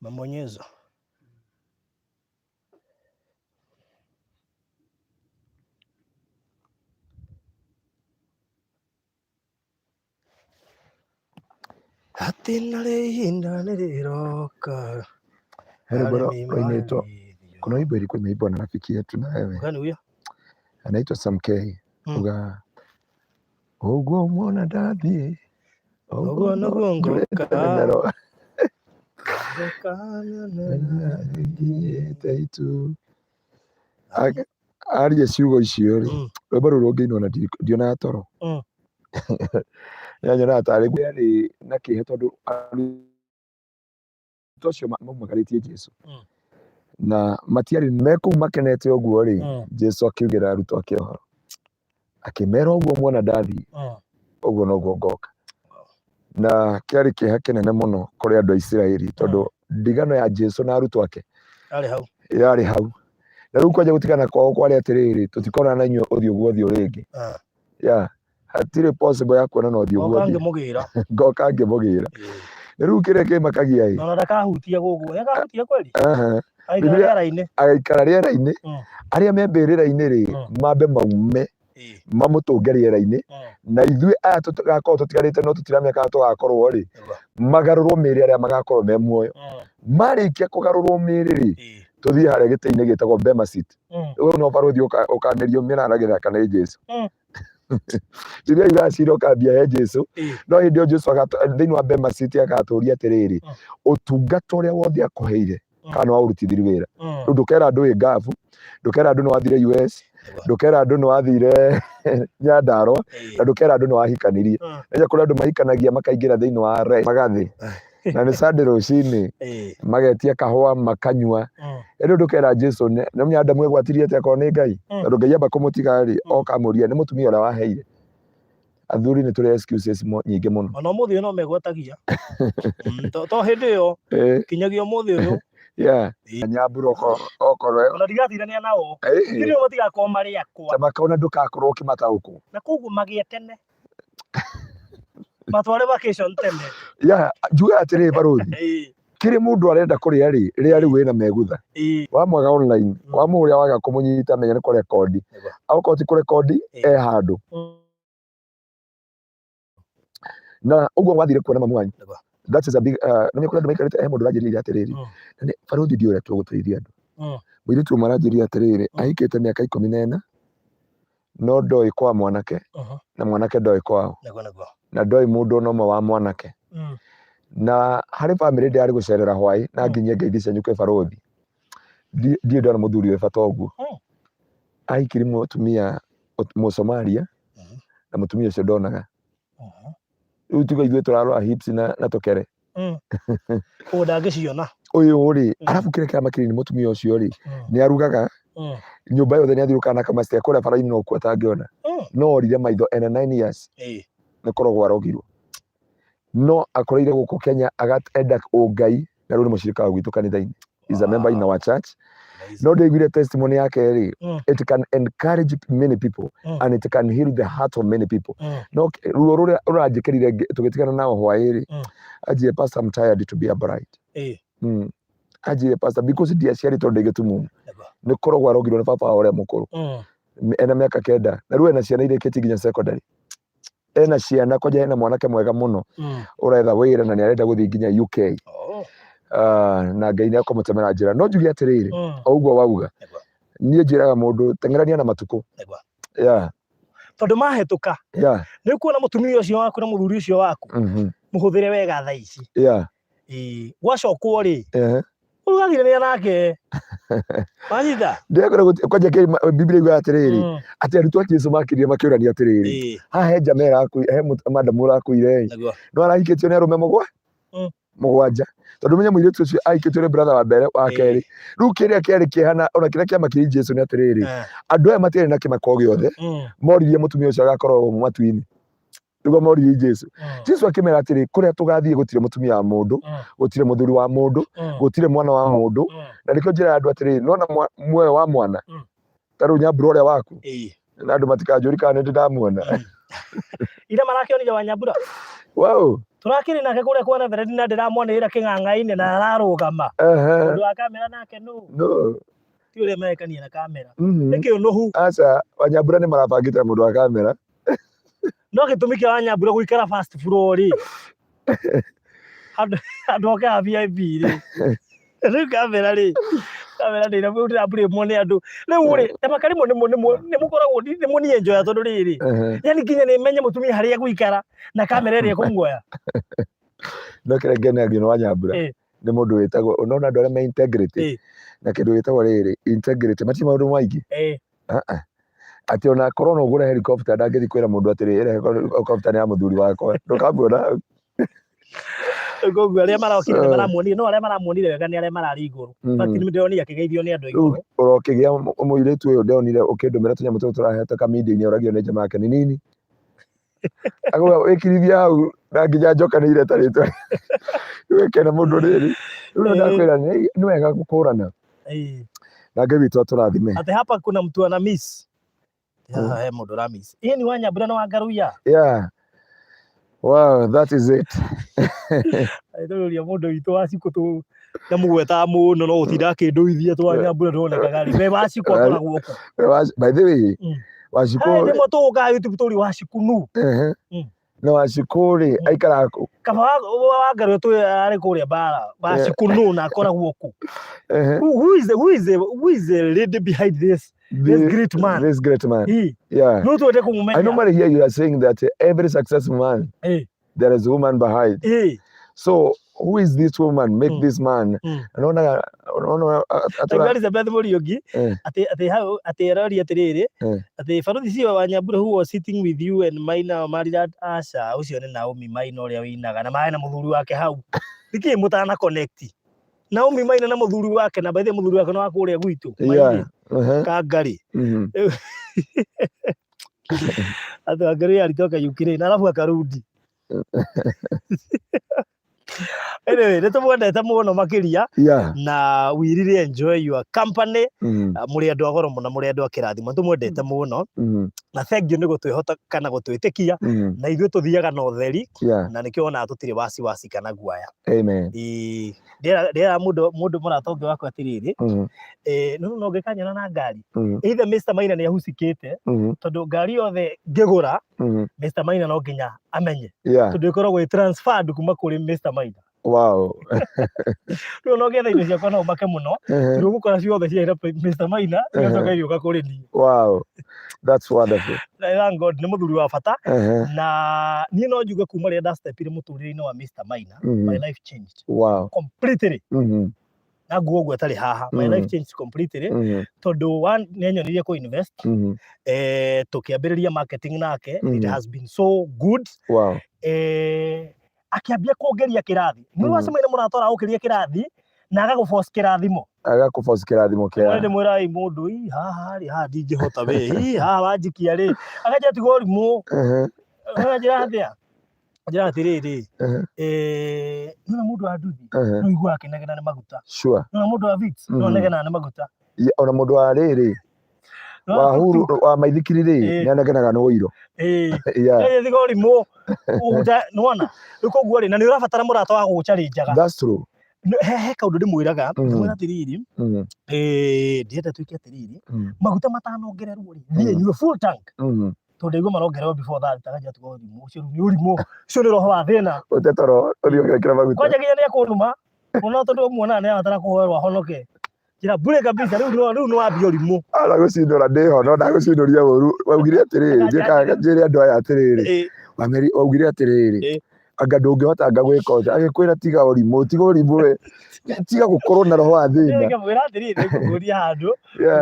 Mabonyezo. Atĩ narĩ ihinda nĩrĩroka Heri bwana arĩmi inaitwa marĩithio. kuna wimbo ilikuwa imeimbwa na rafiki yetu na wewe Gani huyo? anaitwa Sam K. Uga uguo mwana ndathiĩ Ũguo noguo njũrĩte ngoka. mĩmero Ngoka na na na. nginyĩte itu. Aria ciugo icio rĩ, rwĩmbo rũu rũngĩinwo na ndionaga toro. Nyanyonaga tarĩ yarĩ na kĩeha tondũ arutwo acio maumagarĩtie Jesu na matiarĩ me kũu makenete ũguo rĩ, Jesu akiugĩra arutwo ake ũhoro akĩmera ũguo muona ndathiĩ ũguo noguo ngoka. Na kĩarĩ kĩeha kĩnene mũno kũrĩ andũ a Isiraeli tondũ ndigano ya Jesu na arutwo ake Yarĩ hau. Yarĩ hau. Na rĩu kwanja gũtigana kwao kwarĩ atĩrĩrĩ, tũtikonana na inyuĩ ũthiũ gwa ũthiũ rĩngĩ. Yeah, hatirĩ possible ya kuonana ũthiũ gwa Ngoka ũthiũ. Ngĩmũgĩra. Ngoka ngĩmũgĩra. Rĩu kĩrĩa kĩmakagia ĩ, Ona ndakahutia gũkũ. Nĩakahutia kweli? Aha. Aikara rĩera-inĩ. Agaikara rĩera-inĩ. Arĩa me mbĩrĩra-inĩ rĩ, mambe maume mamũtũnge rĩera-inĩ, na ithuĩ aya tũgakorwo tũtigarĩte no tũtiramenya kana tũgakorwo rĩ, magarũrwo mĩĩrĩ arĩa magakorwo me muoyo. Marĩkia kũgarũrwo mĩĩrĩ rĩ, tũthiĩ harĩa gĩtĩ-inĩ gĩtagwo Bema seat. Ũyũ no barũthi ũkamerio mĩrara gĩthaka nĩ Jesu. Rĩrĩa iracira ũkambia he Jesu, no hĩndĩ ĩyo Jesu thĩinĩ wa Bema seat agatũria atĩrĩrĩ, ũtungata ũrĩa wothe akũheire kana nĩ waũrutithirie wĩra. Rĩu ndũkera andũ wĩ ngabu, ndũkera andũ nĩ wathire US, ndũkera andũ nĩ wathire Nyandarua, na ndũkera andũ nĩ wahikanirie. Nĩnjũĩ kũrĩ andũ mahikanagia makaingĩra thĩinĩ wa magathĩ na nĩ Sunday rũcinĩ, magetia kahũa makanyua. Rĩu ndũkera Jesu nĩ nĩ Adamu egwatirie atĩa akorwo nĩ Ngai, tondũ Ngai amba kũmũtiga rĩ, oka amũria nĩ mũtumia ũrĩa waheire. Athuri nĩ tũrĩ excuses nyingĩ mũno. Ona ũmũthĩ ũyũ no megwatagia. To hĩndĩ ĩyo, kinyagia ũmũthĩ ũyũ. Yeah. Nyambura okorwo Ona ndigatindanĩra nao. Hĩndĩ ĩyo matigakorwo marĩ akwa. Ta makaona ndũgakorwo ũkĩmataũkwo. Na koguo magĩe tene. Matware vacation tene. Yeah, njuge atĩrĩ barũthi, kĩrĩ mũndũ arenda kũrĩa rĩ, rĩa rĩu wĩna megutha. Wamwaga online, wamũrĩa waga kũmũnyita menya nĩ kũrekondi. Okorwo ti kũrekondi, e handũ. Na ũguo wathire kuona mamu wanyu. That is a big na nĩ kũrĩ andũ maikarĩte he mũndũ ũranjĩrire atĩrĩrĩ, na nĩ barũthi ndiũĩ ũrĩa tũgũteithia andũ. Mũirĩtu ũmwe aranjĩrire atĩrĩrĩ, ahikĩte mĩaka 14 no ndoĩ kwa mwanake na mwanake ndoĩ kwao na ndoĩ mũndũ ona ũmwe wa mwanake. Na harĩ bamĩrĩ ndĩrarĩ gũcerera hwaĩ na nginyie ngeithi cianyu kwĩ barũthi. Ndirĩ ndona mũthuri wĩ bata ũguo. Ahikirie mũtumia Mũsomalia na mũtumia ũcio ndonaga. Rĩu tiga ithuĩ tũrarora hips na tũkere. Koguo ndangĩciona. Ũyũ rĩ, arabu kĩrĩa kĩramakĩria nĩ mũtumia ũcio rĩ, nĩ arugaga nyũmba yothe nĩ athiũrũrũkaga na kamacĩ kũrĩa bara-inĩ no kuo atangĩona. No orire maitho ena 9 years nĩ kũrogwo arogirwo. No akoreire gũkũ Kenya agenda ũngai na rĩu nĩ mũcirika wa gwitũ kanitha-inĩ. Is a member in our church. No ndaiguire testimony yake rĩ, it can encourage many people and it can heal the heart of many people. No ruo rũrĩa rũranjĩkĩrire tũgĩtigana nao hwaĩ rĩ, anjire, "Pastor, I'm tired to be a bride." Anjire, "Pastor, because ndiaciarĩtwo ndĩ gĩtumumu." Nĩ kũrogwo arogirwo nĩ baba wao ũrĩa mũkũrũ ena mĩaka 9, na rĩu ena ciana irĩkĩtie nginya secondary, ena ciana kwanja, hena mwanake mwega mũno ũretha wĩra na nĩ arenda gũthiĩ nginya UK. Ah, na Ngai nĩ akũmũtemera njĩra. No njuge atĩrĩrĩ, o ũguo wauga, niĩ njĩraga mũndũ teng'erania na matukũ, yeah. Tondũ mahĩtũka, nĩ ũkuona mũtumia ũcio waku na mũthuri ũcio waku, mũhũthĩre wega thaa ici. Gwacokwo rĩ, ũgathirania nake wanyita. Ndĩrakora kwanja Biblia yugaga atĩrĩrĩ, atĩ arutwo a Jesu makĩria makĩũrania atĩrĩrĩ, haha he njama ĩrakuire, he madamu ũrakuire ĩ, no arahikĩtio nĩ arũme 7, tondũ menye mũirĩtu ũcio ahikĩtio nĩ brother wa mbere, wa kerĩ. Rĩu kĩrĩa kĩarĩ kĩeha na ona kĩrĩa kĩamakirie Jesu nĩ atĩrĩrĩ, andũ aya matiarĩ na kĩmako gĩothe. Moririe mũtumia ũcio agakorwo matu-inĩ, nĩguo moririe Jesu. Jesu akĩmera atĩrĩ, kũrĩa tũgathiĩ gũtirĩ mũtumia wa mũndũ, gũtirĩ mũthuri wa mũndũ, gũtirĩ mwana wa mũndũ. Na nĩkĩo njĩra ya andũ atĩrĩrĩ, nona muoyo wa mwana, ta rĩu nyambura ũrĩa waku, na andũ matikanjũri kana nĩ ndĩ ndamuona. Ira marakĩonire Wanyambura. Wow. Tũrakĩrĩ nake kũrĩa kwa Reverend na ndĩramwanĩrĩra kĩng'ang'a-inĩ na ararũgama. Ũndũ wa kamera nake nũ? No. Ti ũrĩa merekania na kamera. Nĩ kĩũnũhu. Aca, Wanyambura nĩ marabangĩte na mũndũ wa kamera. No gĩtũmi kĩa Wanyambura gũikara first floor rĩ. Handũ handũ oke ha VIP rĩ. Rĩu kamera rĩ. Kamera ndĩ ndĩraburĩmwo nĩ andũ. Rĩu rĩ, ta makarĩmwo nĩ nĩ mũkoragwo nĩ mũniĩ njoya tondũ rĩrĩ. Yani nginya nĩ menye mũtumia harĩa egũikara na kamera ĩrĩa ĩkũmuoya. No kĩrĩa ngenagio nĩ Wanyambura nĩ mũndũ wĩtagwo, ũnona andũ arĩa me integrity na kĩndũ gĩtagwo rĩrĩ integrity matirĩ maũndũ maingĩ. Atĩ ona korwo no ũgũre helicopter ndangĩthiĩ kwĩra mũndũ atĩrĩ ĩrĩa helicopter nĩ ya mũthuri wakwa, ndũkamuona hau. Koguo arĩa marokire nĩ maramuonire, no arĩa maramuonire wega nĩ arĩa mararĩ igũrũ. In fact nĩ ndĩronire akĩgeithio nĩ andũ a Rĩu igũrũ. ũrokĩgĩa mũirĩtu ũyũ ndonire ũkĩndũmĩra tũnyamũ tũtũ tũrahetoka media-inĩ oragio nĩ jamaa yake nĩ nini. Akauga wĩkirithia hau na nginya njoka nĩ ireta rĩtwa. Wĩkene mũndũ rĩrĩ. Rĩu nĩ ndakwĩra nĩ wega gũkũrana. Na Ngai witũ atũrathime. Atĩ hapa kuna mtu ana miss. Haha he mũndũ ũra miss. Ĩĩ ni Wanyambura na Wangaruiya. Yeah. Wow, that is it. Tũrũria mũndũ witũ wa Cikũ tũ ndamũgwetaga mũno no gũtinda akĩndũithia tũ Wanyambura ndonekaga rĩ. We wa Cikũ akoragwo kũ? By the way, Wacikũ Hey, rĩmwe tũgũkaga YouTube tũri wa Cikũ nu. Na Wacikũ rĩ aikaraga kũ? Kaba wa Wangaruiya tũ arĩ kũrĩa bara. Wa Cikũ nu na akoragwo kũ? Who is the lady behind this? This great man. This great man. He. Yeah. No twende kũmũmenya. I normally hear you are saying that every successful man, there is a woman behind. So who is this woman? Make this man. Unaona, unaona, Taigua Elizabeth Muriuki atĩ atĩ hau atĩ aroria atĩrĩrĩ atĩ baruthi cio Wanyambura who was sitting with you and Maina married aca ũcio nĩ Naomi Maina ũrĩa wĩinaga na marĩ na mũthuri wake hau nĩkĩ mũtana connect Naomi Maina na mũthuri wake na by the way mũthuri wake nĩ wa kũrĩa gwitũ Mairĩ Kangari atĩ Wangari alitoka Ukraine alafu akarudi. Anyway, nĩ tũmwendete mũno makĩria na we really enjoy your company. Mũrĩ andũ a goro mũno, mũrĩ andũ a kĩrathimo, nĩ tũmwendete mũno na thank you nĩ gũtwĩhota kana gũtwĩtĩkia na ithuĩ tũthiaga na ũtheri na nĩkĩo wonaga tũtirĩ wasiwasi kana guaya. Amen. Ĩĩ, ndĩrera mũndũ mũrata ũngĩ wakwa atĩrĩrĩ, no no ũngĩkanyona na ngari either Mr Maina nĩ ahucikĩte tondũ ngari yothe ngĩgũra Mr Maina no nginya amenye tondũ ĩkoragwo ĩ transferred kuma kũrĩ Mr Maina. Rĩu ona ũngĩetha indo ciakwa no ũmake mũno tondũ ũgũkora ciothe ciarĩ na Mr Maina igacoka igĩũka kũrĩ niĩ. Wow. That's wonderful. Na thank God nĩ mũthuri wa bata na niĩ no njuge kuma rĩrĩa ndastepire mũtũrĩre-inĩ wa Mr Maina, my life changed completely. Na nguo ũguo ĩtarĩ haha, my life changed completely tondũ one nĩ anyonirie kũ invest, tũkĩambĩrĩria marketing nake, it has been so good. Akĩambia kũngeria kĩrathi nĩ wacemania na mũrata ũragũkĩria kĩrathi na agagũforce kĩrathimo. Agakũforce kĩrathimo kĩa Ndĩmwĩra ĩ mũndũ ĩ haha rĩ haha ndingĩhota we ĩ haha wanjikia rĩ akanjĩra tiga ũrimũ. Akanjĩra atĩa, anjĩra atĩrĩrĩ, nĩwona mũndũ wa nduthi no ũiguaga akĩnegena nĩ maguta. Nĩwona mũndũ wa Vitz no anegenaga nĩ maguta. Ona mũndũ wa rĩrĩ wa huru wa maithikiri rĩ nĩ anegenaga nĩ ũiro. Yeah. Tiga ũrimũ nĩwona rĩu koguo rĩ na nĩ ũrabatara mũrata wa gũgũchallengaga. That's true. He kaũndũ ndĩmwĩraga, ndĩmwĩra atĩrĩrĩ, ndĩrenda twĩke atĩrĩrĩ, maguta matanongererwo rĩ thiĩ nyue full tank tondũ ndaigua marongererwo before that akanjĩra tiga ũrimũ ũcio rĩu nĩ ũrimũ ũcio nĩ roho wa thĩna. Ũte toro ũthiĩ ũgekĩra maguta. Kwanja nginya nĩ ekũnuma mũno tondũ muonaga nĩ arabatara kũhoerwo ahonoke. Njĩra bure kabisa rĩu no rĩu nĩ wambia ũrimũ. Aragũcindũra ndĩho no ndagũcindũria ũru. Waugire atĩrĩrĩ, njĩkaga njĩre andũ aya atĩrĩrĩ. Waugire atĩrĩrĩ, anga ndũngĩhota anga gwĩka ũũ. Agĩkwĩra tiga ũrimũ, tiga ũrimũ we. Tiga gũkorwo na roho wa thĩna. Ngamwĩra atĩrĩrĩ, ngũkũria handũ,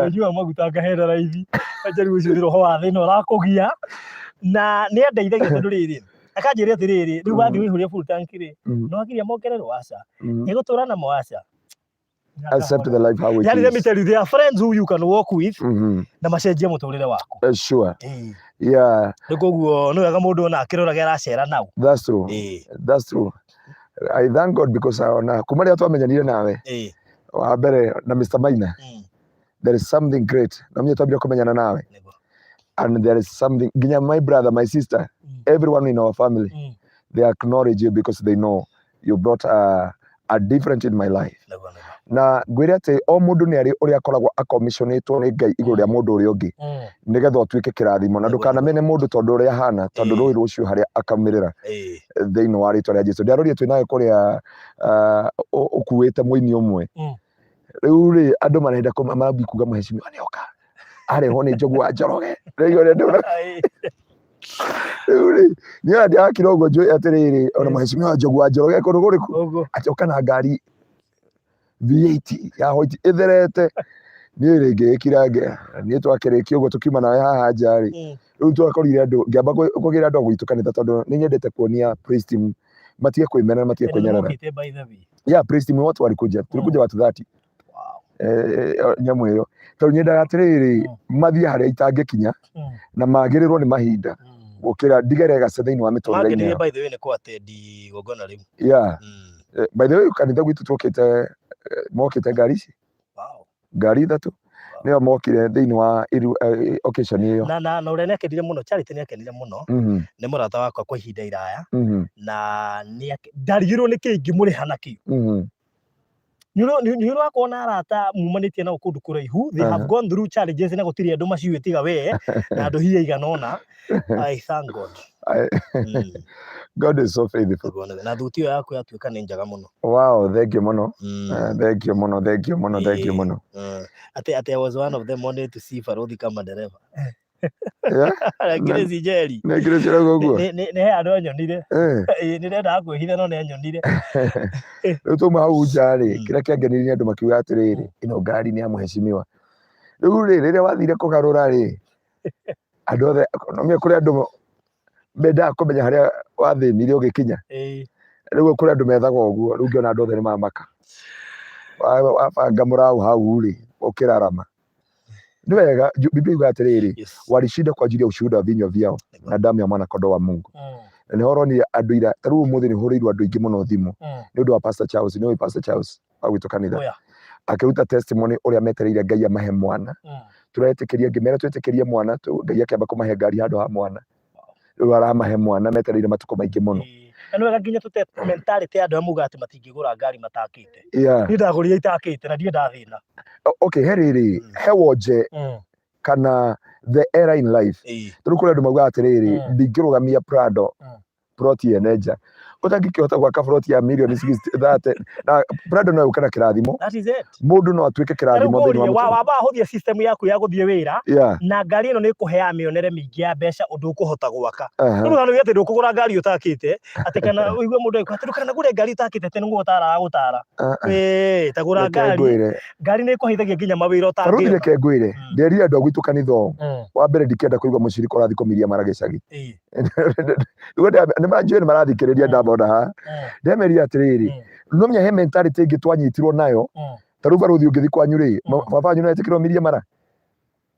ũnyua maguta ngahera raithi. Acha rĩu ũcio nĩ roho wa thĩna ũrakũgia. Na nĩ andeithagia tondũ rĩrĩ, akanjĩra atĩrĩrĩ, rĩu wathiĩ ũihũrie full tank rĩ, no wagiria mongererwo aca. Ĩgũtũra namo aca. Accept the life how it Yani, let me is. tell you, there are friends who you can walk with na macenjie mũtũrĩre waku. Sure. Yeah. Rĩu koguo nĩ wega mũndũ ona akĩrorage aracera nau. That's true. That's true. I thank God because ona kuma rĩrĩa twamenyanire nawe wa mbere na Mr. Maina, there is something great. Na mwenye twambire kũmenyana nawe. And there is something nginya my brother, my sister, everyone in our family, they acknowledge you because they know you brought a different in my life. Nĩguo, nĩguo. Na ngwĩre atĩ o mũndũ nĩ arĩ ũrĩa akoragwo akomiconĩtwo nĩ Ngai igũrũ rĩa mũndũ ũrĩa ũngĩ nĩgetha ũtuĩke kĩrathimo, na Nĩguo, ndũkanamene mũndũ tondũ ũrĩa ahana, tondũ rũĩ rũcio harĩa akaumĩrĩra thĩinĩ wa rĩtwa rĩa Jesu. Ndiarorie twĩ nawe kũrĩa ũkuĩte mũini ũmwe. Rĩu rĩ, andũ marenda marambi kuga mheshimiwa nĩ oka arehwo nĩ Njogu wa Njoroge. Rĩu ũrĩa ndĩrona rĩu rĩ, niĩ ona ndirakira ũguo njũĩ atĩrĩrĩ, ona mheshimiwa Njogu wa Njoroge kũndũ kũrĩkũ atĩ oka na ngari V8 ya white ĩtherete. Niĩ rĩ ngĩgĩkira niĩ twakĩrĩkia ũguo tũkiuma nawe haha nja rĩ, rĩu twakorire andũ, ngĩamba kũgĩra andũ a gwitũ kanitha tondũ nĩ nyendete kuonia praise team matige kwĩmena na matige Nĩ kwĩnyarara. mokĩte by the way. Yeah, praise team watu walikuja, tulikuja watu 30. Nyamũ ĩyo tondũ nyendaga atĩrĩrĩ, mathiĩ harĩa itangĩkinya na magĩrĩrwo nĩ mahinda gũkĩra ndige legacy thĩinĩ wa mĩtũrĩre-inĩ Mangenire yao. by the way nĩ kũ-attend igongona rĩu. Yeah. By the way, kanitha gwitũ twokĩte, mokĩte ngari ici ngari ithatũ nĩo mokire thĩinĩ wa occasion ĩyo. Na ũrĩa nĩakenire mũno, Charity nĩakenire mũno, nĩ mũrata wakwa kwa ihinda iraya, na ndarigirwo nĩkĩ ingĩmũrĩha nakĩo. Nĩ ũrakorwo na arata mumanĩtie nao kũndũ kũraihu, they have gone through challenges na gũtirĩ andũ maciũĩ tiga we na andũ hihi aigana ũna. I thank God. God is so faithful. Na thuti ĩyo yaku yatuĩka nĩ njega mũno. Wow, thank you mũno. Thank you mũno, thank you mũno, thank you mũno. Atĩ I was one of them wanted to see Baruthi kama dereva. Yeah? Grace Njeri. Nĩ Grace ũrauga ũguo? Nĩ he andũ anyonire. Nĩ ndendaga kwĩhitha no nĩ anyonire. Rĩu twauma hau nja rĩ, kĩrĩa kĩangenirie nĩ andũ makiuga atĩrĩrĩ, ĩno ngari nĩ ya mheshimiwa. Rĩu rĩ, rĩrĩa wathire kũgarũra rĩ, andũ othe, no kũrĩ andũ mendaga kũmenya harĩa wathĩnire ũgĩkinya. Rĩu kũrĩ andũ methaga ũguo, rĩu ngĩona andũ othe nĩ mamaka. Wabanga mũraũ hau rĩ, ũkĩrarama. Nĩ wega, Biblia yugaga atĩrĩrĩ, walishinda kwa ajili ya ushuhuda wa vinywa vyao na damu ya mwana kondoo wa Mungu. Na nĩho ũronire andũ ira, ta rĩu ũmũthĩ nĩ hũrĩirwo andũ aingĩ mũno thimũ nĩ ũndũ wa Pastor Charles, nĩ ũĩ Pastor Charles wa gwitũ kanitha, akĩruta testimony ũrĩa metereire Ngai amahe mwana. Tũretĩkĩria, ngĩmera twĩtĩkĩrie mwana, Ngai akĩamba kũmahe ngari handũ ha mwana. Rĩu aramahe mwana metereire matukũ maingĩ mũno. Na nĩ wega nginya tũte mentality ya andũ arĩa maugaga atĩ matingĩgũra ngari matakĩte. Niĩ ndagũrire itakĩte na ndirĩ ndathĩna. Okay, he rĩrĩ, he wonje kana the era in life. Rĩu kũrĩ andũ maugaga atĩrĩrĩ, ndingĩrũgamia Prado plot ene nja, ũtangĩkĩhota gwaka plot ya mirioni 30, na Prado no yũke na kĩrathimo. That is it. Mũndũ no atuĩke kĩrathimo thĩinĩ wa mũtũrĩre. Wamba hũthia system yaku ya gũthiĩ wĩra, na ngari ĩno nĩ ĩkũheaga mĩonere mĩingĩ ya mbeca ũndũ ũkũhota gwaka. Rĩu ndũkanauge atĩ ndũkũgũra ngari ũtakĩte, atĩ kana ũigue mũndũ agĩkwĩra atĩ ndũkanagũre ngari ũtakĩte atĩ nĩguo ũtaraga gũtara. Ta gũra Reke ngari. ngwĩre. Ngari nĩ ĩkũheithagia nginya mawĩra Barũthi, ũtangĩona. reke ngwĩre, nderire andũ a gwitũ kanitha ũũ, wa mbere ndikenda kũigua mũcirika ũrathiĩ kũmiria mara gĩcagi. Nĩ manjũĩ nĩ marathikĩrĩria ndamona haha. Ndemerire atĩrĩrĩ, no menya he mentality ĩngĩ twanyitirwo nayo. Ta rĩu barũthi, ũngĩthiĩ kwanyu rĩ, baba wanyu no etĩkĩrwo mirie mara?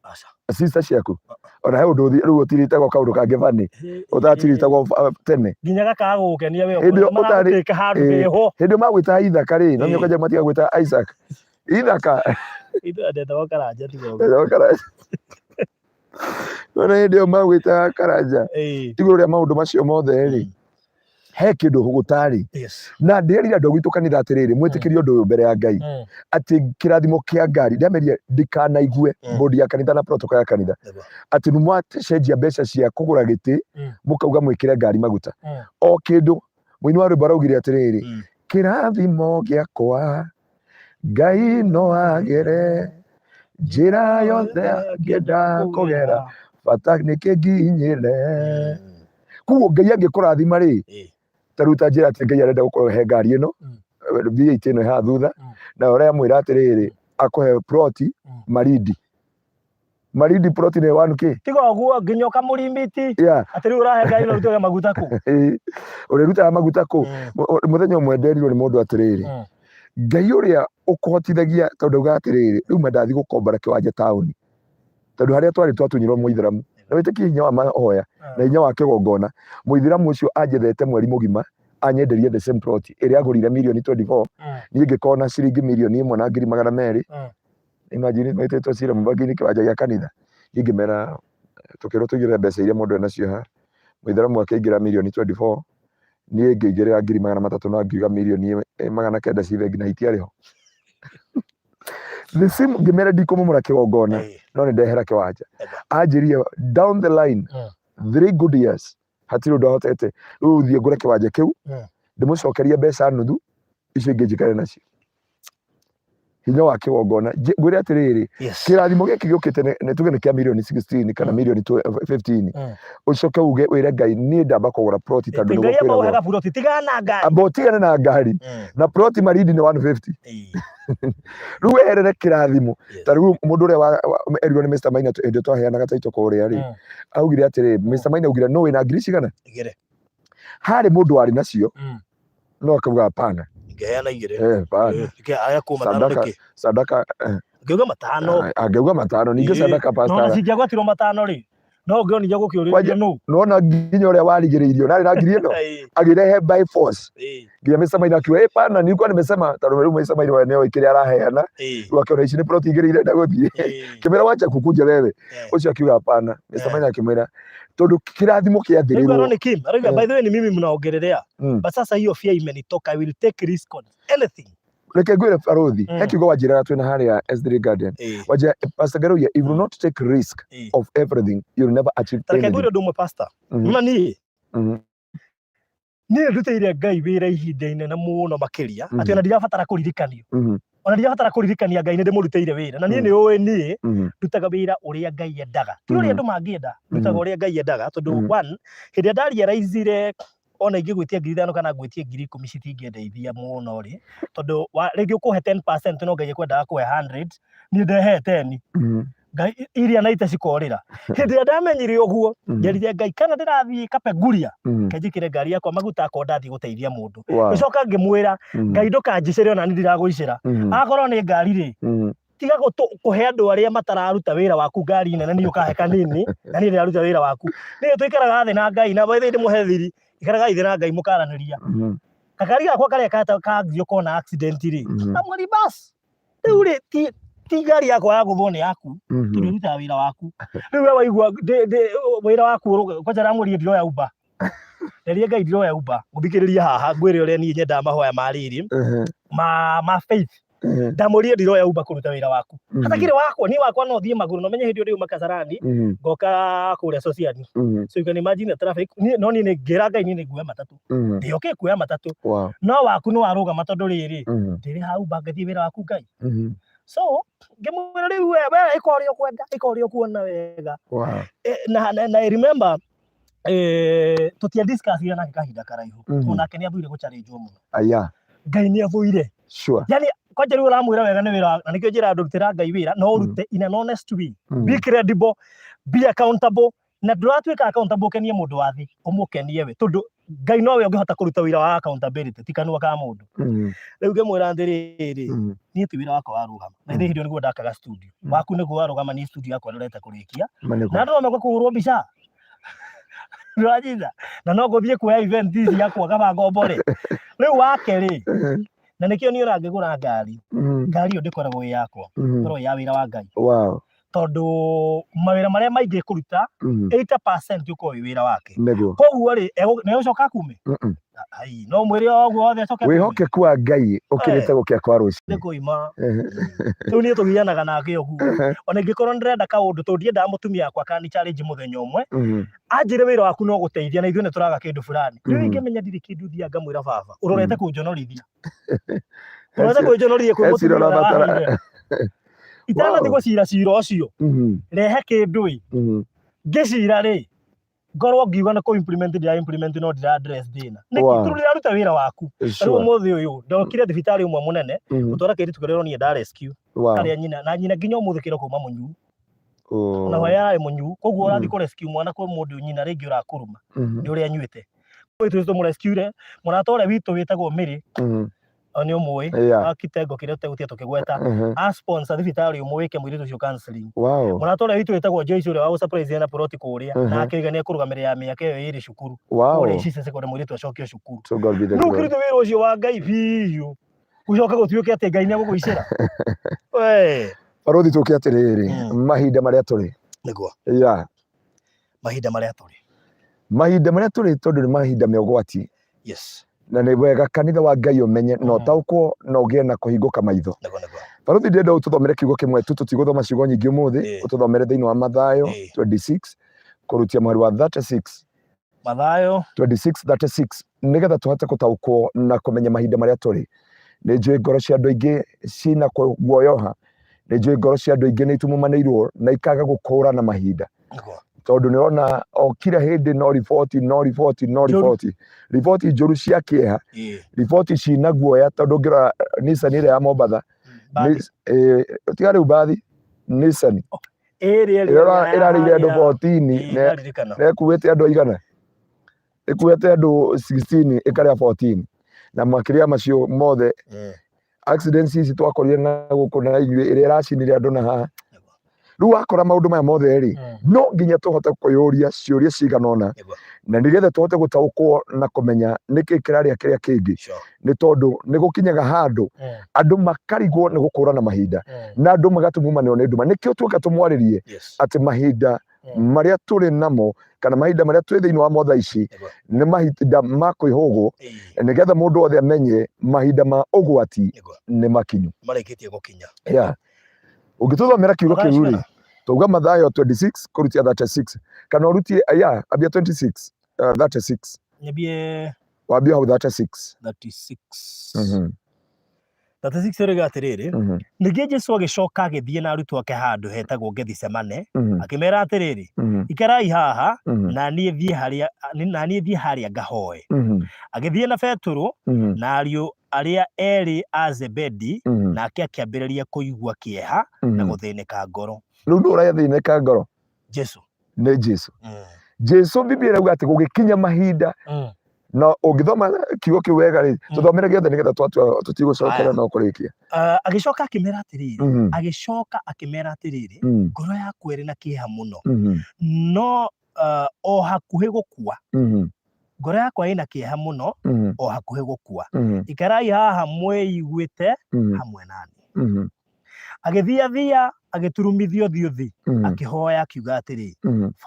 Aca. Sister ciaku ona he ũndũ rĩu ũtiritagwo kaũndũ kangĩ bani ũtatiritagwo tene. Nginya gakaga gũgũkenia we Hĩndĩ ĩyo ũtarĩ maragũtĩka handũ heho. Hĩndĩ ĩyo magwĩtaga Ithaka rĩ, no nyoka matiga gwĩta Isaac Ithaka. Ithuĩ ndetagwo Karanja tiga ũguo. Ndetagwo Karanja. Nona hĩndĩ ĩyo magwĩtaga Karanja. Igũrũ rĩa maũndũ macio mothe rĩ, he kĩndũ gũtarĩ. Na ndĩrerire andũ a gwitũ kanitha atĩrĩrĩ, mwĩtĩkĩrie ũndũ ũyũ mbere ya Ngai, atĩ kĩrathimo kĩa ngari, ndĩamerire ndikana'igue bodi ya kanitha na protocol ya kanitha atĩ nĩ mwacenjia mbeca cia kũgũra gĩtĩ mũkauga mwĩkĩre ngari maguta. O kĩndũ mũini wa rwĩmbo araugire atĩrĩrĩ, kĩrathimo gĩakwa Ngai no agere njĩra yothe angĩenda kũgera, bata nĩ kĩnginyĩre. Koguo Ngai angĩkũrathima rĩ, ta rĩu ta njĩra atĩ Ngai arenda gũkũhe ngari ĩno, V8 ĩno ĩhaha thutha, na ũrĩa amwĩra atĩrĩrĩ, akũhe ploti Malindi. Malindi ploti nĩ 1K. Tiga ũguo nginya ũkamũrimiti atĩ rĩu ũrahe ngari ĩno ũrute maguta kũ? Ũrĩrutaga maguta kũ? Mũthenya ũmwe nderirwo nĩ mũndũ atĩrĩrĩ, Ngai ũrĩa ũkũhotithagia, tondũ ndaugaga atĩrĩrĩ, rĩu ma ndathiĩ gũkombora kĩwanja taũni, tondũ harĩa twarĩ twatunyirwo mũithĩramu, na wĩtĩkie hinya wa mahoya na hinya wa kĩgongona, mũithĩramu ũcio anjethete mweri mũgima anyenderie the same plot ĩrĩa agũrire mirioni 24, niĩ ngĩkorwo na ciringi 1,200,000. Imagine maitĩtwo cira mũbangi-inĩ kĩwanja gĩa kanitha, niĩ ngĩmera Tũkĩrwo tũigĩrĩre mbeca iria mũndũ enacio ha. Mũithĩramu akĩingĩra mirioni 24, niĩ ngĩigĩrĩra 300,000 na ngiuga 900,000 ci bengi na itiarĩ ho. The same ngĩmera ndikũmomora kĩgongona no nĩ ndehera kĩwanja. Anjĩrire down the line 3 good years hatirĩ ũndũ ahotete, rĩu thiĩ ngũre kĩwanja kĩu ndĩmũcokerie mbeca nuthu, icio ingĩ njikare nacio. Hinya wa kĩgongona. Ngwĩre atĩrĩrĩ, kĩrathimo gĩkĩ gĩũkĩte nĩ tuge nĩ kĩa mirioni 16 kana mirioni 15, ũcoke uge wĩre Ngai niĩ ndamba kũgũra ploti tondũ nĩguo Ngai kwĩragwo. amauhaga buroti tigana na ngari. Amba ũtigane na ngari na ploti Malindi nĩ 150. Rĩu weherere kĩrathimo. Ta rĩu mũndũ ũrĩa erirwo nĩ Mr Maina hĩndĩ ĩyo twaheanaga taito kũrĩa rĩ, augire atĩrĩ, Mr Maina augire no wĩna ngiri cigana? Igĩrĩ. Harĩ mũndũ warĩ nacio no akauga hapana. Ngĩheana igĩrĩ. Eh, hapana. Aya kũ matano Sadaka, nĩkĩ? sadaka Ngĩuga matano. Angĩuga matano ningĩ sadaka Na ona pastor. cingĩagwatirwo matano rĩ, no ũngĩonire gũkĩũrĩrio Kwanja- nũ. Nona nginya ũrĩa warigĩrĩirio narĩ na ngiri ĩno agĩrehe by force nginya Mr Maina akiuga "Eh, pana nilikuwa nimesema," tondũ rĩu Mr Maina we nĩoĩ kĩrĩa araheana. Rĩu akĩona ici nĩ plot igĩrĩ irenda gũthiĩ, kĩmĩra wacha kukuja wewe. Ũcio akiuga hapana. Mr Maina akĩmwĩra tondũ kĩrathimo Rĩu kĩathĩrĩrwo. Aaron Kim, arauga by the way ni mimi mnaongelelea. But sasa hiyo fear imenitoka. I will take risk on anything. Reke ngwĩre barothi, he kiugo wanjĩraga twĩna harĩa S3 Garden, wanjĩra, Pastor Ngaruiya, if you will not take risk of everything, you will never achieve Ta reke anything. ngwĩre ũndũ ũmwe pastor. Na niĩ niĩ ndutĩire Ngai wĩra ihinda inene mũno makĩria atĩ ona ndirabatara kũririkanio, ona ndirabatara kũririkania Ngai nĩ ndĩmũrutĩire wĩra, na niĩ nĩ ũĩ niĩ ndutaga wĩra ũrĩa Ngai endaga, ti ũrĩa andũ mangĩenda, ndutaga ũrĩa Ngai endaga tondũ one, hĩndĩ ĩrĩa ndarealizire ona ingĩgwĩtia 5,000 kana ngwĩtie 10,000 citingĩndeithia mũno rĩ, tondũ rĩngĩ ũkũhe 10% no Ngai ekwendaga kũhe 100, niĩ ndehe 10, Ngai iria na ite cikorĩra. Hĩndĩ ĩrĩa ndamenyire ũguo, njerire Ngai kana ndĩrathiĩ Kapenguria, kenjĩkĩre ngari yakwa maguta akorwo ndathiĩ gũteithia mũndũ. Ngĩcoka ngĩmwĩra Ngai ndũkanjicĩre ona niĩ ndiragũicĩra, akorwo nĩ ngari rĩ, tiga kũhe andũ arĩa matararuta wĩra waku ngari nene, niĩ ũkahe kanini na niĩ ndĩraruta wĩra waku. Niĩ tũikaraga thĩ na Ngai, na by the way ndĩmũhe thiri, ikaraga thĩ na Ngai mũkaranĩria. Gakari gakwa karĩa kangio kona accident rĩ, kamwĩri bas rĩu rĩ, ti ngari yakwa ya gũthwo nĩ yaku, tondũ ĩrutaga wĩra waku. Rĩu we waigua wĩra waku kwanja ndamwĩrire ndiroya Uber. Nderie Ngai ndiroya Uber, ngũthikĩrĩria haha ngwĩre ũrĩa niĩ nyendaga mahoya ma rĩrĩ ma faith. Ndamũrire ndiroya Uber kũruta wĩra waku. Hatakĩrĩ wakwa, niĩ wakwa no thiĩ magũrũ, na ũmenye hĩndĩ ĩyo ndĩuma Kasarani ngoka kũrĩa Sosiani. So you can imagine the traffic. Niĩ no niĩ ngĩra Ngai niĩ nĩ nguoya matatũ. Ndĩ okay kuoya matatũ. No waku nĩ warũgama tondũ rĩrĩ, ndĩrĩ ha Uber ngĩthiĩ wĩra waku Ngai. So ngĩmwĩra rĩu we ĩka ũrĩa ũkwenda, ĩka ũrĩa ũkuona wega. Na I remember tũtia discuss ira nake kahinda karaihu. Onake nĩ athũire gũchallengewo mũno. Aya. Ngai nĩ athũire. Yani kwanja rĩu ũramwĩra wega nĩ wĩra, na nĩkĩo njĩra andũ rutĩra Ngai wĩra, no ũrute in an honest way. Be credible, be accountable, na ndũratuĩka accountable ũkenie mũndũ wa thĩ, ũmũkenie we, tondũ Ngai nowe ũngĩhota kũruta wĩra wa accountability, ti kanua ka mũndũ. Rĩu ngĩmwĩra atĩrĩrĩ, niĩ ti wĩra wakwa warũgama, na hĩndĩ ĩyo nĩguo ndakaga studio. Waku nĩguo warũgama, niĩ studio yakwa ndĩrete kũrĩkia. Na andũ no mekwe kũhũrwo mbica. Ndũranyiita? Na no ngũthiĩ kuoya event ici yakwa kaba ngombore. Rĩu wake rĩ, na nĩkĩo niĩ ona ngĩgũra ngari, ngari ĩyo ndĩkoragwo ĩ yakwa, ĩkoragwo ĩ ya wĩra wa Ngai. Tondũ mawĩra marĩa maingĩ kũruta, 80% ũkoragwo wĩ wĩra wake. Koguo rĩ, nĩ egũcoka akume? Ai, no mwĩre o ũguo wothe acoke akume. Wĩhokeku wa Ngai ũkĩrĩte gũkĩa kwa rũcinĩ. Nĩ kũima. Rĩu niĩ tũgianaga nake ũguo. Ona ingĩkorwo nĩndĩrenda kaũndũ, tondũ ndiendaga mũtumia wakwa akani challenge mũthenya ũmwe, anjĩre wĩra waku no gũteithia na ithuĩ nĩ tũraga kĩndũ fulani. Rĩu ingĩmenya ndirĩ kĩndũ thiaga ngamwĩra baba, ũrorete kũnjonorithia. Ũrorete kũnjonorithia kwĩ He cira mũtumia ũrĩa ũrabatara. waheire. Itanathiĩ gũcira cira ũcio, rehe kĩndũ ĩ. Ngĩcira rĩ, ngorwo ngiuga nĩ kũ implement ndĩra implement no ndĩra address thĩna. Nĩkĩ? Tondũ ndĩraruta wĩra waku. Ta rĩu ũmũthĩ ũyũ ndokire thibitarĩ ũmwe mũnene gũtwara kairĩtu karĩa ũronire nda rescue, karĩa nyina na nyina nginya ũmũthĩ kĩroko uma mũnyu. Na we ararĩ mũnyu, koguo ũrathiĩ kũ rescue mwana kwĩ mũndũ nyina rĩngĩ ũrakũruma nĩ ũrĩa anyuĩte. Koguo ithuĩ tũmũrescue, mũrata ũrĩa witũ wĩtagwo Mary, nĩ ũmũĩ, wa kitengo kĩrĩa tũtegũtinda tũkĩgweta, a sponsor thibitarĩ ũmwe wĩke mũirĩtu ũcio counseling. Mũrata ũrĩa witũ wĩtagwo Joyce ũrĩa wa gũ-surprise na plot kũrĩa, na akĩoiga nĩ ekũrũgamĩrĩra mĩaka ĩyo ĩrĩ cukuru. Kũrĩa Icise secondary mũirĩtu acokio cukuru. To God be the Rĩu glory. ũkĩruta wĩra ũcio wa Ngai biũ, gũcoka gũtuĩke atĩ Ngai nĩ egũgũicĩra. We. Barũthi tũke atĩrĩrĩ, mahinda marĩa tũrĩ. Nĩguo. Mahinda marĩa tũrĩ. Mahinda marĩa tũrĩ tondũ nĩ mahinda me ũgwati. Yes. Na nĩ wega kanitha wa Ngai ũmenye na ũtaũkwo na ũgĩe na kũhingũka maitho. Nĩguo nĩguo. Barũthi ndĩrenda ũtũthomere kiugo kĩmwe tu tũtigũthoma ciugo nyingĩ ũmũthĩ ũtũthomere thĩinĩ wa Mathayo 26 kũrutia mũhari wa 36. Mathayo 26:36 nĩgetha tũhote gũtaũkwo na kũmenya mahinda marĩa tũrĩ. Nĩ njũĩ ngoro cia andũ aingĩ ciĩna guoyoha, nĩ njũĩ ngoro cia andũ aingĩ nĩ itumumanĩirwo na ikaga gũkũrana mahinda. Nĩguo. Tondũ nĩ ũrona o kila hĩndĩ no riboti no riboti no Njũru. riboti riboti njũru cia kĩeha riboti cina guoya tondũ ũngĩrora Nissan ĩrĩa ya Mombatha Mbathi. Tiga rĩu mbathi Nissan Ĩrĩa ĩrĩa ĩrarĩire andũ 14 Ndaririkana. Na ĩkuĩte andũ aigana ĩkuĩte andũ 16 ĩkarĩa 14 na makĩria macio mothe accidents ici twakorire na gũkũ na inyuĩ ĩrĩa ĩracinire andũ na haha rĩu wakora maũndũ maya mothe rĩ no nginya tũhote kwĩyũria ciũria cigana ũna na nĩgetha tũhote gũtaũkwo na kũmenya nĩkĩ kĩrarĩa kĩrĩa kĩngĩ nĩ tondũ nĩ gũkinyaga handũ andũ makarigwo nĩ gũkũrana mahinda na andũ magatumumanĩrwo nĩ nduma nĩkĩo tuoka tũmwarĩrie atĩ mahinda marĩa tũrĩ namo kana mahinda marĩa twĩ thĩinĩ wamo thaa ici nĩ mahinda ma kwĩhũgwo nĩgetha mũndũ wothe amenye mahinda ma ũgwati nĩ makinyu. Marĩkĩtie gũkinya. Yeah. Ũngĩtũthomera kiugo Mathayo kĩu rĩ cigana? tauga Mathayo 26 kũrutia 36 kana ũrutie yeah, ambia 26 36. Nyambie Wambia hau 36. 36. 36 Mhm. ĩroiga atĩrĩrĩ, Ningĩ Jesũ agĩcoka agĩthiĩ na arutwo ake handũ hetagwo Gethisemane, akĩmera atĩrĩrĩ, Ikarai haha, na niĩ thiĩ harĩa na niĩ thiĩ harĩa ngahoe. Agĩthiĩ na Petero na ariũ arĩa erĩ a Zebedi, nake akĩambĩrĩria kũigua kĩeha na gũthĩnĩka ngoro. Rĩu nũ ũrathĩnĩka ngoro? Jesu. Nĩ Jesu. Jesu Biblia ĩrauga atĩ gũgĩkinya mahinda na ũngĩthoma kiugo kĩu wega rĩ tũthomere gĩothe nĩgetha twatua tũtigũcokera Aya. no kũrĩkia. Agĩcoka akĩmera atĩrĩrĩ, agĩcoka akĩmera atĩrĩrĩ, ngoro yakwa ĩrĩ na kĩeha mũno, no o hakuhĩ gũkua. Ngoro yakwa ĩna kĩeha mũno, o hakuhĩ gũkua. Ikarai haha mwĩiguĩte hamwe nani. Agĩthiathia agĩturumithia ũthiũ thĩ, akĩhoya akiuga atĩrĩ,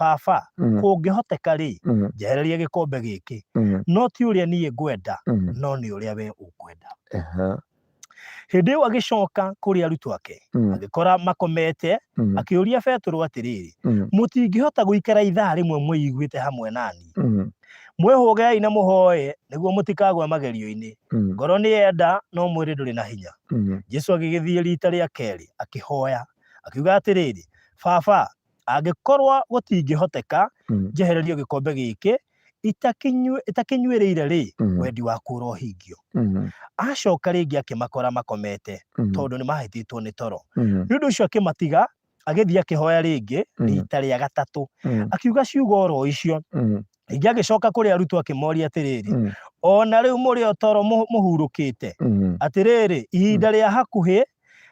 Baba, kũngĩhoteka rĩ, njehereria gĩkombe gĩkĩ, no ti ũrĩa niĩ ngwenda, no nĩ ũrĩa we ũkwenda. Hĩndĩ ĩyo agĩcoka kũrĩ arutwo ake, agĩkora makomete, akĩũria Petero atĩrĩrĩ, Mũtingĩhota gũikara ithaa rĩmwe mwĩiguĩte hamwe nani? Mwĩhũgei na mũhoe nĩguo mũtikagwe magerio-inĩ. Ngoro nĩ yenda no mwĩrĩ ndũrĩ na hinya. Jesu agĩgĩthiĩ riita rĩa kerĩ akĩhoya akiuga atĩrĩrĩ, Baba, angĩkorwo gũtingĩhoteka njehererio gĩkombe gĩkĩ itakĩnyuĩrĩire rĩ, wendi waku ũrohingio. Acoka rĩngĩ akĩmakora makomete tondũ nĩ mahĩtĩtwo nĩ toro. Nĩ ũndũ ũcio akĩmatiga agĩthiĩ akĩhoya rĩngĩ rita rĩa gatatũ, akiuga ciugo oro icio. Ningĩ agĩcoka kũrĩ arutwo akĩmoria atĩrĩrĩ, o na rĩu mũrĩ o toro mũhurũkĩte? Atĩrĩrĩ, ihinda rĩa hakuhĩ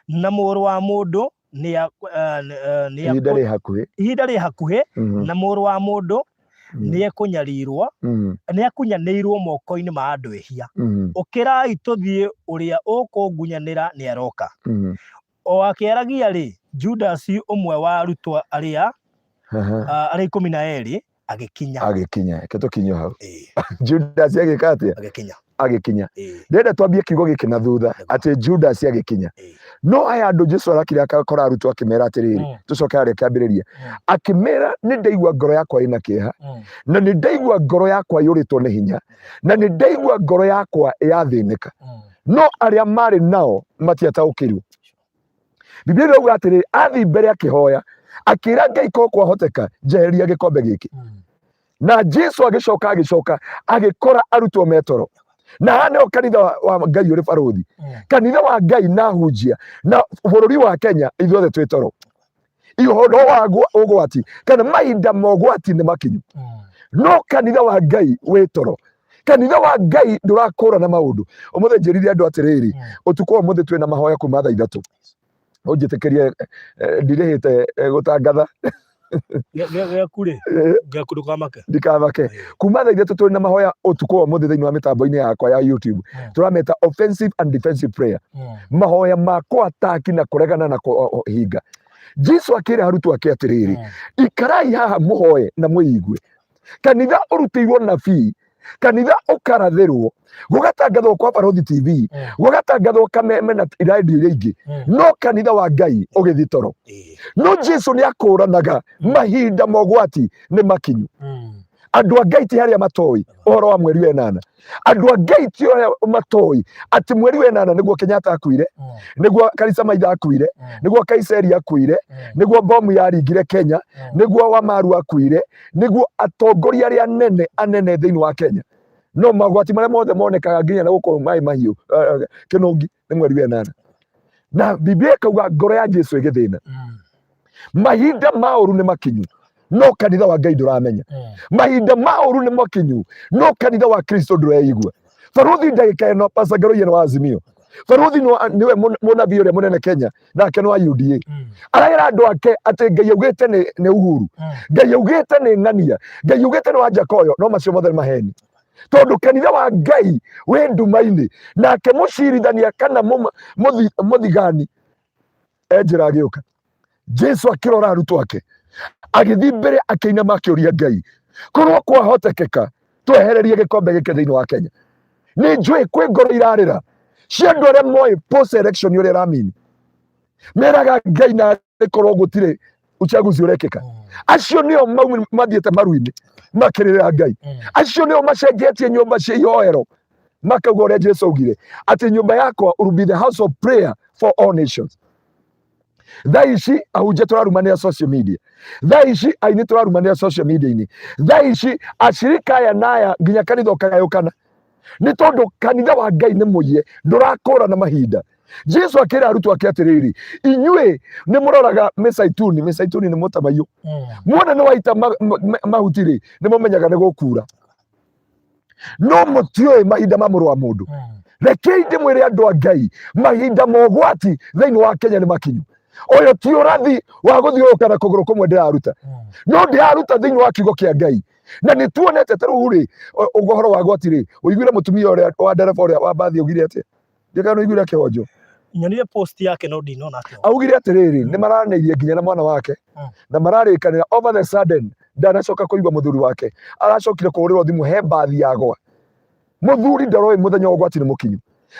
na Mũrũ wa Mũndũ nĩ Ihinda rĩ hakuhĩ. Ihinda rĩ hakuhĩ na Mũrũ wa Mũndũ nĩ ekũnyarirwo, nĩ akunyanĩirwo moko-inĩ ma andũ ehia. Ũkĩrai tũthiĩ, ũrĩa ũkũngunyanĩra nĩ aroka. O akĩaragia rĩ, Judasi ũmwe wa arutwo arĩa arĩa 12 agĩkinya. Agĩkinya, reke tũkinye hau. Judas agĩka atĩa? Agĩkinya. Agĩkinya. Ndĩrenda twambie kiugo gĩkĩ na thutha atĩ Judas agĩkinya. No aya andũ Jesu arakire akakora arutwo akĩmera atĩrĩrĩ, tũcoke harĩa kĩambĩrĩria. Akĩmera nĩ ndaigua ngoro yakwa ĩna kĩeha, na nĩ ndaigua ngoro yakwa yũrĩtwo nĩ hinya, na nĩ ndaigua ngoro yakwa yathĩnĩka. No arĩa marĩ nao matiataũkĩirwo. Biblia ĩrauga atĩrĩ, athiĩ mbere akĩhoya, akĩra Ngai ko kwahoteka njeheria gĩkombe gĩkĩ. Na Jesu agĩcoka agĩcoka agĩkora arutwo metoro. Na haha nĩho kanitha wa Ngai ũrĩ barũthi. Kanitha wa Ngai na hunjia na bũrũri wa Kenya ithuothe twĩ toro. Ũhoro wa ũgwati kana mahinda ma ũgwati nĩ makinyu. No kanitha wa Ngai wĩ toro. Kanitha wa Ngai ndũrakũra na maũndũ. Ũmũthĩ njĩrire andũ atĩrĩrĩ, ũtukũ wa ũmũthĩ twĩna mahoya kuma thaa 3. Ũnjĩtĩkĩrie, ndirĩhĩte gũtangatha. Gĩaku rĩ, gĩaku ndũkamake. Ndikamake. Kuma thaa 3 twĩna mahoya ũtukũ wa ũmũthĩ thĩinĩ wa mĩtambo-inĩ yakwa ya YouTube. Tũrameta offensive and defensive prayer. Mahoya ma kũ-attack na kũregana na kũhinga. Jesu akĩra arutwo ake atĩrĩrĩ, ikarai haha mũhoe na mwĩigue. Kanitha ũrutĩirwo nabii, kanitha ũkarathĩrwo, gũgatangathwo kwa Barothi TV, gũgatangathwo Kameme na radio iria ingĩ, no kanitha wa Ngai ũgĩthiĩ toro. No Jesu nĩ akũranaga mahinda mogwati nĩ makinyu. Andũ a Ngai ti harĩa matoĩ ũhoro wa mweri wa ĩnana. Andũ a Ngai ti arĩa matoĩ atĩ mweri wa ĩnana nĩguo Kenyatta akuire, nĩguo Karisa Maitha akuire, nĩguo Kaiseri akuire, nĩguo bomu yaringire Kenya, nĩguo Wamaru akuire, nĩguo atongoria arĩa anene anene thĩinĩ wa Kenya. No magwati marĩa mothe monekaga nginya na gũkũ maĩ mahiũ kĩnũngi nĩ mweri wa ĩnana. Na Biblia ĩkauga ngoro ya Jesu ĩgĩthĩna. Mahinda ma ũru nĩ makinyu no kanitha wa Ngai ndũramenya. Mahinda ma ũru nĩ makinyu no kanitha wa Kristo ndũreigua. Baruthi ndagĩka ĩno Pastor Ngaruiya nĩ wa Azimio. Baruthi nĩwe mũnabii ũrĩa mũnene Kenya nake nĩ wa UDA. Arera andũ ake atĩ Ngai augĩte nĩ Uhuru, Ngai augĩte nĩ ng'ania, Ngai augĩte nĩ Wanjakoyo, no macio mothe nĩ maheni. Tondũ kanitha wa Ngai wĩ nduma-inĩ, nake mũcirithania kana mũthigani e njĩra agĩũka. Jesu akĩrora arutwo ake agĩthiĩ mbere akĩinama akĩũria Ngai, korwo kwahotekeka twehererie gĩkombe gĩkĩ thĩinĩ wa Kenya. Nĩ njũĩ kwĩ ngoro irarĩra cia andũ arĩa moĩ post election ũrĩa ĩramini, meraga Ngai na korwo gũtirĩ uchaguzi ũrekĩka. Acio nĩo mathiĩte maru-inĩ makĩrĩrĩra Ngai. Acio nĩo macenjetie nyũmba cia ihoero makauga ũrĩa Jesu augire atĩ nyũmba yakwa will be the house of prayer for all nations. Thaa ici ahunjia tũrarumanĩra social media, thaa ici aini tũrarumanĩra social media-inĩ, thaa ici acirika aya na aya nginya kanitha ũkagayũkana, nĩ tondũ kanitha wa Ngai nĩ mũiye, ndũrakũra na mahinda. Jesu akĩra arutwo ake atĩrĩrĩ, inyuĩ nĩ mũroraga mĩcaituni, mĩcaituni nĩ mũtamaiyũ, muona nĩ waita mahuti rĩ, nĩ mũmenyaga nĩ gũkura, no mũtiũĩ mahinda ma mũrũ wa mũndũ. Rekei ndĩmwĩre andũ a Ngai, mahinda ma ũgwati thĩinĩ wa Kenya nĩ makinyu. Ũyũ ti ũrathi wa gũthiũrũrũka na kũgũrũ kũmwe ndĩraruta, no ndĩraruta thĩinĩ wa kiugo kĩa Ngai. Na nĩ tuonete ta rĩu rĩ, ũhoro wa gwati rĩ, ũiguire mũtumia ũrĩa wa ndereba ũrĩa wa mbathi augire atĩa? Ndiũĩ kana ũiguire akĩhonjwo. Nyonire post yake no ndinona akĩhonjwo. Augire atĩrĩrĩ, nĩ maranĩirie nginya na mwana wake na mararĩkanĩra over the sudden ndanacoka kũigua mũthuri wake, aracokire kũhũrĩrwo thimũ he mbathi yagwa. Mũthuri ndaroĩ mũthenya wa ũgwati nĩ mũkinyu.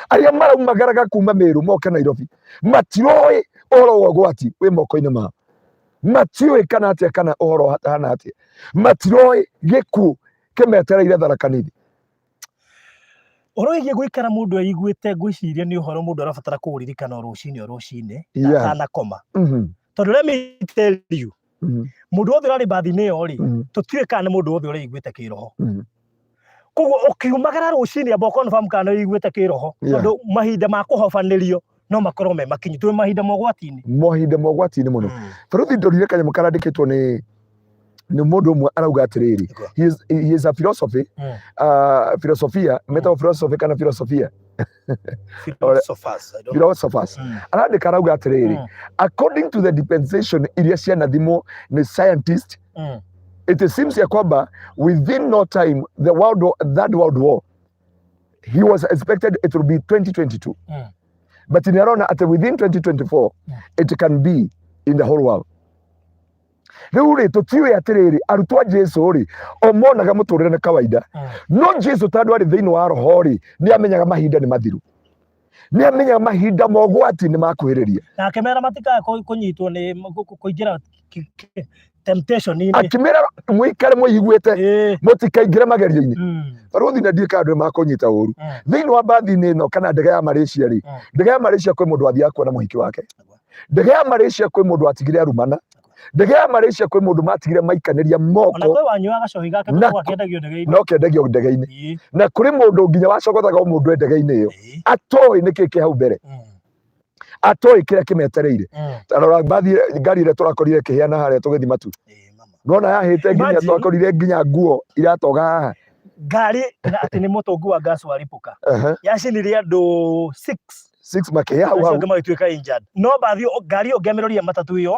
Arĩa maraumagaraga kuma Meru moke Nairobi matiroĩ ũhoro wa ũgwati wĩ moko-inĩ mao, matiũĩ kana atĩa kana ũhoro ũhana atĩa, matiroĩ gĩkuũ kĩmetereire Tharaka Nithi. Ũhoro wĩgiĩ gũikara mũndũ eiguĩte ngwĩciria nĩ ũhoro mũndũ arabatara kũũririkana o rũcinĩ o rũcinĩ atanakoma. Tondũ let me tell you, mũndũ wothe ũrarĩ mbathi-inĩ ĩyo rĩ, tũtiũĩ kana nĩ mũndũ wothe ũreiguĩte kĩroho. Koguo ũkiumagara rũcinĩ amba ũ confirm kana nĩ ũiguĩte kĩroho, tondũ mahinda ma kũhobanĩrio no makorwo me makinyu. Twĩ mahinda ma ũgwati-inĩ. Mahinda ma ũgwati-inĩ mũno. Baruthi ndorire kanyamũ karandĩkĩtwo nĩ mũndũ ũmwe arauga atĩrĩrĩ, he is a philosophy, philosophia, metagwo philosophy kana philosophia? Philosophers, I don't know. Philosophers. Arandĩka arauga atĩrĩrĩ, according to the dispensation iria cianathimwo nĩ scientist, it seems ya kwamba within no time the world war, third world war he was expected it will be 2022, but nĩ arona atĩ within 2024 it can be in the whole world. Rĩu rĩ, tũtiũĩ atĩrĩrĩ, arutwo a Jesu rĩ, o monaga mũtũrĩre nĩ kawaida, no Jesu tondũ arĩ thĩinĩ wa roho rĩ, nĩ amenyaga mahinda nĩ mathiru, nĩ amenyaga mahinda ma ũgwati nĩ makuhĩrĩria. Na akĩmera matikae kũnyitwo nĩ kũingĩra temptation-inĩ. Akĩmera mũikare mwĩiguĩte, mũtikaingĩre magerio-inĩ. Barũthi na ndiũĩ kana andũ nĩ makũnyita ũru. Thĩinĩ wa mbathi-inĩ ĩno kana ndege ya Malaysia rĩ, ndege ya Malaysia kwĩ mũndũ wathiaga kuona mũhiki wake. Ndege ya Malaysia kwĩ mũndũ watigire arumana. Ndege ya Malaysia kwĩ mũndũ matigire maikanĩria Ona moko. kwĩ wanyuaga gacohi gake tondũ gakĩendagio ndege-inĩ. No kendagio ndege-inĩ. Na kũrĩ mũndũ nginya wacogothaga o mũndũ e ndege-inĩ ĩyo. Atoĩ nĩkĩ kĩ hau mbere. Atoĩ kĩrĩa kĩmetereire. Ta rora mbathi ngari ĩrĩa tũrakorire ĩkĩhĩana harĩa tũgĩthiĩ matu. Nona yahĩte nginya Imagine. twakorire nginya nguo iratoga haha. Ngari na atĩ nĩ mũtũngu wa gas waripũka. Yacinire andũ 6. 6 makĩhĩa hau Acio hau. angĩ magĩtuĩka injured. No mbathi ĩyo, ngari ĩyo ngĩamĩroria matatũ ĩyo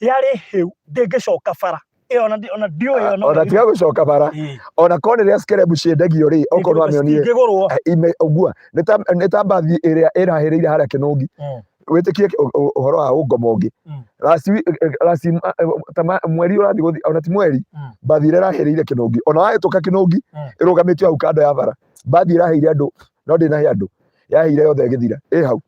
yarĩ hĩu, ndĩngĩcoka bara. Ĩyo ona ona ndiũĩ ona Ona tiga gũcoka bara. Ona korwo nĩ rĩa scrap ciendagio rĩ, okorwo nĩwamĩonire. Cingĩgũrwo. Ũguo nĩ ta mbathi ĩrĩa ĩrahĩrĩire harĩa Kĩnũngi. Wĩtĩkie ũhoro wa ũngoma ũngĩ. Last last ta mweri ũrathiĩ gũthi ona ti mweri, mbathi ĩrĩa ĩrahereire Kĩnũngi, ona wahĩtũka Kĩnũngi, ĩrũgamĩtio hau kando ya bara, mbathi ĩraheire andũ no ndĩnahe andũ, yaheire yothe ĩgĩthira ĩ hau.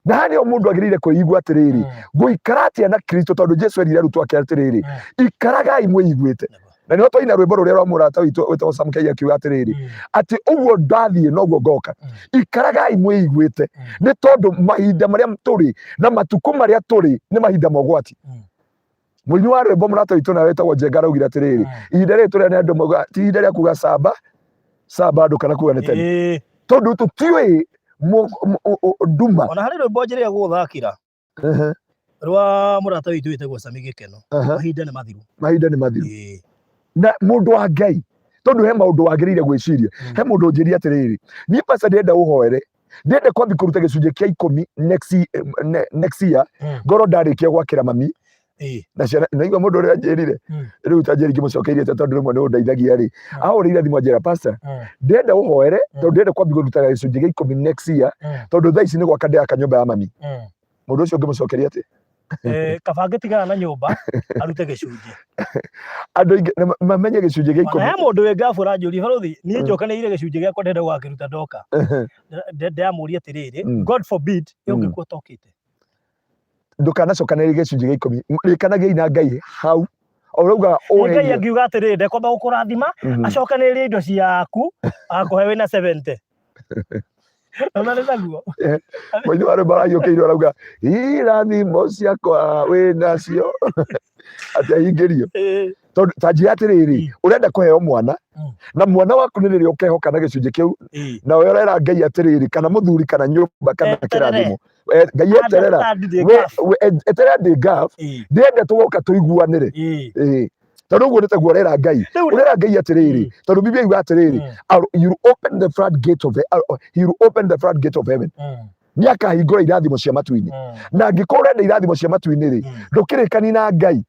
Na haha nĩho mũndũ agĩrĩire kwĩigua atĩrĩrĩ, ngũikara atĩa na Kristo? Tondũ Jesu erire arutwo ake atĩrĩrĩ, ikaragai mwĩiguĩte. Na nĩho twaina rwĩmbo rũrĩa rwa mũrata witũ wĩtagwo Sam Kei akiuga atĩrĩrĩ, atĩ ũguo ndathiĩ noguo ngoka, ikaragai mwĩiguĩte, nĩ tondũ mahinda marĩa tũrĩ na matukũ marĩa tũrĩ nĩ mahinda ma ũgwati. Mũini wa rwĩmbo mũrata witũ nawe wĩtagwo Njenga araugire atĩrĩrĩ, ihinda rĩrĩ tũrĩa nĩ andũ mauga ti ihinda rĩa kuga samba samba andũ kana kuga nĩ tene, tondũ tũtiũĩ nduma. Ona harĩ rwĩmbo njĩrĩga gũgũthakĩra rwa mũrata witũ wĩtagwo Sami Gĩkeno, mahinda nĩ mathiru. Mahinda nĩ mathiru. Na mũndũ wa Ngai, tondũ he maũndũ wagĩrĩire gwĩciria. He mũndũ ũnjĩria atĩrĩrĩ, niĩ pastor ndĩrenda ũhoere, ndĩrenda kwambi kũruta gĩcunjĩ kĩa ikũmi next year, ngorwo ndarĩkia gwakĩra mami na ciana. Naigua mũndũ ũrĩa anjĩrire, rĩu ta njĩri ngĩmũcokeirie atĩa, tondũ rĩmwe nĩ ũndeithagia rĩ, ahũrĩire thimũ anjĩra, pastor, ndĩrenda ũhoere, tondũ ndĩrenda kwambi kũrutaga gĩcunjĩ gĩa ikũmi next year, tondũ thaa ici nĩ gwaka ndĩraka nyũmba ya mami. Mũndũ ũcio ngĩmũcokeria atĩ Kaba angĩtigana na nyũmba arute gĩcunjĩ. Andũ aingĩ nĩ mamenye gĩcunjĩ gĩa Ona ikũmi. he mũndũ wĩ ngabu ũranjũria, barũthi, niĩ njokanĩire gĩcunjĩ gĩakwa ndĩrenda gũgakĩruta ndoka. Ndĩramũria atĩrĩrĩ, God forbid, ũngĩkua ũtokĩte? Ndũkanacokanĩrĩrie gĩcunjĩ gĩa ikũmi, rĩkanagiai na Ngai hau o ũrauga. Nĩ Ngai ũhe angiuga atĩrĩrĩ, ndekwamba gũkũrathima, acokanĩrĩrie indo ciaku akũhe wĩna 70. Ona nĩ taguo. Mũini wa rwĩmbo arahiũkĩirwo arauga irathimo ciakwa wĩ nacio atĩ ahingĩrio. Tondũ ta njĩra atĩrĩrĩ, ũrenda kũheo mwana, na mwana waku nĩ rĩrĩa ũkehoka na gĩcunjĩ kĩu, na we ũrera Ngai atĩrĩrĩ, kana mũthuri kana nyũmba kana Eterere. kĩrathimo. Ngai eterera. Understand the We gap. Eterera ndĩ ngaf, ndĩrenda tũgoka tũiguanĩre. Tondũ ũguo nĩ taguo ũrera Ngai. Rĩu Ũrera Ngai atĩrĩrĩ, tondũ Biblia yuga atĩrĩrĩ, "You will open the flood gate of he will open the flood gate of heaven." Nĩ akahingũra irathimo cia matu-inĩ. Na angĩkorwo ũrenda irathimo cia matu-inĩ rĩ, ndũkĩrĩkani na Ngai.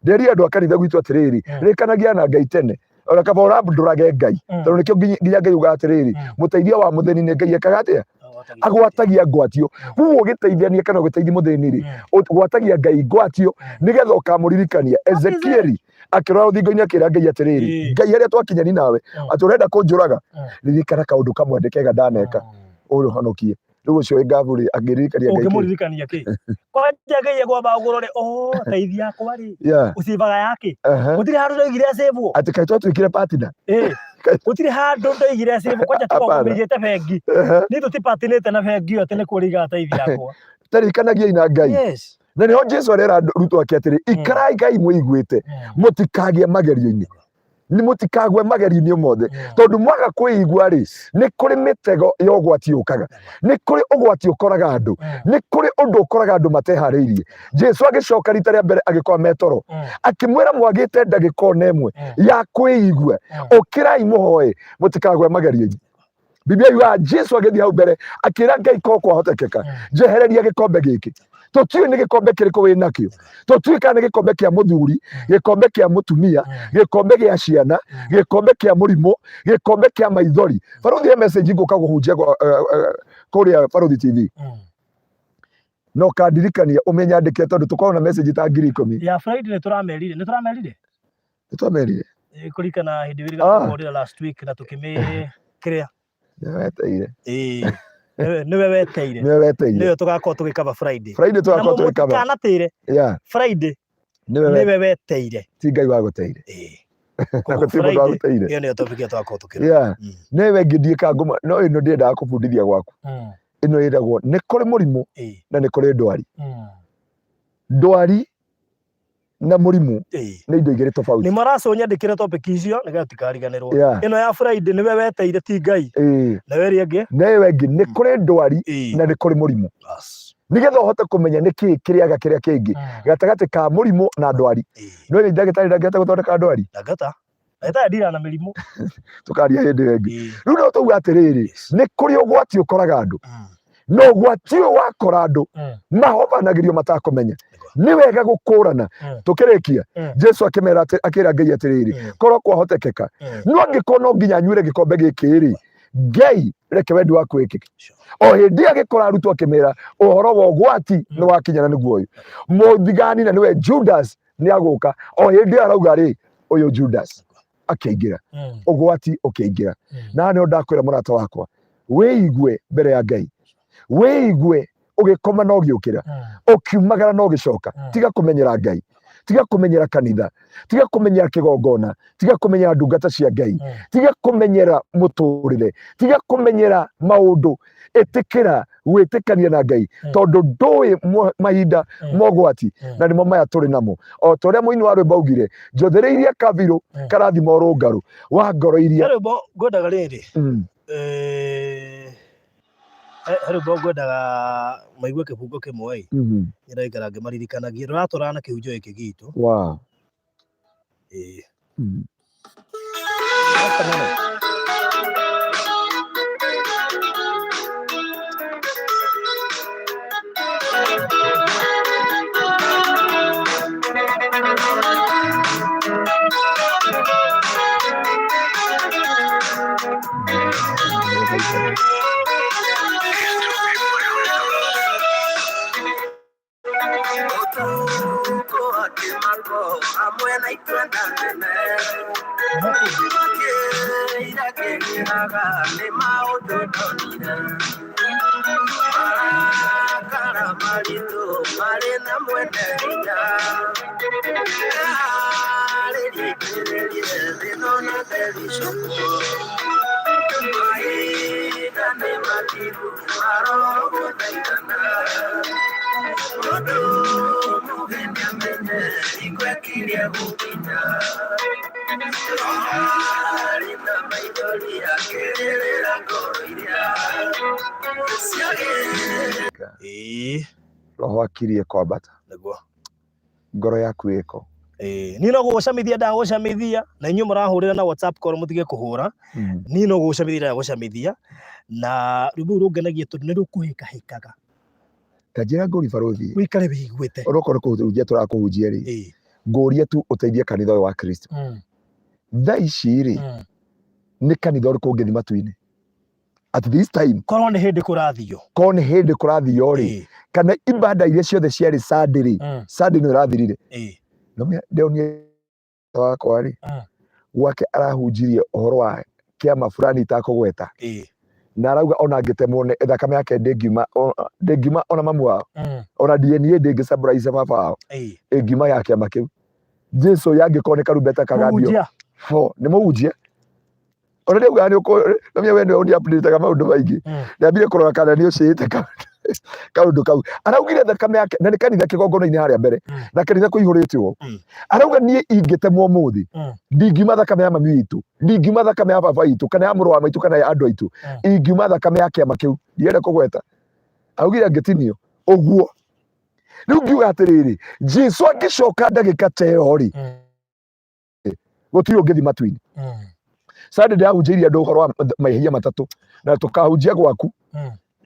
Nderire andũ a kanitha gwitũ atĩrĩrĩ, rĩkanagia na Ngai tene, ona kaba ũrandũrage Ngai, tondũ nĩkĩo nginya Ngai ugaga atĩrĩrĩ, mũteithia wa mũthĩni nĩ Ngai ekaga atĩa? Agwatagia ngwatio. Koguo ũgĩteithania kana ũgĩteithia mũthĩni rĩ, ũgwatagia Ngai ngwatio, nĩgetha ũkamũririkania. Ezekieli akĩrora rũthingo-inĩ akĩra Ngai atĩrĩrĩ, Ngai, harĩa twakinyani nawe, atĩ ũrenda kũnjũraga, ririkana kaũndũ kamwe ndĩkega ndaneka, ũhonokie. Rĩu ũcio wĩ ngabu rĩ, angĩririkania Ngai kĩ? Ũngĩmũririkania kĩ? Kwanja Ngai egwamba ũgũrore, oh, teithia akwa rĩ, ũcivaga yake? Gũtirĩ handũ ndoigire acĩvwo. Atĩ kaĩ twatuĩkire partner? Ĩĩ. Gũtirĩ handũ ndoigire acĩvwo, kwanja tiga Hapana. ũmĩigĩte bengi. Niĩ tũtipatinĩte na bengi ĩyo atĩ nĩkuo ũrĩigaga teithia akwa. Taririkanagiai na Ngai. Na nĩho Jesu arera arutwo ake atĩrĩ, ikarai Ngai mwĩiguĩte, mũtikagĩe magerio-inĩ, nĩ mũtikagwe magerio-inĩ mothe, tondũ mwaga kwĩigua rĩ, nĩ kũrĩ mĩtego ya ũgwati yũkaga, nĩ kũrĩ ũgwati ũkoraga andũ, nĩ kũrĩ ũndũ ũkoraga andũ mateharĩirie. Jesu agĩcoka rita rĩa mbere agĩkora metoro, akĩmwĩra, mwagĩte ndagĩka ona ĩmwe ya kwĩigua, ũkĩrai mũhoe mũtikagwe magerio-inĩ. Biblia yugaga Jesu agĩthiĩ hau mbere akĩra Ngai, ko kwahotekeka, njehereria gĩkombe gĩkĩ. Tũtiũĩ nĩ gĩkombe kĩrĩkũ wĩ nakĩo, tũtiũĩ kana nĩ gĩkombe kĩa mũthuri, gĩkombe kĩa mũtumia, gĩkombe gĩa ciana, gĩkombe kĩa mũrimũ, gĩkombe kĩa maithori. Barũthi, he message ngũka kũhunjia kũrĩa Barũthi TV, no kandirikania ũmĩnyandĩke, tondũ tũkoragwo na message ta 10,000. Ya Friday nĩ tũramerire, nĩ tũramerire. Nĩ twamerire. Kũrikana hĩndĩ wĩrĩga kũhũrĩra last week na tũkĩmĩ kĩrĩa. Nĩwe weteire. Ĩĩ. Nĩwe weteire. Nĩwe weteire. Nĩwe tũgakorwo tũgĩkaba Friday. Friday tũgakorwo tũgĩkaba. Mũtikanatĩre. Friday nĩwe nĩwe weteire. Ti Ngai wagũteire. Ĩĩ. Na gũtirĩ mũndũ wagũteire. Ĩyo nĩyo topic ĩrĩa tũgakorwo tũkĩrora. Nĩwe ngĩthiĩ ka ngũma no ĩno ndĩendaga kũbundithia gwaku. Ĩno ĩragwo nĩ kũrĩ mũrimũ na nĩ kũrĩ ndwari. Ndwari na mũrimũ nĩ indo igĩrĩ tofauti. Nĩ maracũnyandĩkĩre topic icio nĩgetha tikariganĩrwo. Ĩno ya Friday nĩwe weteire ti Ngai. Na we ĩrĩa ĩngĩ? Na ĩyo ĩngĩ nĩ kũrĩ ndwari na nĩ kũrĩ mũrimũ. Nĩgetha ũhote kũmenya nĩ kĩĩ kĩrĩaga kĩrĩa kĩngĩ gatagatĩ ka mũrimũ na ndwari. No ĩrĩ ndagĩtarĩ ndangĩhota gũthondeka ndwari. Ndangĩhota. Ndagĩtarĩ ndira na mĩrimũ. Tũkaria hĩndĩ ĩyo ĩngĩ. Rĩu no tauga atĩrĩrĩ, nĩ kũrĩ ũgwati ũkoraga andũ, no ũgwati ũyũ wakora andũ mahobanagĩrio matakũmenya. Nĩ wega gũkũrana. Tũkĩrĩkia, Jesu akĩmera akĩra Ngai atĩrĩrĩ, korwo kwahotekeka, no angĩkorwo no nginya nyuĩre gĩkombe gĩkĩ rĩ, Ngai. Reke wendi waku wĩkĩke. O hĩndĩ ĩyo agĩkora arutwo akĩmera ũhoro wa ũgwati nĩ wakinya na nĩguo ũyũ mũthigani na nĩwe Judas nĩ agũka. O hĩndĩ ĩyo arauga rĩ, ũyũ Judas akĩingĩra, ũgwati ũkĩingĩra. Na nĩo ndakwĩra mũrata wakwa, wĩigue mbere ya Ngai, wĩigue ũgĩkoma na ũgĩũkĩra, ũkiumagara na ũgĩcoka. Tiga kũmenyera Ngai, tiga kũmenyera kanitha, tiga kũmenyera kĩgongona, tiga kũmenyera ndungata cia Ngai, tiga kũmenyera mũtũrĩre, tiga kũmenyera maũndũ. Ĩtĩkĩra gwĩtĩkania na Ngai, tondũ ndũĩ mahinda mogwati na nĩmo maya tũrĩ namo. O ta ũrĩa mũini wa rwĩmbo augire, njothereirie kabirũ karathima ũrũngarũ wa ngoro iria He rwĩmbo ngwendaga rĩrĩ, he rwĩmbo ngwendaga maigue kĩbungo kĩmwe ĩ, ndĩraikara ngĩmaririkanagia rũratwarana na kĩhunjio gĩkĩ gitũ. Ĩĩ. Ũtukũ wa kĩmako hamwe na ikwenda nene makĩira kĩgĩraga nĩ maũndũ ndonire marakara maritũ marĩ na mwene hinya Yarĩrie itĩrĩrie thĩno na thericũkwo mahinda nĩ matigu marogũthaithana mũndũ mũgeni amenye hingo ĩkirie gũkinya arĩ na maithori akĩrĩrĩra ngoro iria ciagĩ. Ĩĩ. Roho akirie kwambata. Nĩguo. Ngoro yaku ĩko. Ĩĩ, niĩ no gũgũcamithia ndagũcamithia, na inyuĩ mũrahũrĩra na WhatsApp call mũtige kũhũra. Niĩ no gũgũcamithia ndagũcamithia, na rwĩmbo rũu rũngenagia tondũ nĩ rũkũhĩkahĩkaga. Ta njĩra ngũri barũthi. Ũikare wĩiguĩte. Onokorwo nĩ kũhunjia tũrakũhunjia rĩ, ngũrie tu ũteithie kanitha ũyũ wa Kristo. Thaa ici rĩ, nĩ kanitha ũrĩkũ ũngĩthiĩ matu-inĩ? At this time. Korwo nĩ hĩndĩ kũrathio. Korwo nĩ hĩndĩ kũrathio rĩ, kana ibada iria ciothe ciarĩ Sunday rĩ, Sunday nĩ ĩrathirire. No ndĩronire wakwa rĩ, gwake arahunjirie ũhoro wa kĩama fulani itakũgweta. Na arauga ona angĩtemwo nĩ thakame yake ndĩngiuma, ndĩngiuma ona mamu wao. Ona DNA ndĩngĩcambũraica baba wao. Ĩngiuma ya kĩama kĩu. Jesu yangĩkorwo nĩ karumbeta kagambio. Mũhunjia. Ho, nĩ mũhunjia. Ona nĩ ugaga nĩ ũkũ we nĩwe ũni update maũndũ maingĩ. Ndambire kũrora kana nĩ ũcĩĩte kaũndũ kau. Araugire thakame yake na nĩ kanitha kĩgongona-inĩ harĩa mbere. Na kanitha kũihũrĩte ũũ. Arauga niĩ ingĩtemwo ũmũthĩ, ndingiuma thakame ya mami witũ, ndingiuma thakame ya baba witũ, kana ya mũrũ wa maitũ, kana ya andũ aitũ. Ingiuma thakame ya kĩama kĩu. Ndienda kũgweta. Araugire angĩtinio ũguo. Rĩu ngiuga atĩrĩrĩ, Jesu angĩcoka ndagĩka ta ĩyo rĩ, gũtirĩ ũngĩthiĩ matu-inĩ. Sunday ndĩrahunjĩirie andũ ũhoro wa mehia matatũ na tũkahunjia gwaku.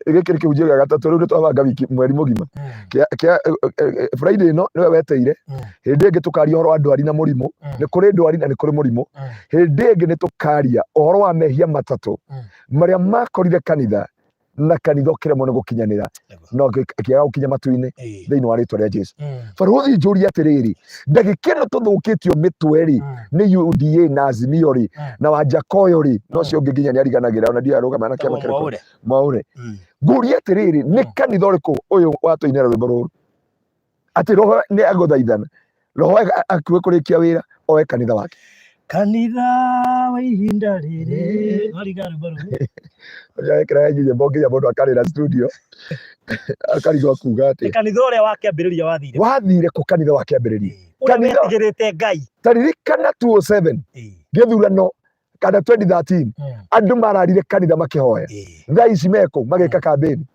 Gĩkĩ nĩ kĩhunjio gĩa gatatũ, rĩu nĩ twabanga wiki mweri mũgima. Kĩa Friday ĩno nĩwe weteire. Hĩndĩ ĩngĩ tũkaria ũhoro wa ndwari na mũrimũ. Nĩ kũrĩ ndwari na nĩ kũrĩ mũrimũ. Hĩndĩ ĩngĩ nĩ tũkaria ũhoro wa mehia matatũ marĩa makorire kanitha na kanitha ũkĩremwo nĩ gũkinyanĩra no akĩaga gũkinya matu-inĩ thĩinĩ wa rĩtwa rĩa Jesu. Barũthi, njũrie atĩrĩrĩ, ndagĩka ĩno tũthũkĩtio mĩtwe rĩ nĩ UDA na Azimio rĩ na Wanjakoyo rĩ, no ũcio ũngĩ nginya nĩ ariganagĩra ona ndiũĩ arũgama na kĩama kĩrĩkũ. Mwaũre. Ngũrie atĩrĩrĩ, nĩ kanitha ũrĩkũ ũyũ watũinĩra rwĩmbo rũrũ atĩ roho nĩ agũthaithana, roho akuwe kũrĩkia wĩra oe kanitha wake? Kanitha wa ihinda rĩrĩ. Wariga rwĩmbo rũu. Wekĩra nyĩmbo nginya mũndũ akarĩra studio akarigwo kuga atĩ Nĩ kanitha ũrĩa wa kĩambĩrĩria wathire. Wathire kũ kanitha wa kĩambĩrĩria? Ũrĩa wetigĩrĩte Ngai. Ta ririkana 207 gĩthurano kana 2013, andũ mararire kanitha makĩhoya. Thaa ici mekũ magĩka kambĩni.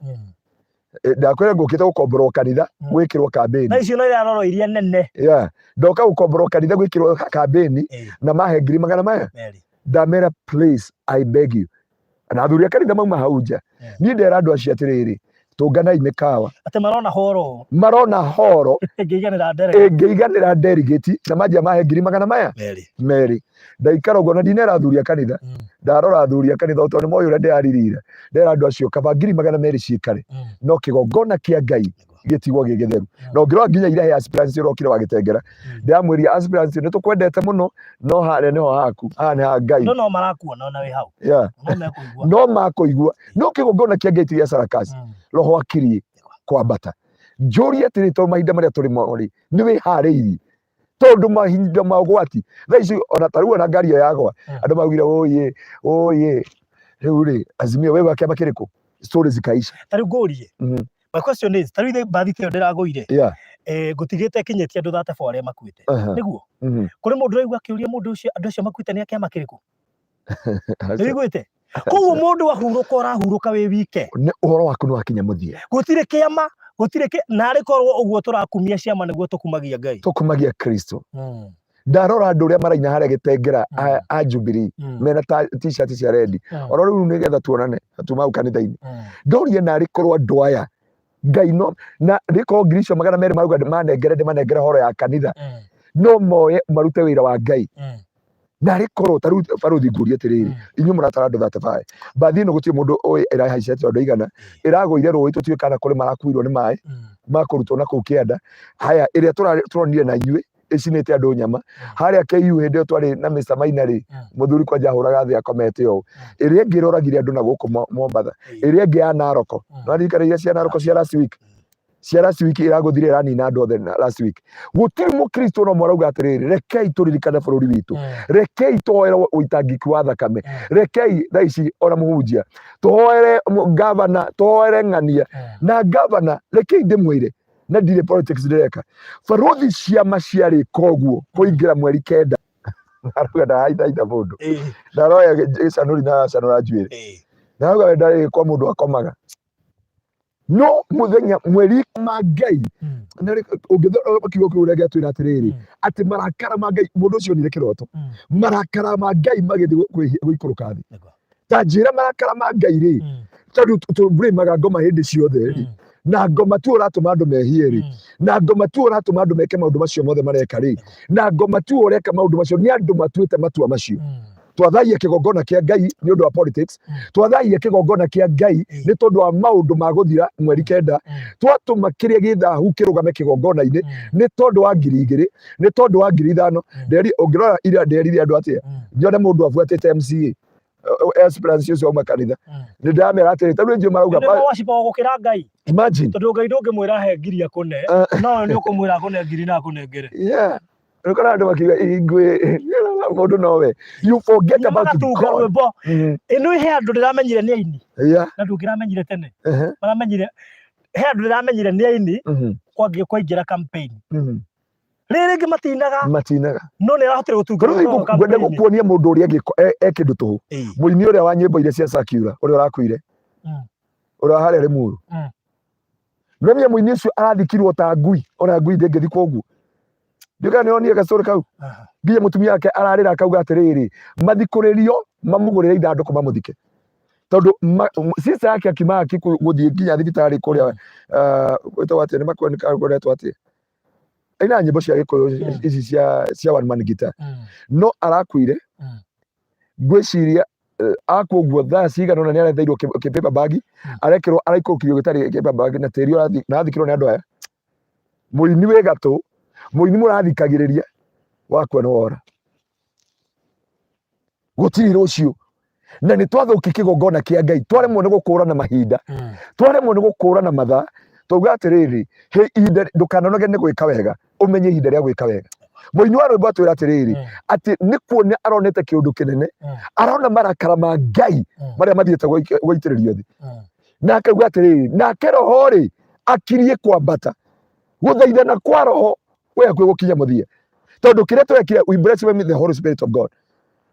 Ndakwĩra ngũkĩte gũkomborwo kanitha gwĩkĩrwo kambĩni. Na icio no irarorwo iria nene. Yeah. Ndoka gũkomborwo kanitha gwĩkĩrwo kambĩni na mahe ngiri magana maya. Ndamera, please, I beg you, na athuri a kanitha mauma hau nja. Niĩ ndera andũ acio atĩrĩrĩ, Tũnganai mĩkawa. Atĩ marona horo. Marona horo. Ĩngĩiganĩra nderegeti. Ĩngĩiganĩra nderigĩti na manjia mahe ngiri magana maya merĩ. Merĩ. Ndaikara ũguo na ndinera athuri a kanitha. Ndarora athuri a kanitha tondũ nĩ moĩ ũrĩa ndĩraririre. Ndera andũ acio kaba 200,000 ciikare. No kĩgongona kĩa Ngai gĩtigwo gĩ gĩtheru. Na ũngĩrora nginya ira he aspirants ũrokire wa Gĩtengera. Ndĩramwĩrire aspirants nĩ tũkwendete mũno no harĩa nĩho haku, haha nĩ ha Ngai. No no marakuona ona wĩ hau. Yeah. No mekũigua. No makũigua. No kĩgongona kĩa Ngai ti gĩa sarakasi. Roho akiriĩ kwambata. Njũrie atĩrĩ tondũ mahinda marĩa tũrĩ mo rĩ, nĩ wĩharĩirie? Tondũ mahinda ma ũgwati thaa ici ona ta rĩu ona ngari ĩyo yagwa andũ maugire ũyĩ ũyĩ rĩu rĩ Azimio wewe wa kĩama kĩrĩkũ story zikaisha. Ta rĩu ngũrie. My question is, ta rĩu ithe mbathi ta ĩyo ndĩragũire ngũtigĩte ĩkinyĩtie andũ 34 arĩa makuĩte. Nĩguo? Kũrĩ mũndũ ũraigua akĩũria mũndũ ũcio andũ acio makuĩte nĩ a kĩama kĩrĩkũ? Nĩ wĩiguĩte? Koguo mũndũ ahurũka ũrahurũka wĩ wike. Nĩ ũhoro waku nĩ wakinya mũthia. Gũtirĩ kĩama, gũtirĩ kĩ narĩ korwo ũguo tũrakumia ciama nĩguo tũkumagia Ngai. Tũkumagia Kristo. Ndarora andũ ũrĩa maraina harĩa Gĩtengera a Jubilee mena ta t-shirt cia red. Oro rĩu nĩgetha tuonane tuma hau kanitha-inĩ. Ndoria narĩ korwo andũ aya Ngai no na rĩkorwo ngiri icio 200 marauga manengere ndĩmanengere horo ya kanitha no moye marute wĩra wa Ngai. Narĩ korwo ta rĩu barũthi ngũrie atĩrĩrĩ inyuĩ mũratara andũ 35 mbathi ĩno gũtirĩ mũndũ ũĩ ĩrahaicĩte andũ aigana ĩragũire rũĩ tũtiũĩ kana kũrĩ marakuirwo nĩ maĩ makũrutwo na kũu kĩanda haya ĩrĩa tũronire na inyuĩ ĩcinĩte andũ nyama harĩa KU hĩndĩ ĩyo twarĩ na Mr Maina rĩ mũthuri kwanja ahũraga thĩ akomete ũũ ĩrĩa ĩngĩ ĩroragire andũ na gũkũ Mombatha ĩrĩa ĩngĩ ya Naroko nĩwaririkana iria cia Naroko cia last week cia last week ĩragũthire ĩranina andũ othe na last week gũtirĩ mũkristo no marauga atĩrĩrĩ rekei tũririkane bũrũri witũ rekei tũhoere ũitangĩki wa thakame rekei thaa ici ona mũhunjia tũhoere gavana tũhoere ng'ania na gavana rekei ndĩmwĩre na ndirĩ politics ndĩreka barũthi ciama ciarĩka ũguo kũingĩra mweri kenda arauga ndaraithaitha mũndũ ndaroya gĩcanũri na aracanũra njuĩrĩ ndarauga we ndarĩ kwa mũndũ akomaga no mũthenya mweri ma Ngai na ũngĩthoma kiugo kĩu ũrĩa gĩatwĩra atĩrĩrĩ atĩ marakara ma Ngai mũndũ ũcio onire kĩroto marakara ma Ngai magĩthiĩ gũikũrũka thĩ ta njĩra marakara ma Ngai rĩ tondũ tũblĩmaga ngoma hĩndĩ ciothe rĩ na ngoma tu ũratũma andũ mehie rĩ na ngoma tu ũratũma andũ meke maũndũ macio mothe mareka rĩ na ngoma tu ũreka maũndũ macio nĩ andũ matuĩte matua macio twathagia kĩgongona kĩa Ngai nĩ ũndũ wa politics twathagia kĩgongona kĩa Ngai nĩ tondũ wa maũndũ ma gũthira mweri kenda twatũma kĩrĩa gĩ thahu kĩrũgame kĩgongona-inĩ nĩ tondũ wa 2000 nĩ tondũ wa 5000 nderi ũngĩrora ira nderire andũ atĩa nyone mũndũ abuatĩte MCA Esperance ũcio wauma kanitha nĩ ndamera atĩrĩ ta rĩu njũ marauga Nĩ wacipaga gũkĩra Ngai. Imagine. Tondũ Ngai ndũngĩmwĩra he ngiri akũne no nĩ ũkũmwĩra akũne ngiri na akũnengere. Yeah. Ũkora andũ makiuga ingwe mũndũ nowe. You forget about God. Rwĩmbo. Ĩno he andũ ndĩramenyire nĩ aini. Na ndũngĩramenyire tene. Maramenyire he andũ ndĩramenyire nĩ aini kwaingĩra campaign. Rĩrĩ rĩngĩ matinaga. Matinaga. No nĩ arahotire gũtunga. Rĩu ngwenda gũkuonia mũndũ ũrĩa e kĩndũ tũhũ. Mũini ũrĩa wa nyĩmbo iria cia Shakira ũrĩa ũrakuire. Ũrĩa harĩa Limuru. Nĩwamenya mũini ũcio arathikirwo ta ngui ona ngui ndĩngĩthikwo ũguo. Ndiũĩ kana nĩwonire gastory kau. Nginya mũtumia wake ararĩra akauga atĩrĩrĩ mathikũrĩrio mamũgũrĩre ithandũkũ mamũthike. Tondũ sister yake akiumaga Kikuyu gũthiĩ nginya thibitarĩ kũrĩa gwĩtagwo atĩa nĩ Makueni kana kũretwo atĩa. Ainaga nyĩmbo cia Gĩkũyũ ici cia one man guitar. No arakuire ngwĩciria akua ũguo thaa cigana ũna nĩ aretheirwo kĩ paper bag arekĩrwo araikũrũkirio gĩtarĩ kĩ paper bag na tĩri ũrathiĩ na athikirwo nĩ andũ aya mũini wĩ gatũ mũini mũrathikagĩrĩria wakua nĩ wora gũtirĩ rũciũ na nĩ twathũkia kĩgongona kĩa Ngai twaremwo nĩ gũkũrana mahinda twaremwo nĩ gũkũrana mathaa twauga atĩrĩrĩ he ihinda ndũkananoge nĩ gwĩka wega ũmenye ihinda rĩa gwĩka wega mũini wa rwĩmbo atwĩra atĩrĩrĩ atĩ nĩ kuona aronete kĩũndũ kĩnene arona marakara ma Ngai marĩa mathiĩte gũitĩrĩrio thĩ na akauga atĩrĩrĩ nake roho rĩ akirie kwambata gũthaithana kwa roho kwĩ hakuhĩ gũkinya mũthia tondũ kĩrĩa twekire we blaspheme the Holy Spirit of God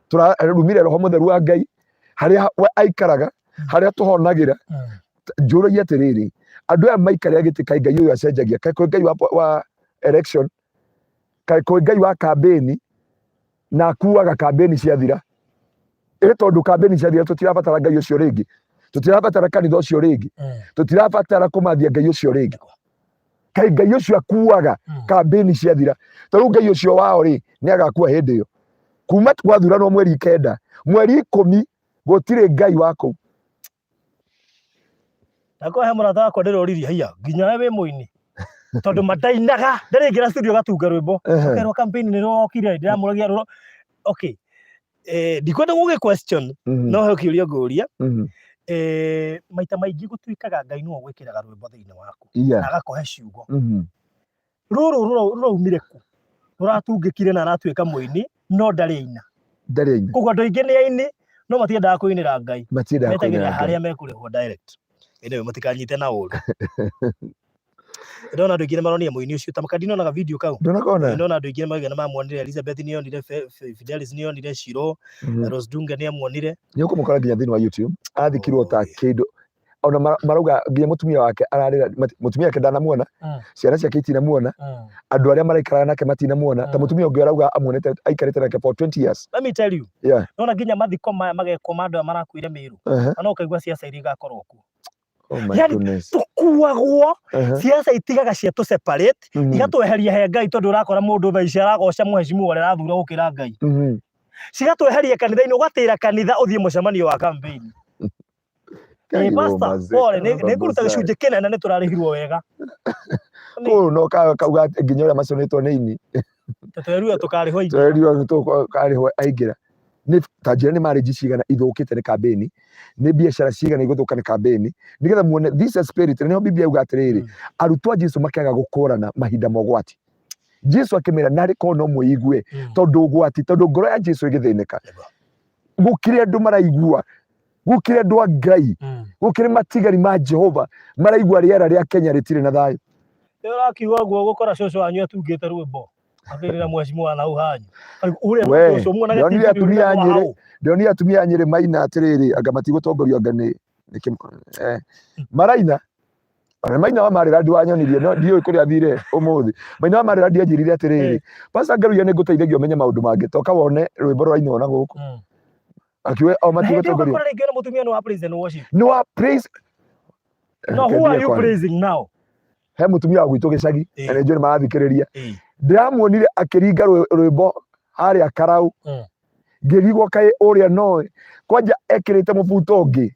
tũrarumire roho mũtheru wa Ngai harĩa we aikaraga harĩa tũhonagĩra njũragia atĩrĩrĩ andũ aya maikarĩra gĩtĩ kaĩ Ngai ũyũ acenjagia kaĩ kwĩ Ngai wa election kaĩ kwĩ Ngai wa kambĩni na akuaga kambĩni ciathira ĩ tondũ kambĩni ciathira tũtirabatara Ngai ũcio rĩngĩ. Tũtirabatara kanitha ũcio rĩngĩ. Tũtirabatara kũmathia Ngai ũcio rĩngĩ. Kaĩ Ngai ũcio akuaga kambĩni ciathira? Ta rĩu Ngai ũcio wao rĩ, nĩ agakua hĩndĩ ĩyo. Kuma gwathuranwo mweri 9, mweri 10 gũtirĩ Ngai wa kũu. Ndakwa he mũrata wakwa ndĩroririe haiya nginya we wĩ mũini tondũ matainaga ndarĩingĩra studio gatunga rwĩmbo. Ũkerwo campaign nĩ rũrokire ndĩramũragia rũro okay, ndikwenda gũgĩ question no he kĩũria ngũria. Maita maingĩ gũtuĩkaga Ngai nĩwe ũgwĩkĩraga rwĩmbo thĩinĩ waku na agakũhe ciugo. Rũrũ rũraumire kũ? Rũratungĩkire na aratuĩka mũini no ndarĩ aina. Ndarĩ aina. Koguo andũ aingĩ nĩ aini no matiendaga kũinĩra Ngai. Matiendaga Metagĩrĩra kũinĩra Ngai. Harĩa mekũrĩhwo direct. Anyway, matikanyite na ũru. Ndona andũ aingĩ nĩ maronire mũini ũcio ta ndinonaga video kau. Ndũnakona? Ndona andũ aingĩ nĩ marauga nĩ mamuonire. Elizabeth nĩ onire, Fidelis nĩ onire, Shiro, Rose Dunga nĩ amuonire. Nĩ ũkũmũkora nginya thĩinĩ wa YouTube. Athikirwo ta kĩndũ ona marauga nginya mũtumia wake ararĩra, mũtumia wake ndanamuona, ciana ciake itinamuona, andũ arĩa maraikaraga nake matinamuona. Ta mũtumia ũngĩ arauga amuonete aikarĩte nake for 20 years. Let me tell you. Nona nginya mathiko maya magekwo ma andũ aya marakuire Mĩrũ. Na no ũkaigua ciaca iria igakorwo kuo. Oh my Yani, goodness. Tũkuagwo ciaca itigaga cia tũ separate, igatweheria he Ngai, tondũ ũrakora mũndũ thaa ici aragoca mũhecimu ũrĩa arathura gũkĩra Ngai. Cigatweheria kanitha-inĩ, ũgatĩra kanitha ũthiĩ mũcemanio wa campaign. Ngai Pastor, ũmaze, pole, kana nĩ ngũruta Masai. gĩcunjĩ kĩnene nĩ tũrarĩhirwo wega. Kũu no kauga atĩ nginya ũrĩa maconĩtwo nĩ ini. Twerirwo tũkarĩhwo aingĩra. Twerirwo nĩ tũkarĩhwo aingĩra. Nĩ ta njĩra nĩ marriage cigana ithũkĩte nĩ kambĩni, nĩ biacara cigana igũthũka nĩ kambĩni, nĩgetha muone this is spirit. Na nĩho Biblia yuga atĩrĩrĩ, arutwo a Jesu makĩaga gũkũrana mahinda ma ũgwati. Jesu akĩmera narĩ korwo no mwĩigue, tondũ ũgwati, tondũ ngoro ya Jesu ĩgĩthĩnĩka. Gũkĩrĩ andũ maraigua, gũkĩrĩ andũ a Ngai, gũkĩrĩ matigari ma Jehova maraigua rĩera rĩa Kenya rĩtirĩ na thayũ. Nĩ ũrakiuga ũguo ũgũkora cũcũ wanyu atungĩte rwĩmbo akĩrĩra mheshimiwa na hau hanyu. Ũrĩa We, cũcũ muonage ndonire TV atumia a ũrĩa Nyĩrĩ, hau. ndonire atumia a Nyĩrĩ maina atĩrĩrĩ, anga matigũtongorio anga nĩ maraina. Ona maina wa marĩra ndiwanyonirie, no ndiũĩ kũrĩa athire ũmũthĩ. Maina wa marĩra ndianjĩrire atĩrĩrĩ, Pastor Ngaruiya nĩ ngũteithagia ũmenye maũndũ mangĩ, toka wone rwĩmbo rũrainwo na gũkũ. Akiuga o Na hĩndĩ ĩyo matigũtongorio. ũgakora rĩngĩ ona mũtumia nĩ wa praise and worship. Nĩ wa praise. No, who are you praising now? He mũtumia wa gwitũ gĩcagi, na nĩ njũĩ nĩ marathikĩrĩria. Ndĩramuonire akĩringa rwĩmbo harĩa Karau. Ngĩrigwo kaĩ ũrĩa noĩ. Kwanja ekĩrĩte mũbuto ũngĩ.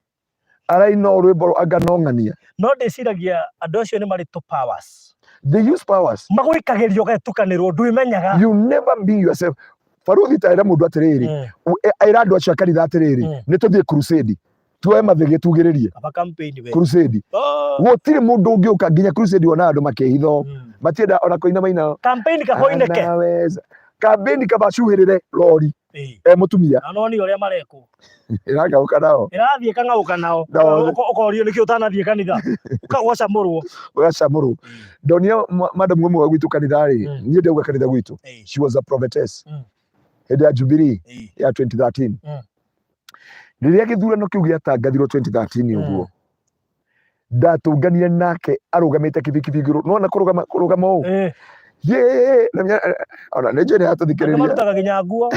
Araina o rwĩmbo anga no ng'ania. No ndĩciragia andũ acio nĩ marĩ tũ powers. They use powers. Magwĩkagĩria ũgetukanĩrwo ndwĩmenyaga. You never be yourself. Baruthi ta ĩra mũndũ atĩrĩrĩ, ĩra andũ acio a kanitha atĩrĩrĩ, nĩ tũthiĩ crusade. Tuoe mathĩgĩ tugĩrĩrie. Kaba campaign we. Crusade. Gũtirĩ mũndũ ũngĩũka nginya crusade wonaga andũ makĩhitha. Matienda ona kũina maina. Campaign kaba oinĩke. Anaweza. Campaign kaba cuhĩrĩre rori. E mũtumia. Na no ni ũrĩa marekwo. Ĩrang'aũka nao. Ĩrathiĩ ĩkang'aũka nao. Nao. Ũkorio nĩkĩ ũtanathiĩ kanitha. Ũgacamũrwo. Ũgacamũrwo. Ndonire madam ũmwe wa gwitũ kanitha rĩ, niĩ ndauga kanitha gwitũ. She was a prophetess. Hĩndĩ ya Jubilee ya 2013. Rĩrĩa gĩthurano kĩu gĩatangathirwo 2013 ũguo, ndatũnganire nake arũgamĩte kibikibi igũrũ. Nĩwona kũrũgama kũrũgama ũũ? Yee, na ona nĩ njũĩ nĩ Andũ aratũthikĩrĩria. marutaga nginya nguo.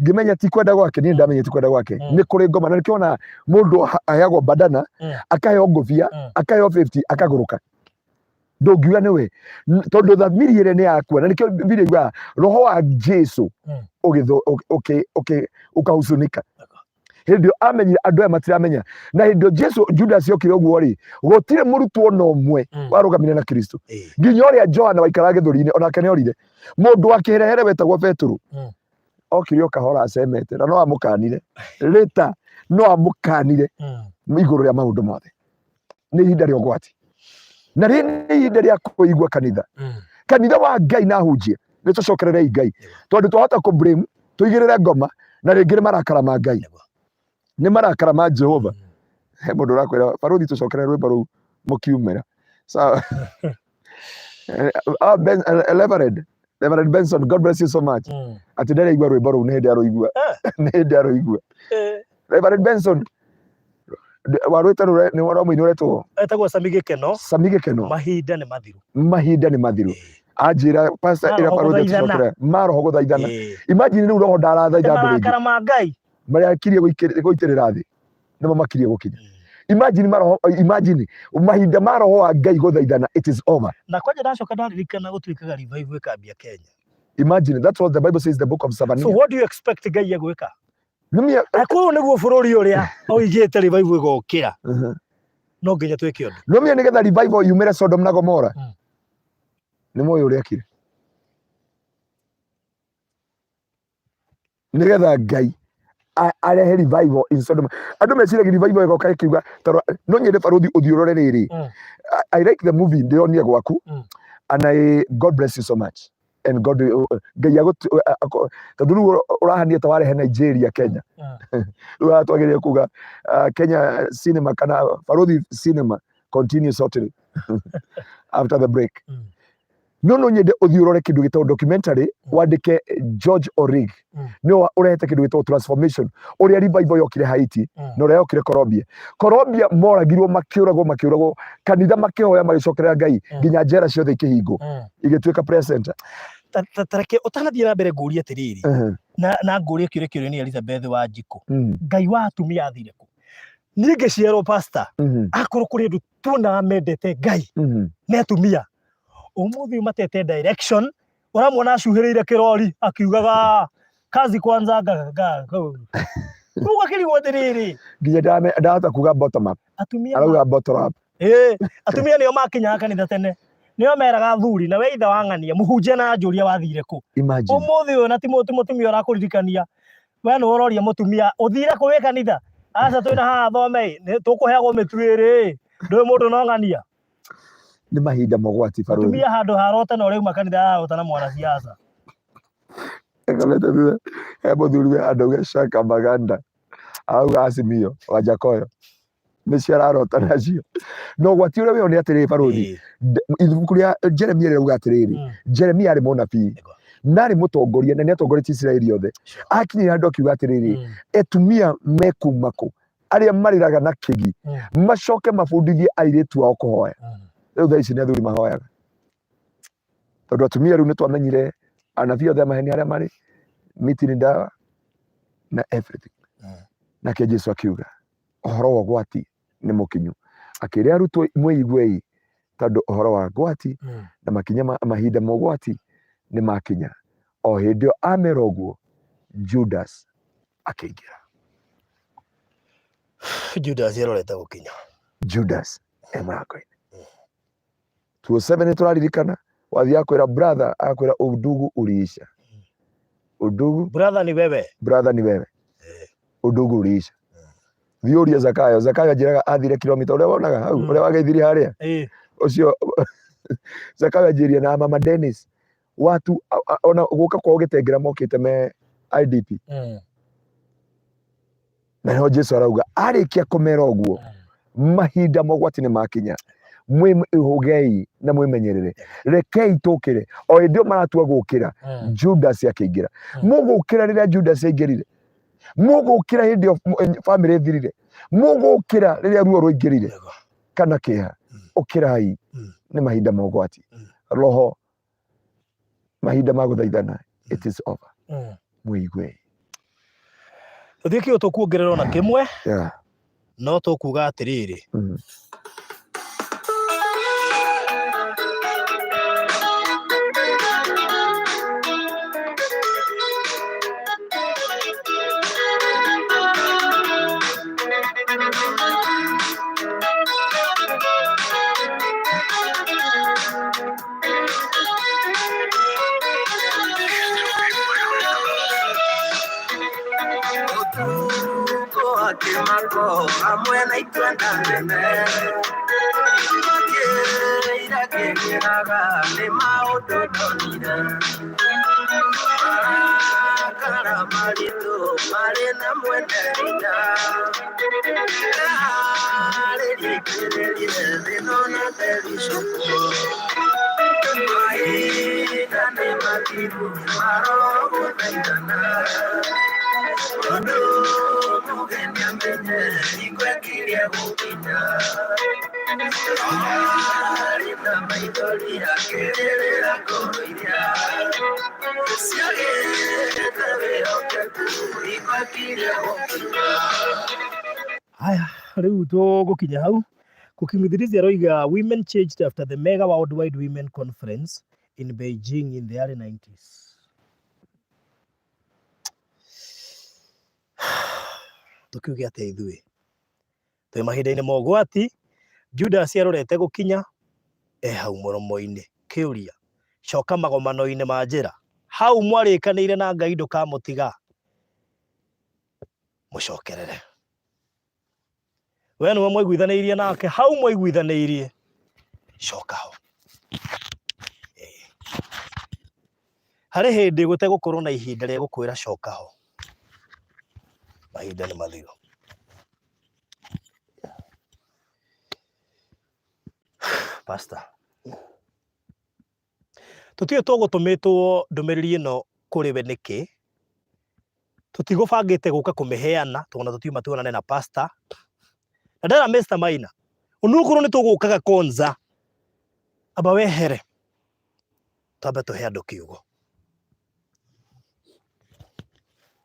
Ngĩmenya ti kwenda gwake, niĩ ndamenya ti kwenda gwake. Nĩ kũrĩ ngoma, na nĩkĩo ona mũndũ aheagwo bandana, akaheo ngũbia, akaheo 50, akagũrũka. Ndũngiuga nĩwe, tondũ thamiri ĩrĩa nĩ yakua, na nĩkĩo Bibilia yugaga roho wa Jesu ũkahuzunika. Hĩndĩ ĩyo amenyire andũ aya matiramenya, na hĩndĩ ĩyo Jesu Judas okire ũguo rĩ, gũtirĩ mũrutwo ona ũmwe warũgamire na Kristo, nginya ũrĩa Johana waikaraga gĩthũri-inĩ onake nĩ orire. Mũndũ wa kĩherehere wetagwo Petero okire o kahora acemete, na no amũkanire rĩta, no amũkanire igũrũ rĩa maũndũ mothe. Nĩ ihinda rĩa ũgwati, na rĩ nĩ ihinda rĩa kũigua kanitha, kanitha wa Ngai na ahunjia nĩ tũcokererei Ngai, tondũ twahota kũ blame tũigĩrĩre ngoma, na rĩngĩ nĩ marakara ma Ngai, nĩ marakara ma Jehova. He mũndũ ũrakwĩra baruthi tũcokerere rwĩmbo rũu mũkiumĩra. Sawa. Ben, Reverend Benson, God bless you so much. Atĩ ndaraigua rwĩmbo rũu, nĩ hĩndĩ arũigua. Nĩ hĩndĩ arũigua. Reverend Benson warwĩta rũre nĩ wa mũini ũretwo Etagwo Sami Gĩkeno. Sami Gĩkeno. Mahinda nĩ mathiru. Mahinda nĩ mathiru. Anjĩra pastor ĩra Maroho baruthi gũthaithana. tũcokere maroho gũthaithana. Imagine rĩu roho ndarathaitha andũ rĩngĩ. Marakara ma Ngai. Marĩa akirie gũitĩrĩra thĩ. Nĩmo makirie gũkinya. Imagine maroho, imagine mahinda ma roho wa Ngai gũthaithana, it is over. Na kwanja ndacoka ndaririkana gũtuĩkaga revival ĩkambia Kenya. Imagine, that's what the Bible says, the book of Zephaniah. So what do you expect Ngai egwĩka? Nĩmĩa- Akorwo nĩguo bũrũri ũrĩa oigĩte revival ĩgokĩra, no nginya twĩke ũndũ. Nĩmĩa nĩgetha revival yumĩre Sodom na Gomora. Nĩ moĩ ũrĩa ekire nĩgetha Ngai arehe revival in Sodom. Andũ meciragia revival ĩgoka ĩkiuga tondũ no nyende barũthi ũthiĩ ũrore rĩrĩ. I like the movie ndĩronire gwaku. And I, God bless you so much and God, Ngai tondũ rĩu ũrahania ta warehe Nigeria Kenya. Rĩu haha twagĩrĩire kuga Kenya cinema kana Barũthi cinema continue shortly after the break. No nyende ũthiĩ ũrore kĩndũ gĩtagwo documentary, wandĩke George Orig. Nĩwe ũrehete kĩndũ gĩtagwo transformation, ũrĩa revival yokire Haiti na ũrĩa yokire Colombia. Colombia moragirwo, makĩũragwo, makĩũragwo kanitha, makĩhoya, magĩcokerera Ngai, nginya njera ciothe ikĩhingwo, igĩtuĩka prayer center. Ta reke ũtanathiĩ na mbere ngũrie atĩrĩrĩ, na ngũrie kĩũria kĩũrio nĩ Elizabeth wa Njikũ. Ngai wa atumia athire kũ? Niĩ ngĩciarwo, pastor, akorwo kũrĩ andũ tuonaga mendete Ngai nĩ atumia. Ũmũthĩ ũyũ matete direction, ũramuona acuhĩrĩire kĩrori akiugaga kazi kwanza nga nga rĩu ũgakĩrigwo atĩrĩrĩ. Nginya ndahota kuga bottom up. Atumia Arauga bottom up. Ĩĩ, atumia nĩo makinyaga kanitha tene, nĩo meraga athuri na we ithe wa ng'ania mũhunjia na anjũria wathire kũ. Imagine. Ũmũthĩ ũyũ na ti mũtumia ũrakũririkania, we nĩwe ũroria mũtumia ũthire kũ wĩ kanitha. Aca, twĩna haha thome ĩ tũkũheagwo mĩtu ĩrĩ ĩ ndũĩ mũndũ no ng'ania. Nĩ mahinda mogwati, barũthi. Mũtumia handũ harota na ũrĩa uma kanitha ararota na mwanasiasa. Ekomete thutha he mũthuri we andũ auge Shaka Maganda arauga Azimio Wajakoyo nĩcio ararota nacio. No ũgwati ũrĩa wĩho nĩ atĩrĩrĩ, barũthi, ibuku rĩa Jeremia rĩrauga atĩrĩrĩ, Jeremia arĩ mũnabii na arĩ mũtongoria na nĩ atongoretie Isiraeli yothe. Akinyire handũ akiuga atĩrĩrĩ, atumia mekuma kũ arĩa marĩraga na kĩgi macoke mabundithie airĩtu ao kũhoya? Rĩu thaa ici nĩ athuri mahoyaga tondũ atumia rĩu nĩ twamenyire anabii othe a maheni arĩa marĩ miti ni dawa na everything. Nake Jesu akiuga ũhoro wa ũgwati nĩ mũkinyu, akĩra arutwo, mwĩiguei tondũ ũhoro wa ngwati na makinya mahinda ma ũgwati nĩ makinya. O hĩndĩ ĩyo amera ũguo, Judas akĩingĩra. Judas arorete gũkinya. Judas e mũrango-inĩ. 207 nĩ tũraririkana wathiĩ akwĩra brother, akwĩra undugu uliisha, undugu Brother ni wewe. Brother ni wewe, undugu uliisha. Thiĩ ũrie Zakayo. Zakayo anjĩraga athire kilomita ũrĩa wonaga hau, ũrĩa wageithirie harĩa. Ũcio Zakayo anjĩrie na mama Dennis watu ona gũka kwao gĩtengera mokĩte me IDP. Na nĩho Jesu arauga arĩkia kũmera ũguo, mahinda mogwati nĩ makinya, mwĩhũgei na mwĩmenyerere, rekei tũkĩre. O hĩndĩ ĩyo maratua gũkĩra, Judas akĩingĩra. Mũgũkĩra rĩrĩa Judas aingĩrire? Mũgũkĩra hĩndĩ ĩyo bamĩrĩ ĩthirire? Mũgũkĩra rĩrĩa ruo rũingĩrire kana kĩeha? Ũkĩrai, nĩ mahinda ma ũgwati. Roho mahinda ma gũthaithana, it is over. Mwĩiguei. Tũthiĩ kĩo tũkuongerera ona kĩmwe, no tũkuga atĩrĩrĩ. Ũtukũ wa kĩmako hamwe na ikwenda nene makĩira kĩngĩraga nĩ maũndũ ndonire marakara maritũ marĩ na mwene hinya harĩria ikĩrĩrie thĩno na thericũkũ mahinda nĩ makiru marogũthaithana ũndũ mũgeni amenye hingo ĩkirie gũkinya arĩ na maithori akĩrĩrĩra ngoro iria ciagĩte wĩhokeku hingo ĩkirie gũkinya. Haya, rĩu tũgũkinya hau. Kũkimithirizi aroiga women changed after the mega worldwide women conference in Beijing in the early 90s. Tũkiuge atĩa ithuĩ? Twĩ mahinda-inĩ ma ũgwati, Judas arorete gũkinya e hau mũromo-inĩ. Kĩũria, coka magomano-inĩ ma njĩra. Hau mwarĩkanĩire na Ngai ndũkamũtiga. Mũcokerere. We nĩwe mwaiguithanĩirie nake, hau mwaiguithanĩirie, coka ho. Harĩ hĩndĩ gũtegũkorwo na ihinda rĩa gũkwĩra coka ho. Mahinda nĩ mathiru. Pastor, tũtiũĩ tũgũtũmĩtwo ndũmĩrĩri ĩno kũrĩ we nĩkĩ, tũtigũbangĩte gũka kũmĩheana tondũ ona tũtiuma tuonane na pastor. Na ndera Mr. Maina, onokorwo nĩ tũgũkaga konza, amba wehere twambe tũhe andũ kiugo.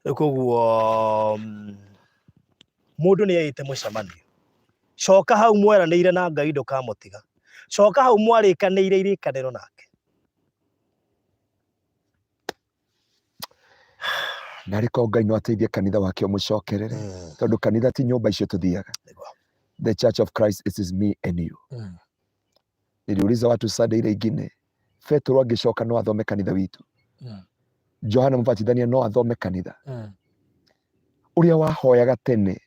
Rĩu koguo mũndũ nĩ aĩte mũcemanio, coka hau mweranĩire na Ngai ndũkamũtiga, coka hau mwarĩkanĩire irĩkanĩro nake. Narĩ korwo Ngai no ateithie kanitha wake ũmũcokerere, tondũ kanitha ti nyũmba icio tũthiaga. The church of Christ it is me and you. Niliuliza watu Sunday ile ingine, Petro angĩcoka no athome kanitha witũ. Johana Mũbatithania no athome kanitha. Ũrĩa wahoyaga tene,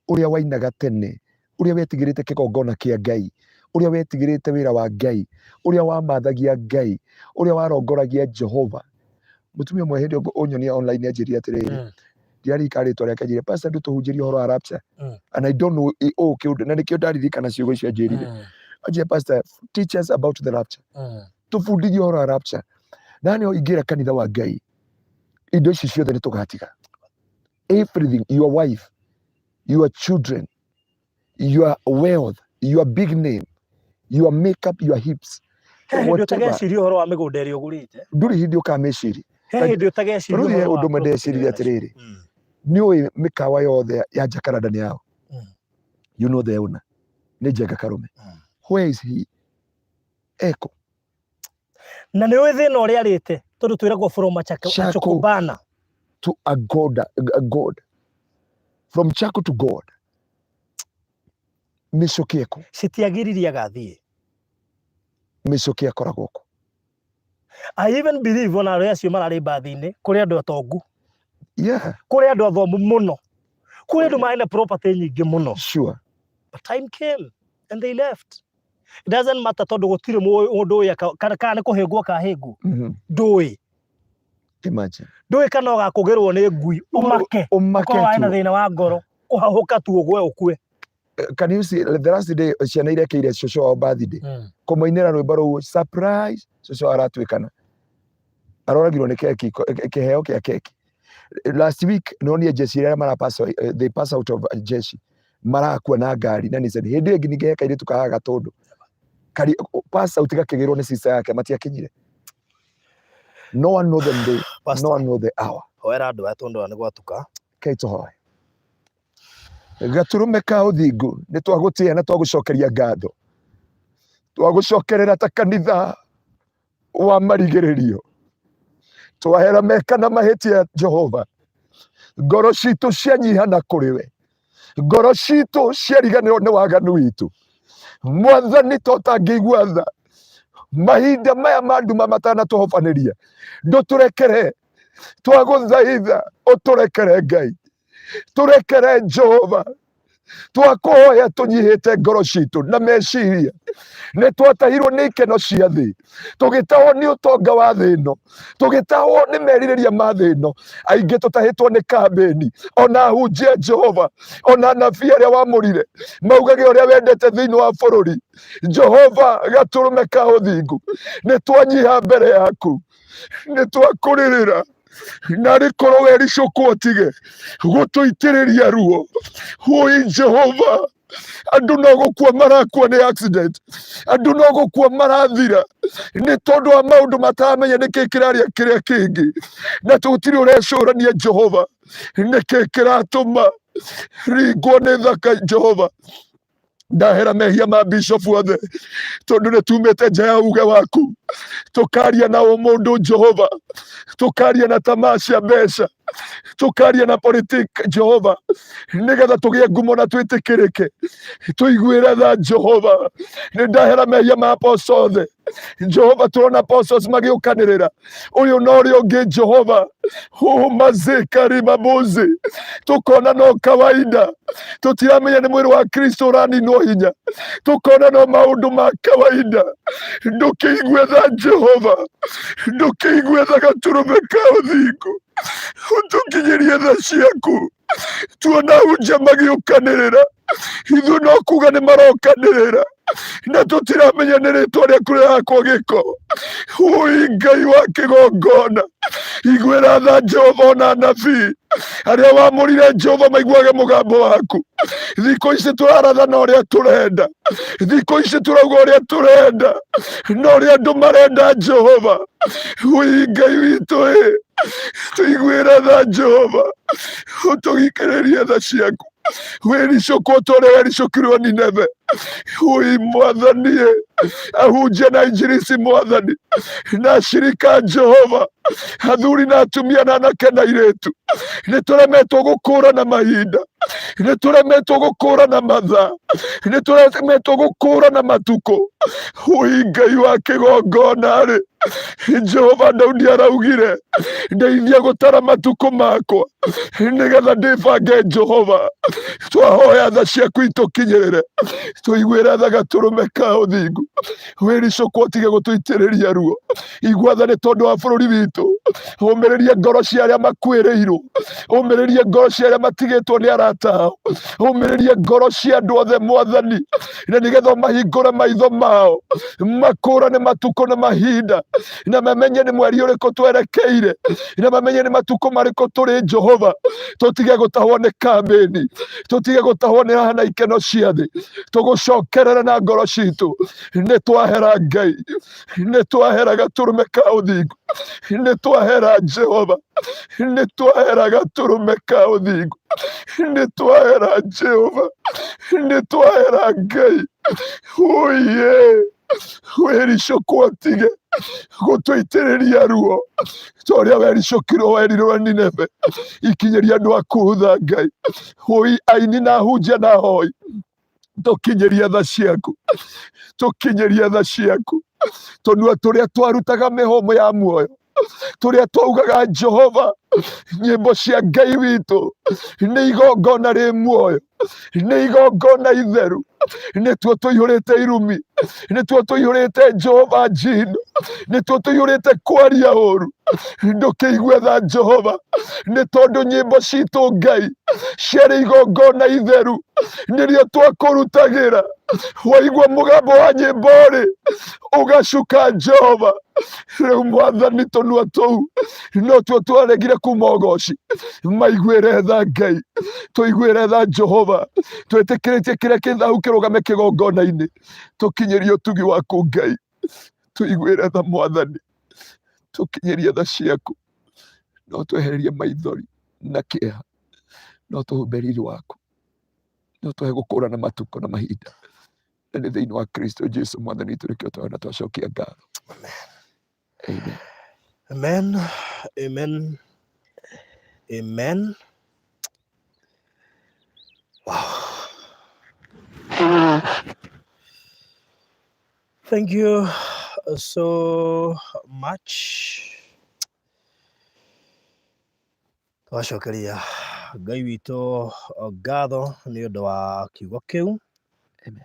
ũrĩa wainaga tene, ũrĩa wetigĩrĩte kĩgongona kĩa Ngai, ũrĩa wetigĩrĩte wĩra wa Ngai, ũrĩa wamathagia Ngai, ũrĩa warongoragia Jehova. Mũtumia ũmwe hĩndĩ ĩyo ũnyonia online anjĩrire atĩrĩrĩ, ndiaririkana rĩtwa rĩake, anjĩrire pastor ndũtũhunjĩrie ũhoro wa rapture. And I don't know ũũ kĩũndũ, na nĩkĩo ndaririkana ciugo icio anjĩrire. Anjĩrire pastor, teach us about the rapture. Tũbundithie ũhoro wa rapture. Na nĩho ingĩra kanitha wa Ngai, indo ici ciothe nĩ tũgatiga. Everything, your wife, your children, your wealth, your big name, your makeup, your hips. He hĩndĩ Whatever. ũtageciria ũhoro wa mĩgũnda ĩrĩa ũgũrĩte. Ndũrĩ hĩndĩ ũkamĩciria. He hĩndĩ ũtageciria Rĩu he ũhoro wa ũndũ ũmwe property ndeciririe ĩrĩa atĩrĩrĩ, wĩnacio. nĩ ũĩ mĩkawa yothe ya Jacaranda nĩ yao. You know the owner. Nĩ Njenga Karũme. Where is he? Eko. Na nĩ ũĩ thĩna ũrĩa arĩte tondũ twĩragwo from a Chako. Chakubana. To a God, a God. From Chako to God. Mĩcũkĩ eko. Citiagiririe agathiĩ. Mĩcũkĩ akoragwo kũ. I even believe ona arĩa acio mararĩ mbathi-inĩ kũrĩ andũ atongu. Kũrĩ andũ athomu mũno. Kũrĩ andũ marĩ na property nyingĩ mũno. But time came and they left. It doesn't matter tondũ gũtirĩ mũndũ ũyũ kana nĩ kũhĩngwo kahĩngwo. Ndũĩ. Imagine. Ndũĩ kana ũgakũgĩrwo nĩ ngui ũmake. Ũmake Ũkorwo warĩ na tu. thĩna wa ngoro. Kũhahũka tu ũgwe ũkue. Can you see the last day ciana irekeire cũcũ wao birthday kũmũinĩra rwĩmbo rũu surprise cũcũ wao aratuĩkana aroragirwo nĩ keki kĩheo kĩa keki last week nonire jeshi arĩa mara pass, they pass out of jeshi marakua na ngari na Nissan hĩndĩ ĩyo ĩngĩ ningĩ he kairĩtu kahaga gatũndũ kari pass out gakĩgĩrwo nĩ sister yake matiakinyire. No one know the day, no Pastor, one know the hour. Hoera andũ aya tondũ nĩ gwatuka. Kei tũhoe. Gatũrũme ka ũthingu nĩ twagũtĩĩa na twagũcokeria ngatho. Twagũcokerera ta kanitha wa marigĩrĩrio. Twahera meka na mahĩtia Jehova. Ngoro citũ cianyiha na kũrĩ we. Ngoro citũ ciariganĩrwo nĩ waganu witũ. Mwathani to tangĩigua tha. Mahinda maya ma nduma matanatũhobanĩria. Ndũtũrekere. Twagũthaitha ũtũrekere Ngai. Tũrekere Jehova. Twakũhoya tũnyihĩte ngoro citũ na meciria. Nĩ twatahirwo nĩ ikeno cia thĩ, tũgĩtahwo nĩ ũtonga wa thĩ ĩno, tũgĩtahwo nĩ merirĩria ma thĩ ĩno. Aingĩ tũtahĩtwo nĩ kambĩni, ona ahunjia Jehova, ona anabii arĩa wamũrire maugage ũrĩa wendete thĩinĩ wa bũrũri. Jehova gatũrũme ka ũthingu, nĩ twanyiha mbere yaku, nĩ twakũrĩrĩra narĩ korwo wericũkwo tige gũtũitĩrĩria ruo. Hũi Jehova, andũ no gũkua marakua nĩ accident, andũ no gũkua marathira nĩ tondũ wa maũndũ mataramenya nĩkĩ kĩraria kĩrĩa kĩngĩ, na tũtirĩ ũrecũrania Jehova nĩkĩ kĩratũma. Ringwo nĩ thaka Jehova. Ndahera mehia ma bishop othe tondu nĩ tumĩte nja ya uge waku, tũkaria na ũmũndũ Jehova, tũkaria na tamaa cia mbeca, tũkaria na politik Jehova, nĩgetha tũgĩe ngumo na twĩtĩkĩrĩke. Tũiguĩre tha Jehova. Nĩ ndahera mehia ma apostle othe Jehova. Tũrona apostles magĩũkanĩrĩra ũyũ na ũrĩa ũngĩ Jehova, mazikarimabuzi, tũkona no kawaida, tũtiramenya nĩ mwĩrĩ wa Kristo ũraninwo hinya, tũkona no maũndũ ma kawaida. Ndũkĩigue tha Jehova, ndũkĩigue tha gatũrũme ka ũthingu, ũtũkinyĩrie tha ciaku. Tuona hunja magĩũkanĩrĩra, ithuĩ no kuga nĩ marokanĩrĩra na tũtiramenya nĩ rĩtwa rĩaku rĩrakwo gĩko. Ũi Ngai wa kĩgongona, iguĩra tha Jehova, ona anabii arĩa wamũrire Jehova maiguage mũgambo waku. Thikũ ici tũraratha na ũrĩa tũrenda, thikũ ici tũrauga ũrĩa tũrenda na ũrĩa andũ marenda Jehova. Ũi Ngai witũ ĩ, tũiguĩre tha Jehova, ũtũgikĩrĩrie tha ciaku. Wĩricũkwo ta ũrĩa wericũkirwo Nineve. Ũi Mwathani ĩ, ahunjia na injirisi Mwathani na ashirika Jehova, athuri na atumia na anake na airĩtu, nĩ tũremetwo gũkũrana mahinda, nĩ tũremetwo gũkũrana mathaa, nĩ tũremetwo gũkũrana matukũ. Ũi Ngai wa kĩgongona rĩ, Jehova, Daudi araugire, ndeithia gũtara matukũ makwa nĩgetha ndĩbange. Jehova, twahoya tha ciaku itũkinyĩrĩre, tũiguĩre tha gatũrũme ka ũthingu. Wĩricũkwo tige gũtũitĩrĩria ruo. Igua tha nĩ tondũ wa bũrũri witũ. Ũmĩrĩrie ngoro cia arĩa makuĩrĩirwo, ũmĩrĩrie ngoro cia arĩa matigĩtwo nĩ arata ao, ũmĩrĩrie ngoro cia andũ othe Mwathani, na nĩgetha ũmahingũre maitho mao makũrane matukũ na mahinda, na mamenye nĩ mweri ũrĩkũ twerekeire, na mamenye nĩ matukũ marĩkũ tũrĩ. Jehova, tũtige gũtahwo nĩ kambĩni, tũtige gũtahwo nĩ haha na ikeno cia thĩ. Tũgũcokerere na ngoro citũ. Nĩ twahera Ngai, nĩ twahera gatũrũme ka ũthingu, nĩ twahera Jehova, nĩ twahera gatũrũme ka ũthingu, nĩ twahera Jehova, nĩ twahera Ngai. Ũiye wĩricũkwo tige gũtũitĩrĩria ruo ta ũrĩa wericũkirwo werirwo Nineve. Ikinyĩria andũ aku tha Ngai. Ũi aini na hunjia na hoi, tũkinyĩrie tha ciaku, tũkinyĩrie tha ciaku. Tũnua tũrĩa twarutaga mĩhũmũ ya muoyo, tũrĩa twaugaga Jehova, nyĩmbo cia Ngai witũ nĩ igongona rĩ muoyo, nĩ igongona itheru, nĩtuo tũihũrĩte irumi, nĩtuo tũihũrĩte Jehova njino, nĩtuo tũihũrĩte kwaria ũru. Ndũkĩigue tha Jehova, nĩ tondũ nyĩmbo citũ Ngai ciarĩ igongona itheru, nĩrĩo twakũrutagĩra. Waigua mũgambo wa nyĩmbo rĩ, ũgacuka Jehova. Rĩu Mwathani, tũnua tũu no tuo twaregire kuma ũgoci. Maiguĩre tha Ngai, tũiguĩre tha Jehova. Twĩtĩkĩrĩtie kĩrĩa kĩ thahu kĩrũgame kĩgongona-inĩ. Tũkinyĩrie ũtugi waku Ngai, tũiguĩre tha Mwathani, tũkinyĩrie tha ciaku. No twehererie maithori na kĩeha, no tũhumbe riri waku, no tũhe gũkũrana matukũ na mahinda, na nĩ thĩinĩ wa Kristo Jesu Mwathani witũ nĩkĩo twahoya na twacokia ngatho. Amen. Amen. Amen. Amen. Wow. Thank you so much. Twacokeria Ngai witũ ngatho nĩ ũndũ wa kiugo kĩu. Amen.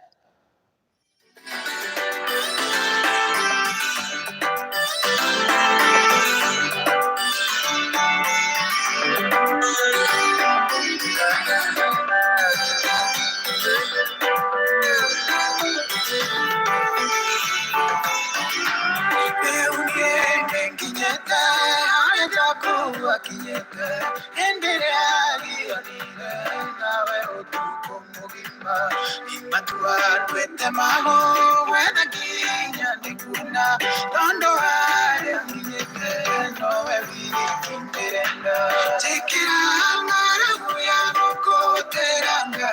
Rĩu niĩ nĩnginyĩte harĩa Jakubu akinyĩte, hĩndĩ ĩrĩa agianire nawe ũtukũ mũgima. Nĩ matua nduĩte mago gwetha nginya ndĩkuona, tondũ harĩa nginyĩte nowe wiki ndĩrenda. Njĩkĩra ng'aragu ya gũkũ.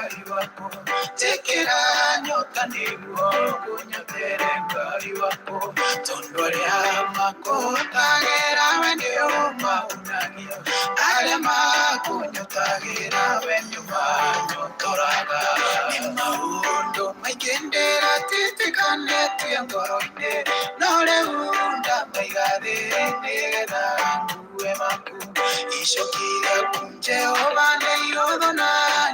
Ngai wakwa. Njĩkĩra nyota nĩguo ngũnyotere Ngai wakwa. Tondũ arĩa makũhũtagĩra we nĩ ũmahunagia, arĩa makũnyotagĩra we nĩ ũmanyotoraga. Nĩ maũndũ maingĩ ndĩratitikanĩtie ngoro-inĩ, no rĩu ndamaiga thĩ nĩgetha ngue maku. Icoki rĩaku Jehova nĩ ihũthũ na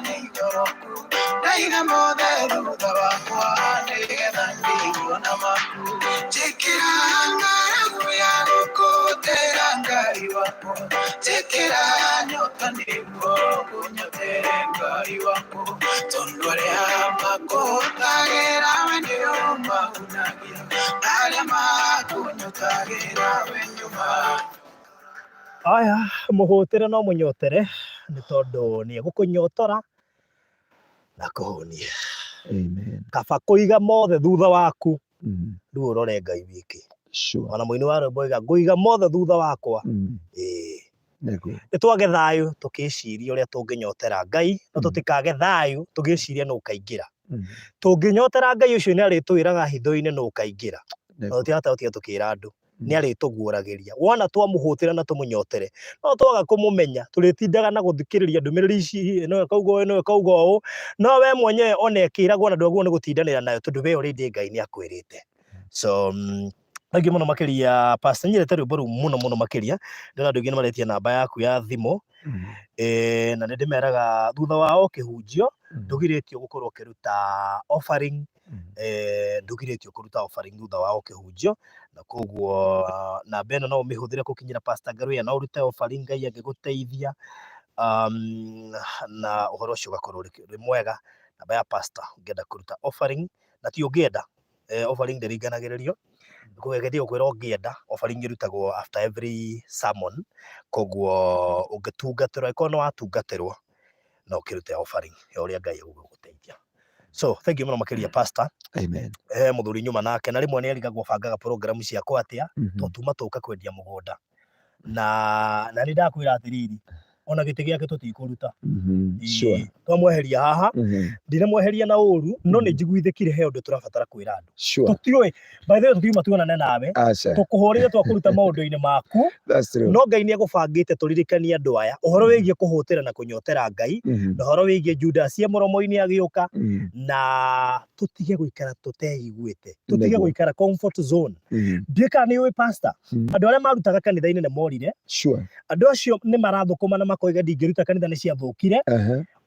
nĩ igoroku, ndaiga mothe thutha wakwa nĩgetha ndigwo na maku. Njĩkĩra ng'aragu ya gũkũhũtĩra Ngai wakwa, njĩkĩra nyota nĩguo ngũnyotere Ngai wakwa. Tondũ arĩa makũhũtagĩra we nĩ ũmahunagia, arĩa makũnyotagĩra we nĩ ũma Aya, mũhũtĩre no mũnyotere nĩ tondũ nĩ egũkũnyotora na akũhũnie. Amen. Kaba kũiga mothe thutha waku rĩu ũrore Ngai wiki. Sure. Ona mũini wa rwĩmbo oiga ngũiga mothe thutha wakwa. Ĩĩ. Nĩguo. Nĩ twage thayũ tũkĩciria ũrĩa tũngĩnyotera Ngai, no tũtikage thayũ tũgĩciria nũ ũkaingĩra. Tũngĩnyotera Ngai ũcio nĩ arĩtwĩraga hitho-inĩ nũ ũkaingĩra. Na tũtirahota gũtiga tũkĩra andũ. Nĩ arĩtũguũragĩria. Wona twamũhũtĩra na tũmũnyotere, no twaga kũmũmenya, tũrĩtindaga na gũthikĩrĩria ndũmĩrĩri ici, ĩno ĩkauga ũũ, ĩno ĩkauga ũũ, no we mwenyewe ona ĩkĩragwo na ndwagĩrĩirwo nĩ gũtindanĩra nayo tondũ we already Ngai nĩ akwĩrĩte. So, thengiũ mũno makĩria Pastor, nyendete rwĩmbo rũu mũno mũno makĩria. Ndĩrona andũ aingĩ nĩ maretia namba yaku ya thimũ, na nĩ ndĩmeraga thutha wa o kĩhunjio, ndũgirĩtio gũkorwo ũkĩruta offering, ndũgirĩtio kũruta offering thutha wa o kĩhunjio, na koguo namba ĩno no ũmĩhũthĩre gũkinyĩra Pastor Ngaruiya, no ũrute offering Ngai angĩgũteithia, na ũhoro ũcio ũgakorwo ũrĩ mwega. Namba ya pastor ũngĩenda kũruta offering, na ti ũngĩenda, offering ndĩringanagĩrĩrio, reke ndige gũkwĩra ũngĩenda, offering ĩrutagwo after every sermon, koguo ũngĩtungatĩrwo, angĩkorwo nĩ watungatĩrwo, no ũkĩrute offering ya ũrĩa Ngai egũgũteithia. So, thank you mũno makĩria pastor. Amen. Mũthuri nyuma nake, na rĩmwe nĩ arigagwo bangaga program ciakwa atĩa, tondũ tuma tũka kwendia mũgũnda. Na nĩ ndakwĩra atĩrĩrĩ, ona gĩtĩ gĩake tũtikũruta. Sure. Twamweheria haha, ndinamweheria na ũru, no nĩ njiguithĩkire he ũndũ tũrabatara kwĩra andũ. Tũtiũĩ, by the way tũtiuma tuonane nawe. Aca. Tũkũhũrĩre twakũruta maũndũ-inĩ maku. That's true. No Ngai nĩ egũbangĩte tũririkanie andũ aya ũhoro wĩgiĩ kũhũtĩra na kũnyotera Ngai, na ũhoro wĩgiĩ Judas e mũromo-inĩ agĩũka, na tũtige gũikara tũteiguĩte, tũtige gũikara comfort zone. Ndiũĩ kana nĩ ũĩ pastor, andũ arĩa marutaga kanitha-inĩ nĩ morire. Andũ acio nĩ marathũkũma na makoiga ndingĩruta kanitha nĩ ciathũkire.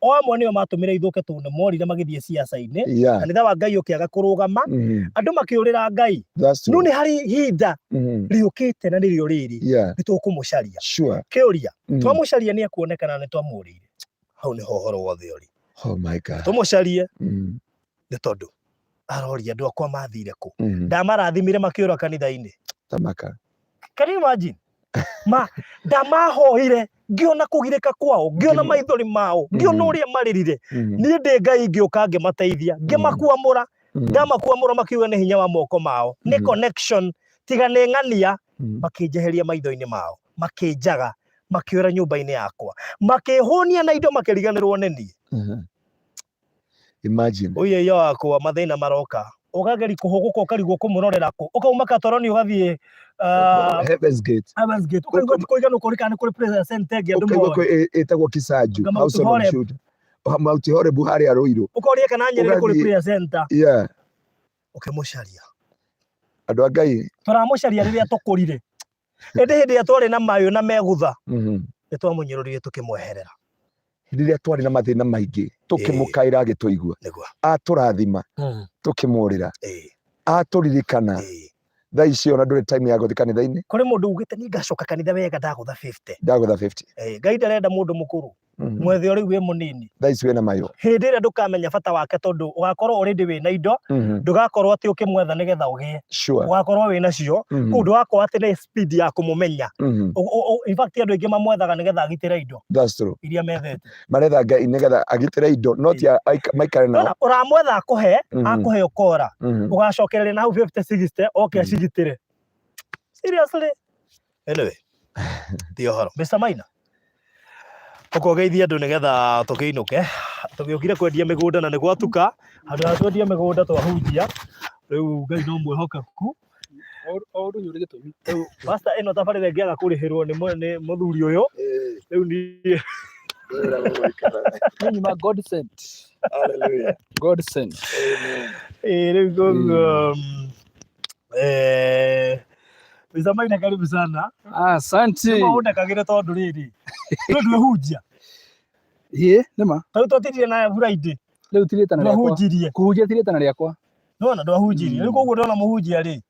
O amwe nĩo matũmire ithũke tondũ nĩ morire magĩthiĩ ciaca-inĩ. Kanitha wa Ngai ũkĩaga kũrũgama, andũ makĩũrĩra Ngai. That's No true. nĩ harĩ ihinda rĩũkĩte na nĩrĩo rĩrĩ, nĩ tũkũmũcaria. Kĩũria, twamũcaria nĩ ekuonekana nĩ twamũrĩire. Hau nĩho ũhoro wothe ũrĩ. Oh my God. Tũmũcarie nĩ tondũ aroria andũ akwa mathire kũ. Ndamarathimire makĩũra kanitha-inĩ. Tamaka. Can you imagine? Ma ndamahoire ngĩona kũgirĩka kwao, ngĩona maithori mao, ngĩona ũrĩa marĩrire. Niĩ ndĩ Ngai ngĩũka ngĩmateithia, ngĩmakuamũra. Ndamakuamũra makiuga nĩ hinya wa moko mao, nĩ connection, tiga nĩ ng'ania, makĩnjeheria maitho-inĩ mao, makĩnjaga, makĩũra nyũmba-inĩ yakwa, makĩhũnia na indo makĩriganĩrwo nĩ niĩ. Imagine. Ũyũ wakwa mathĩna maroka, ũkageri kũhũgũka ũkarigwo kũmũrorera kũ, ũkauma Katoroni ũgathiĩ Heaven's Gate. Heaven's Gate, ũkaigua ti kũigana ũkoria kana nĩ kũrĩ prayer center ĩngĩ andũ Ũkaigua moĩ. kwĩ ĩtagwo Kisaju, Anga Mount House of Horeb. Judah. Mount Horeb harĩa Ruiru. Ũkoria kana Nyerere kũrĩ Ũgathiĩ- prayer center. Ũkĩmũcaria. Andũ a Ngai. Tũramũcaria rĩrĩa tũkũrire. Ĩndĩ hĩndĩ ĩrĩa twarĩ na mayũ na megutha, nĩ twamũnyũrũrire tũkĩmweherera. Rĩrĩa twarĩ na mathĩna maingĩ, tũkĩmũkaĩra agĩtũigua. Atũrathima, tũkĩmũrĩra. Atũririkana. Thaa ici ona ndũrĩ time ya gũthiĩ kanitha-inĩ. Kũrĩ mũndũ ugĩte niĩ ngacoka kanitha wega ndagũtha 50. Ndagũtha 50. Ngai ndarenda mũndũ mũkũrũ. Mwethe o rĩu wĩ mũnini. Thaa ici wĩna mayũ. Hĩndĩ ĩrĩa ndũkamenya bata wake tondũ ũgakorwo already wĩna indo, ndũgakorwo atĩ ũkĩmwetha nĩgetha ũgĩe. Ũgakorwo wĩna cio, koguo ndũgakorwo atĩ nĩ speed ya kũmũmenya. In fact andũ aingĩ mamwethaga nĩgetha agitĩre indo. That's true. Iria methete. Maretha Ngai nĩgetha agitĩre indo, no ti maikare nao. Nona, ũramwetha akũhe, akũhe ũkora. Ũgacokereria na hau 50 60, oke acigitĩre. Seriously? Anyway, ti ũhoro. Mr. Maina, ũkogeithia andũ nĩgetha tũkĩinũke. Tũgĩũkire kwendia mĩgũnda na nĩ gwatuka. Handũ ha twendia mĩgũnda twahunjia. Rĩu Ngai no mwĩhokeku. O ũndũ nĩ ũrĩ gĩtũmi. Rĩu pastor ĩno tabarĩra ĩngĩaga kũrĩhĩrwo nĩ nĩ mũthuri ũyũ, rĩu niĩ Niĩ nyuma God sent. Hallelujah. God sent. Amen. Ĩĩ, rĩu koguo Mr. Maina karibu sana. Asante. Nĩ maũndekagĩre tondũ rĩrĩ rĩu ndwehunjia. Ĩĩ, nĩma. Tarĩu twatindire na Friday. Rĩu ti rĩtana rĩakwa. Ndwahunjirie. Kũhunjia ti rĩtana rĩakwa. Nĩwona ndwahunjirie. Rĩu koguo ndona mũhunjia rĩ,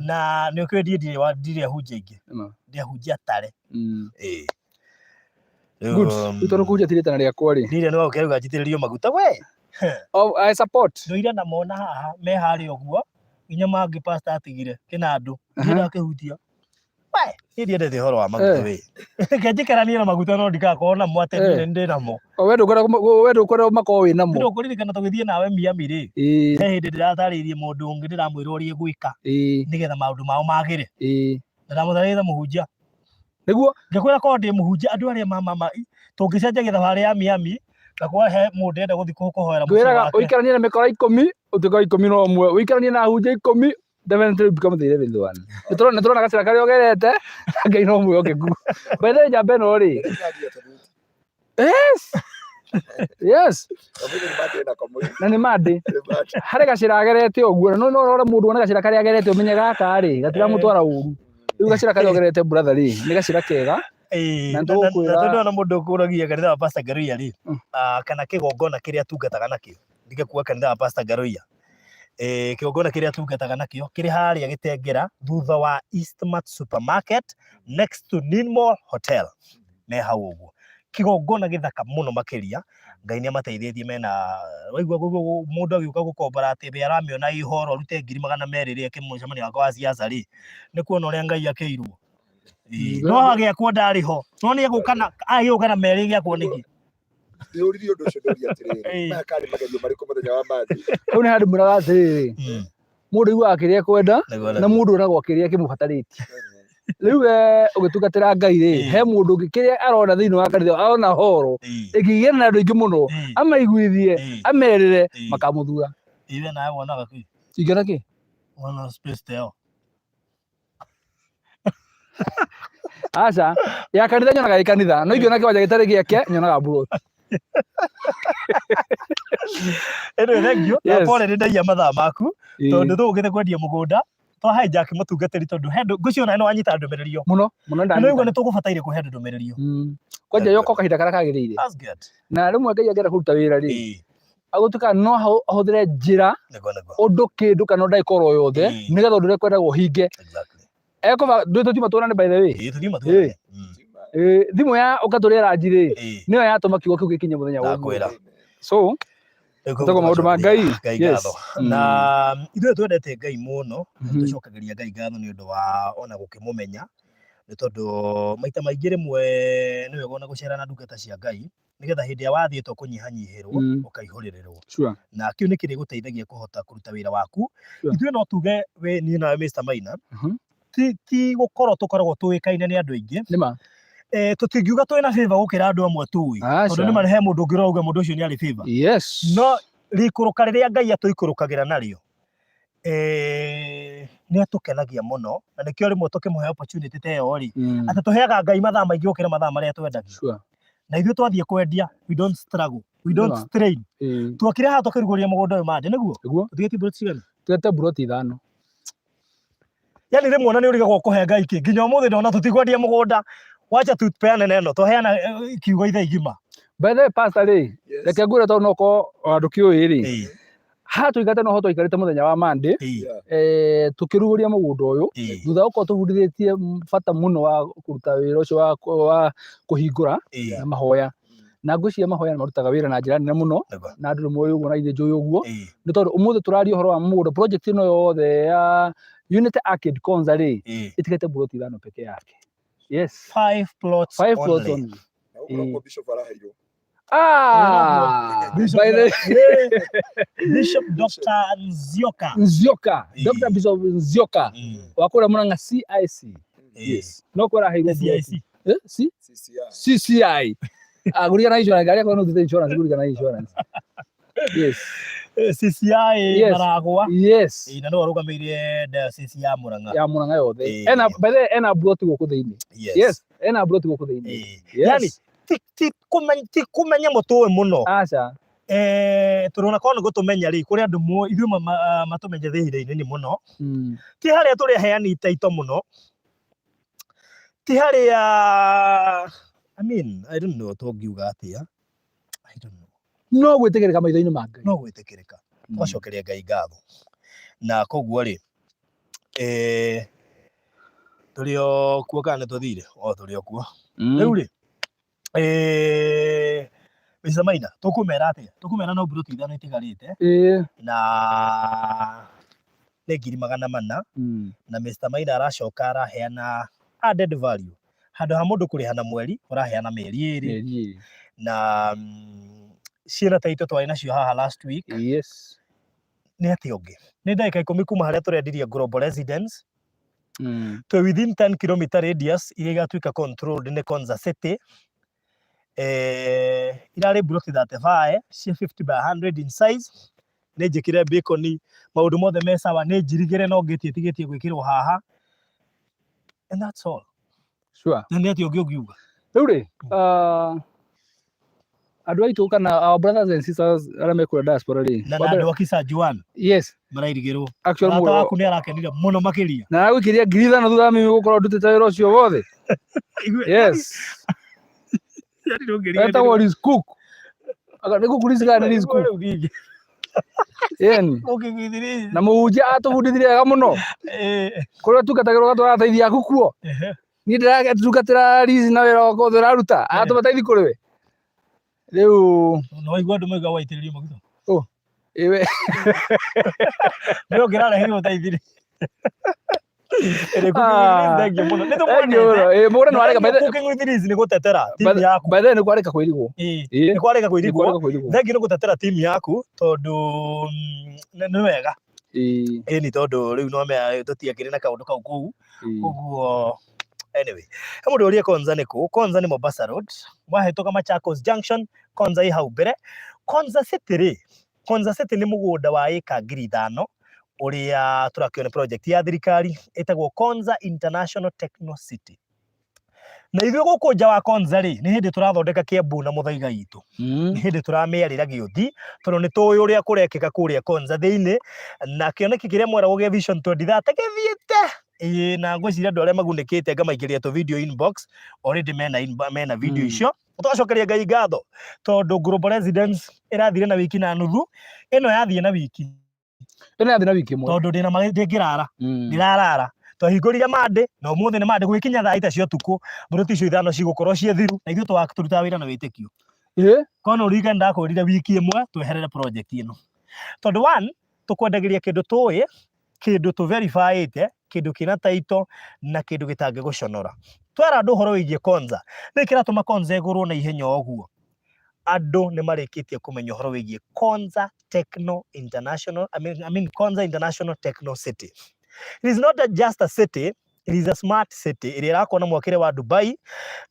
na nĩ ũkĩũĩ niĩ ndirĩ ndirĩ ahunjia aingĩ. Nĩma. Ndĩ ahunjia tare. Ĩĩ. Rĩu, Good. Rĩu tondũ kũhunjia ti rĩtana rĩakwa rĩ. Ndirĩ nĩ waũke rĩu anjitĩrĩrio maguta we. Oh, I support. Ndũire namo na haha me harĩa ũguo nginya mangĩ pastor atigire kĩnandũ. Ndirĩ ndakĩhutia. We, niĩ ndiendete ũhoro wa maguta we. Reke njikaranie na maguta no ndikakorwo namo atĩ niĩ ndĩ namo. O we ndũkwenda we ndũkwenda makorwo wĩ namo. Nĩ ũkũririkana tũgĩthiĩ nawe Miami rĩ, he hĩndĩ ndĩratarĩirie mũndũ ũngĩ ndĩramwĩra ũrĩa egwĩka nĩgetha maũndũ mao magĩre. Na ndamũtarĩria ta mũhunjia. Nĩguo. Ngĩkwĩra korwo ndĩ mũhunjia andũ arĩa ma tũngĩcenjagia thabarĩ ya Miami ngakorwo he mũndũ ndĩrenda gũthiĩ kũhoera mũciĩ Ngwĩraga wake. ũikaranie na mĩkora ikũmi ũtuĩke wa 11 ũikaranie na ahunjia ikũmi definitely become the 11th one. Nĩ tũrona gacĩra karĩa ũgerete Ngai no mwĩhokeku. By the way njamba ĩno rĩ. Yes. Yes. Na nĩ mandĩ. Harĩ gacĩra agerete ũguo na no ũrore mũndũ wone gacĩra karĩa agerete ũmenye gaka rĩ gatiramũtwara ũru. Rĩu gacĩra karĩa ũgerete brother rĩ nĩ gacĩra kega. Ĩĩ, Na na nĩtũgũkwĩra- na tondũ ona mũndũ ũkũragia kanitha wa Pastor Ngaruiya rĩ, kana kĩgongona kĩrĩa atungataga nakĩo, ndige kuga kanitha wa Pastor Ngaruiya, kĩgongona kĩrĩa atungataga nakĩo kĩrĩ harĩa Gĩtengera thutha wa Eastmart Supermarket next to Ninmall Hotel, me hau ũguo. Kĩgongona gĩthaka mũno makĩria, Ngai nĩ amateithĩtie mena, waigua ũguo mũndũ agĩũka gũkombora atĩ we aramĩona ĩ horo arute 200,000 rĩ eke mũcemanio wake wa siasa rĩ, nĩ kuona ũrĩa Ngai akĩirwo. Ĩĩ, no agĩakwo ndarĩ ho no nĩ egũka na agĩũka na merĩ gĩakwo nĩkĩ? Ndĩũririe ũndũ ũcio ndũria atĩrĩrĩ, maya karĩ magerio marĩkũ mũthenya wa Monday? Hau nĩ handũ mwĩraga atĩrĩrĩ, mũndũ aiguaga kĩrĩa ekwenda na mũndũ onagwo kĩrĩa kĩmũbatarĩtie. Rĩu we ũgĩtungatĩra Ngai rĩ, he mũndũ ũngĩ kĩrĩa arona thĩinĩ wa kanitha arona horo ĩngĩgĩa na andũ aingĩ mũno amaiguithie amerĩre makamũthura. Iwe nawe wonaga kĩ? Ingĩona kĩ? Wona space ta ĩyo. Aca, ya kanitha nyonaga ĩ kanitha, no ingĩona kĩwanja gĩtarĩ gĩake nyonaga mburoti. Anyway, thank you. Na Yes. pole nĩ ndaiya mathaa maku tondũ tũgũkĩte kwendia mũgũnda twa hijack mũtungatĩri tondũ he ndũ ngwĩciria ona nĩ wanyita ndũmĩrĩri ĩyo. Mũno, mũno Na nĩ waigua ndanyita. nĩ tũgũbataire kũhe andũ ndũmĩrĩri ĩyo. Kwanja yoka o kahinda karĩa kagĩrĩire. That's good. Na rĩmwe Ngai angĩenda kũruta wĩra rĩ, agũtuĩka no ahũthĩre njĩra, Nĩguo nĩguo. ũndũ kĩndũ kana ndagĩka oro yothe nĩgetha ũndũ ũrĩa ekwendaga ũhinge. Ekũba ndũĩ tũtiuma tuonane by the way. Ĩĩ tũthiĩ matuonane. Ĩĩ, thimũ ya ũka tũrĩe ranji rĩ, nĩyo yatũma kiugo kĩu gĩkinye mũthenya wa ũmũthĩ. Ndakwĩra. So, Rĩu Tũtagwo maũndũ ma Ngai. Ngai Yes. ngatho. Na ithuĩ twendete Ngai mũno, tũcokagĩria Ngai ngatho nĩ ũndũ wa ona gũkĩmũmenya, nĩ tondũ maita maingĩ rĩmwe nĩ wega ona gũcera na ndungata cia Ngai, nĩgetha hĩndĩ ĩrĩa wathiĩ to kũnyihanyihĩrwo ũkaihũrĩrĩrwo. Na kĩu nĩ kĩrĩgũteithagia kũhota kũruta wĩra waku. Ithuĩ no tuge we niĩ nawe Mr. Maina, ti gũkorwo tũkoragwo tũĩkaine nĩ andũ aingĩ. Nĩma. Tũtingiuga twĩna favor gũkĩra andũ amwe tũĩ. Aca. Tondũ nĩma he mũndũ ũngĩ ũrauga mũndũ ũcio nĩ arĩ favor. No rĩikũrũka rĩrĩa Ngai atũikũrũkagĩra narĩo, nĩ atũkenagia mũno, na nĩkĩo rĩmwe tũkĩmũhe opportunity ta ĩyo rĩ, atĩ tũheaga Ngai mathaa maingĩ gũkĩra mathaa marĩa twendagia. Na ithuĩ twathiĩ kwendia, we don't struggle, we don't strain. Twokire haha tũkĩrugũria mũgũnda ũyũ Monday, nĩguo? Nĩguo. Tũtigĩtie mburoti cigana? Tũtigĩte mburoti ithano. Yani rĩmwe ona nĩ ũrigagwo kũhe Ngai kĩ, nginya ũmũthĩ ndona tũtikwendia mũgũnda, wacha tupeane neno, twaheana kiugo ithaa igima. By the way, pastor rĩ, reke ngwĩre tondũ no ũkorwo ona ndũkĩũĩ rĩ, haha tũikarĩte noho twaikarĩte mũthenya wa Monday, tũkĩrugũria mũgũnda ũyũ, thutha wa gũkorwo tũbundithĩtie bata mũno wa kũruta wĩra ũcio wa kũhingũra na mahoya. Na ngwĩciria mahoya nĩ marutaga wĩra na njĩra nene mũno, na andũ nĩ moĩ ũguo na ithuĩ njũĩ ũguo, nĩ tondũ ũmũthĩ tũraria ũhoro wa mũgũnda, project ĩno yothe ya Unity Arcade Konza rĩ, ĩtigĩte mburoti ithano peke yake. Yes. 5 plots 5 plots only. only. Na gũkũ nokuo Bishop araheirwo. Bishop By the Bishop Dr. Nzioka. Nzioka, Dr. Bishop Nzioka wa kũrĩa Murang'a CIC. Yes. No kwĩra aheirwo CIC. C? CCI. CCI. Agũririkana insurance, ngari yakwa no ndute insurance, ngũririkana insurance. Yes. CCI Maragwa. Yes. Na nĩwe ũrũgamĩrĩire diocese ya Murang'a. Ya Murang'a yothe. Ena by the way, ena plot gũkũ thĩinĩ. Yes. Yes, ena plot gũkũ thĩinĩ. Yes. Yani ti kũmenya mũtũĩ mũno. Aca. Tũrona korwo nĩ gũtũmenya rĩ, kũrĩ andũ ithuĩ matũmenyete ihinda inini mũno. Ti harĩa tũrĩ aheani taito mũno. Ti harĩa, I mean, I don't know tũngiuga atĩa. I don't know. No gwĩtĩkĩrĩka maitho-inĩ ma Ngai. No gwĩtĩkĩrĩka. Tũgacokeria Ngai ngatho. Na koguo rĩ, tũrĩ o kuo kana nĩ tũthire? O tũrĩ o kuo. Rĩu rĩ, Mr. Maina, tũkũmera atĩa? Tũkũmera no mburoti ithano itigarĩte. Na nĩ 400,000. Na Mr. Maina aracoka araheana added value. Handũ ha mũndũ kũrĩha na mweri, ũraheana mĩeri ĩrĩ. Mĩeri ĩrĩ. Na ciĩna taitũ twarĩ nacio haha last week. Yes. Nĩ atĩa ũngĩ? Nĩ ndagĩka 10 kuma harĩa tũrendirie Global Residence. Twĩ within 10 kilometer radius iria igatuĩka controlled nĩ Konza City. Irarĩ mburoti 35 cia 50 by 100 in size. Nĩ njĩkĩre bacon, maũndũ mothe me sawa, nĩ njirigĩre no ngĩti ĩtigĩtie gwĩkĩrwo haha. And that's all. Sure. Na nĩ atĩa ũngĩ ũngiuga? Rĩu rĩ, andũ aitũ kana our brothers and sisters arĩa me kũrĩa diaspora rĩ. Na andũ a Kisanjuan. Yes. Marairigĩrwo. Actually, Mũrata mũgũrũ- waku nĩ arakenire mũno makĩria. Na aragũikĩria 5,000 thutha wa mimi gũkorwo ndutĩte wĩra ũcio wothe. Yes. Yaani ndũngĩriganĩrwo. Etagwo Liz Cook. Aka nĩ Cook Liz kana nĩ Liz Cook? Rĩu ningĩ. Yeni. Ũkĩgwithĩrĩria. Na mũhunjia atũbundithirie wega mũno. Kũrĩa ũtungatagĩrwo ũgatwara ateithia aku kuo. Niĩ ndĩratungatĩra Liz na wĩra wakwa wothe ũraruta. Aratũma teithia kũrĩ we. Rĩu Na waigua andũ mauga waitĩrĩrio maguta. Oh. Iwe. Nĩ ũngĩrareheirwo teithia. Ĩrĩ Cooking with Liz, thank you mũno. Nĩ Thank you mũno. tũmwendete. Mũgũnda nĩ warĩka, by the- Cooking with Liz nĩ gũtetera timu yaku. By the way, nĩ kwarĩka kwĩrigwo. Nĩ kwarĩka kwĩrigwo. Nĩ kwarĩka kwĩrigwo. Thank you nĩ gũtetera timu yaku tondũ, nĩ wega. Ĩni tondũ rĩu no mea tũtiakĩrĩ na kaũndũ kau kũu. Koguo anyway, he mũndũ ũrie Konza nĩ kũ? Konza nĩ Mombasa Road. Wahĩtũka Machakos Junction, Konza ĩ hau mbere. Konza City rĩ, Konza City nĩ mũgũnda wa ĩka 5,000 ũrĩa tũrakĩona project ya thirikari ĩtagwo Konza International Techno City. Na ithuĩ gũkũ nja wa Konza rĩ, nĩ hĩndĩ tũrathondeka Kiambu na Mũthaiga itũ. Nĩ hĩndĩ tũramĩarĩra gĩũthi, tondũ nĩ tũĩ ũrĩa kũrekĩka kũrĩa Konza thĩinĩ, na kĩoneki kĩrĩa mweragwo gĩa Vision 2030 gĩthiĩte. Ĩĩ, na ngwĩciria andũ arĩa magunĩkĩte ngamaikĩria tũ video inbox, already mena video icio. Tũgacokeria Ngai ngatho, tondũ Global Residence ĩrathire na wiki na nuthu, ĩno yathiĩ na wiki. Ĩno yathiĩ na wiki ĩmwe. Tondũ ndĩna ndĩngĩrara. Ndirarara. Twahingũrire Monday, na ũmũthĩ nĩ Monday, gũgĩkinya thaa thita cia ũtukũ, mburoti icio ithano cigũkorwo ciĩ thiru, na ithuĩ tũrutaga wĩra na wĩtĩkio. Korwo no ũririkane ndakwĩrire wiki ĩmwe tweherere project ĩno. Tondũ one, tũkwendagĩria kĩndũ tũĩ, kĩndũ tũ verify-ĩte, kĩndũ kĩna title, na kĩndũ gĩtangĩgũconora. Twera andũ ũhoro wĩgiĩ Konza, nĩkĩ kĩratũma Konza ĩgũrwo na ihenya ũguo? Andũ nĩ marĩkĩtie kũmenya ũhoro wĩgiĩ Konza Techno International, I mean Konza International Techno City. It is not just a city, it is a smart city ĩrĩa ĩrakwo na mwakĩre wa Dubai.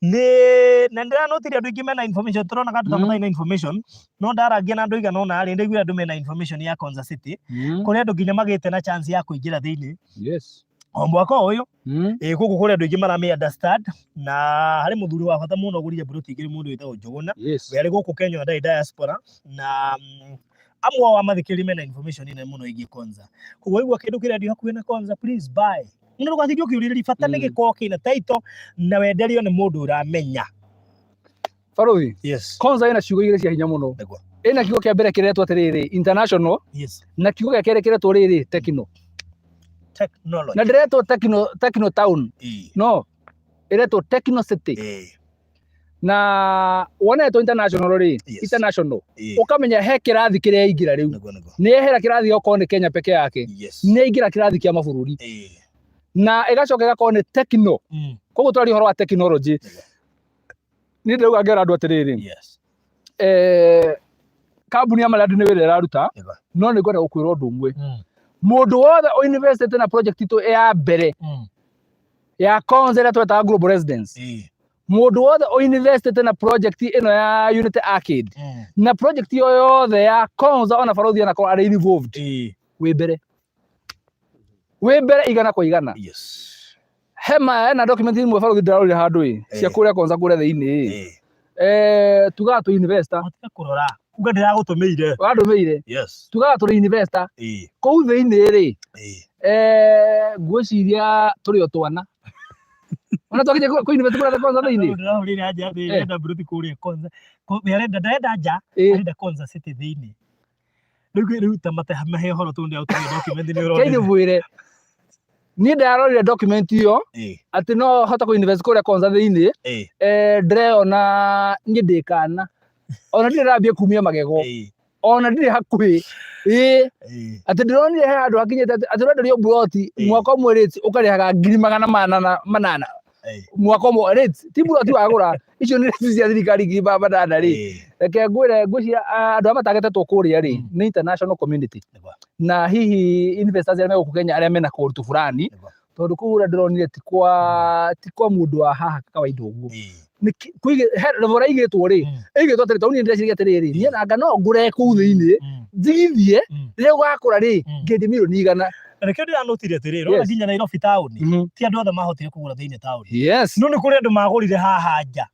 Nĩ na ndĩranotire andũ aingĩ mena information, tũronaga andũ ta matarĩ na information, no ndarangia na andũ aigana ũna rĩ, ndaiguire andũ mena information ya Konza City, kũrĩa andũ nginya magĩte na chance ya kũingĩra thĩinĩ. O mwaka ũyũ. Gũkũ kũrĩ andũ aingĩ maramĩ understand, na harĩ mũthuri wa bata mũno ũgũrire mburoti igĩrĩ mũndũ wĩtagwo Njũgũna. We arĩ gũkũ Kenya na ndarĩ diaspora, na amwe ao amathikĩrĩria mena information nene mũno ĩgiĩ Konza. Koguo waigua kĩndũ kĩrendio hakuhĩ na Konza, please buy. Nĩ ndũgatinde ũkĩũrĩrĩria, bata nĩ gĩkorwo kĩna title na wenderio nĩ mũndũ ũramenya. Barũthi. Yes. Konza ĩna ciugo igĩrĩ cia hinya mũno. Nĩguo. Ĩna kiugo kĩa mbere kĩretwo atĩrĩrĩ international. Yes. Na kiugo gĩa kerĩ kĩretwo rĩrĩ techno. Technology. Na ndĩretwo techno, techno town. No, ĩretwo Techno City. Na wonetwo international rĩ, international. Ũkamenya he kĩrathi kĩrĩa yaingĩra rĩu. Nĩguo, nĩguo. Nĩ yehera kĩrathi okorwo nĩ Kenya peke yake. Nĩ yaingĩra kĩrathi kĩa mabũrũri. Na ĩgacoka ĩgakorwo nĩ techno. Koguo tũraria ũhoro wa technology. Nĩguo. Niĩ ndĩrauga ngera andũ atĩrĩrĩ. Kambuni ya Malandi nĩ wĩra ĩraruta, Nĩguo. no nĩ ngwenda gũkwĩra ũndũ ũmwe. Mũndũ wothe ũinvestĩte na project itũ ya mbere ya Konza ĩrĩa twetaga Global Residence. Mũndũ wothe ũinvestĩte na project ĩno ya Unity Arcade na project yo yothe ya Konza, ona barothi anakorwo arĩ involved, wĩ mbere, wĩ mbere 100%. Hema hena document imwe barothi ndĩrarorire handũ ĩ cia kũrĩa Konza kũrĩa thĩinĩ ĩ. Tugaga twĩ investor. Tiga kũrora uga ndĩragũtũmĩire. Wandũmĩire. Tugaga tũrĩ investor kũu thĩinĩ rĩ. Ngwĩciria tũrĩ o twana ona twakinya kũ invest kũrĩa Konza thĩinĩ. Ndĩrahũrĩire nja atĩ arenda mburoti kũrĩa Konza. Arenda, ndarenda nja, arenda Konza City thĩinĩ. Rĩu ta mate mahe ũhoro tondũ ndĩragũtũmĩire document nĩ ũronire. Kei mwĩre niĩ ndarorire document ĩyo atĩ no hote kũ invest kũrĩa Konza thĩinĩ. Ndĩreyona niĩ ndĩ kana, ona ndirĩ ndambia kumia magego, ona ndirĩ hakuhĩ ĩĩ. Atĩ ndĩronire he handũ hakinyĩte atĩ ũrenderio mburoti mwaka ũmwe, rate ũkarĩhaga ngiri magana manana mwaka ũmwe. Rate ti mburoti wagũra, icio nĩ rate cia thirikari, 800,000 rĩ. Reke ngwĩre, ngwĩciria andũ arĩa matagetetwo kũrĩa rĩ nĩ international community na hihi investors arĩa me gũkũ Kenya, arĩa mena kũritũ fulani, tondũ kũu ũrĩa ndĩronire ti kwa mũndũ wa haha kawaida ũguo. He level ũrĩa ĩigĩtwo rĩ, ĩigĩtwo atĩrĩ, tondũ niĩ ndĩreciria atĩrĩrĩ, niĩ nanga no ngũre kũu thĩinĩ, njigithie, rĩrĩa gũgakũra rĩ, ngĩendia mirioni 100. Na nĩkĩo ndĩranotire atĩrĩrĩ, ũrona nginya Nairobi taũni, ti andũ othe mahotire kũgũra thĩinĩ taũni, no nĩ kũrĩ andũ magũrire haha nja.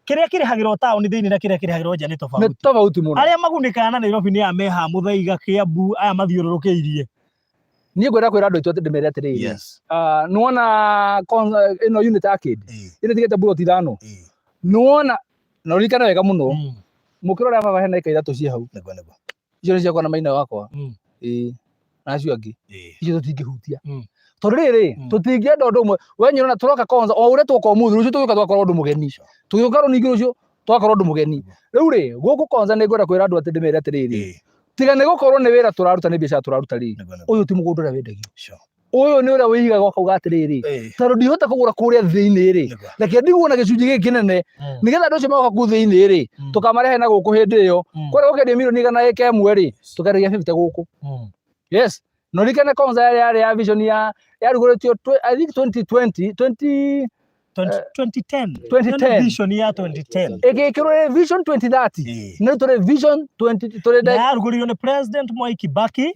Kĩrĩa kĩrĩhagĩrwo taũni thĩinĩ na kĩrĩa kĩrĩhagĩrwo nja nĩ nĩ tofauti. Tofauti mũno. Arĩa magunĩkaga na Nairobi nĩ aya meha Mũthaiga, Kĩambu, aya mathiũrũrũkĩirie. Niĩ ngwenda kwĩra andũ aitũ atĩ ndĩmere atĩrĩrĩ, nĩwona ĩno Unity Arcade ĩno ĩtigĩte mburoti ithano, nĩwona, na ũririkane wega mũno, mũkĩrora baba hena ĩka 3 ciĩ hau. Nĩguo nĩguo. Icio nĩ ciakwa na maina wakwa, ĩĩ, na acio angĩ. Icio tũtingĩhutia, tondũ rĩrĩ, tũtingĩenda ũndũ ũmwe. We nyona tũroka Konza o ũrĩa twoka ũmũthĩ, rũciũ tũgĩũka twakora ũndũ mũgeni, tũgĩũka rũningĩ rũciũ twakora ũndũ mũgeni. Rĩu rĩ, gũkũ Konza nĩ ngwenda kwĩra andũ atĩ ndĩmere atĩrĩrĩ, tiga nĩ gũkorwo nĩ wĩra tũraruta, nĩ biacara tũraruta rĩ, Nĩguo nĩguo. Ũyũ ti mũgũnda ũrĩa wendagio. Ũyũ nĩ ũrĩa wĩigaga ũkauga atĩrĩrĩ, tondũ ndihota kũgũra kũrĩa thĩinĩ rĩ, reke ndigwo na gĩcunjĩ gĩkĩ kĩnene, nĩgetha andũ acio magoka kũu thĩinĩ rĩ, tũkamarehe na gũkũ hĩndĩ ĩyo. Kũrĩa gũkendio mirioni 100 ĩka ĩmwe rĩ, tũkendagia 50 gũkũ. Yes, no ririkane Konza yarĩ ya vision ya yarugũrĩtio I think 2020 20 2010. 2010. Vision ya 2010. Ĩgĩkĩrwo ĩ vision 2030. Na rĩu tũrĩ vision 20 tũrĩ Na yarugũririo nĩ President Mwai Kibaki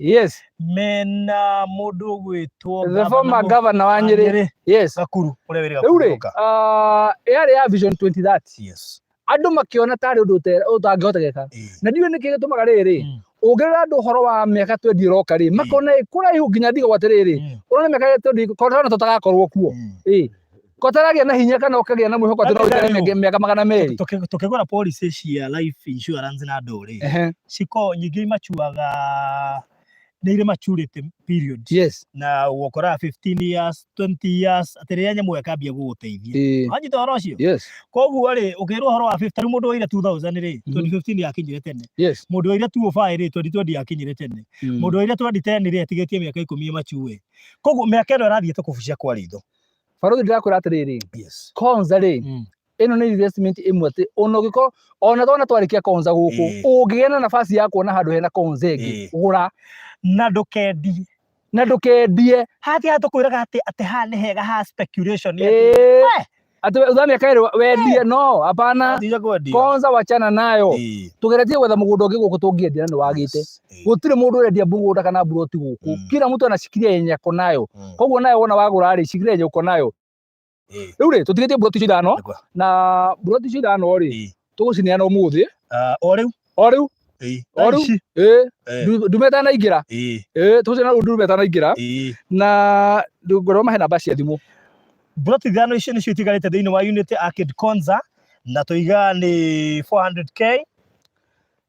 mena mũndũ ũgwĩtwo the former governor wa Nyĩrĩ, yes. Gakuru ũrĩa wĩrĩga Rĩu rĩ, kũhurũka. Yarĩ ya vision 2030. Andũ makĩona tarĩ ũndũ ũtangĩhotekeka, na ndiũĩ nĩkĩ gĩtũmaga rĩrĩ ũngĩrera andũ ũhoro wa mĩaka 20 ĩroka rĩ, makona ĩ kũraihu, nginya ndigagwo atĩrĩrĩ, ũrona mĩaka 20 korona tũtagakorwo kuo, ĩ kotaragĩa na hinya kana ũkagĩa na mwĩhoko atĩ no ũikare mĩaka 200. Tũkĩgũra policy cia life insurance na andũ rĩ, ciko nyingĩ imachuaga, nĩ irĩ maturity period, na ũkoraga 15 years, 20 years, atĩ rĩrĩa nyamũ ĩyo ĩkambia gũgũteithia. Wanyita ũhoro ũcio? Yes. Koguo rĩ, ũkĩrwo ũhoro wa 50, rĩu mũndũ woire 2000 rĩ, 2015 yakinyire tene. Mũndũ woire 205 rĩ, 2020 yakinyire tene. Mũndũ woire 2010 rĩ, atigĩtie mĩaka 10 ĩmachue. Koguo mĩaka ĩno ĩrathiĩ tũkũbucia kwa ritho. Barothi, ndĩrakwĩra atĩrĩrĩ, Konza rĩ, ĩno nĩ investment ĩmwe atĩ ona ũngĩkorwo ona twana twarĩkia Konza gũkũ, ũngĩgĩa na nafasi ya kuona handũ hena Konza ĩngĩ, gũra. Na ndũkendie. Na ndũkendie. Hatia tũkwĩraga atĩ haha nĩ hega ha speculation atĩ Atĩ thutha wa mĩaka 2 wendie, no hapana. Tiga kwendia. Konza wachana nayo. Tũgeretie gwetha mũgũnda ũngĩ gũkũ tũngĩendia na nĩ wagĩte. Gũtirĩ mũndũ ũrendia mũgũnda kana mburoti gũkũ. Kila mtu anashikilia yenye ako nayo. Koguo nayo wona wagũra rĩ, shikilia yenye uko nayo. Rĩu rĩ, tũtigĩtie mburoti icio ithano, na mburoti icio ithano rĩ, tũgũcineana ũmũthĩ. Ah, o rĩu. O rĩu. O Thaa rĩu. ici. Ĩĩ. Ndume ĩtanaingĩra. Ĩĩ, tũgũcineana rĩu ndume ĩtanaingĩra. Na ngwĩra mahe namba cia thimũ. Mburoti ithano icio nĩcio itigarĩte thĩinĩ wa Unity Arcade Konza, na tũiga nĩ 400K.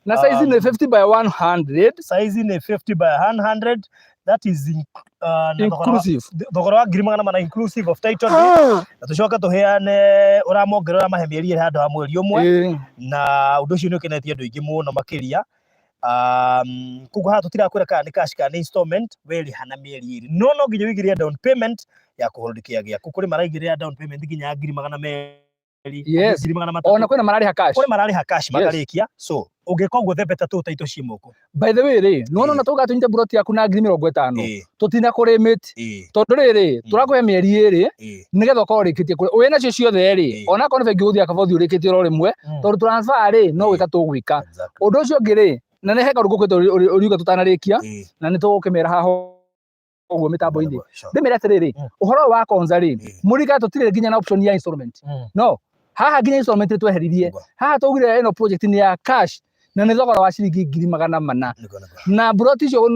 Na size nĩ 50 by 100. Size nĩ 50 by 100, that is in, na inclusive. Thogora wa 400,000 inclusive of title deed. Na tũcoke tũheane ũramongerera ũramahe mĩeri 2 handũ ha mweri ũmwe. Na ũndũ ũcio nĩ ũkenetie andũ aingĩ mũno makĩria. Koguo haha tũtirakwĩra kana nĩ cash kana nĩ installment, we rĩha na mĩeri 2, no no nginya ũigĩrĩre down payment ya kũhold kĩa gĩaku. Kũrĩ maraigĩrĩra down payment nginya ya 200,000. Yes. 300,000. Ona kwĩna mararĩha cash. Kũrĩ mararĩha cash Yes. makarĩkia. So ũngĩka ũguo the better tũ taitũ ciĩ moko. By the way rĩ, nĩwona ona tauga tũnyite buroti yaku na 50,000, tũtina kũrĩmĩti tondũ rĩrĩ tũrakũhe mĩeri 2 nĩgetha ũkorwo ũrĩkĩtie kũrĩ wĩ nacio ciothe rĩ, onakorwo nĩ bengi ũgũthiĩ akabothi ũrĩkĩtie oro rĩmwe, tondũ transfer rĩ no gwĩka tũgwĩka. Ũndũ ũcio ũngĩ rĩ, na nĩ he kaũndũ ngũkwĩte ũriuga tũtanarĩkia, na nĩ tũgũkĩmera haha ũguo mĩtambo-inĩ. Ndĩmere atĩrĩrĩ, ũhoro ũyũ wa Konza rĩ, mũririkane tũtirĩ nginya na option ya installment. No haha nginya installment nĩ tweheririe. Haha twaugire ĩno project nĩ ya cash na nĩ thogora wa ciringi 400,000. Na mburoti icio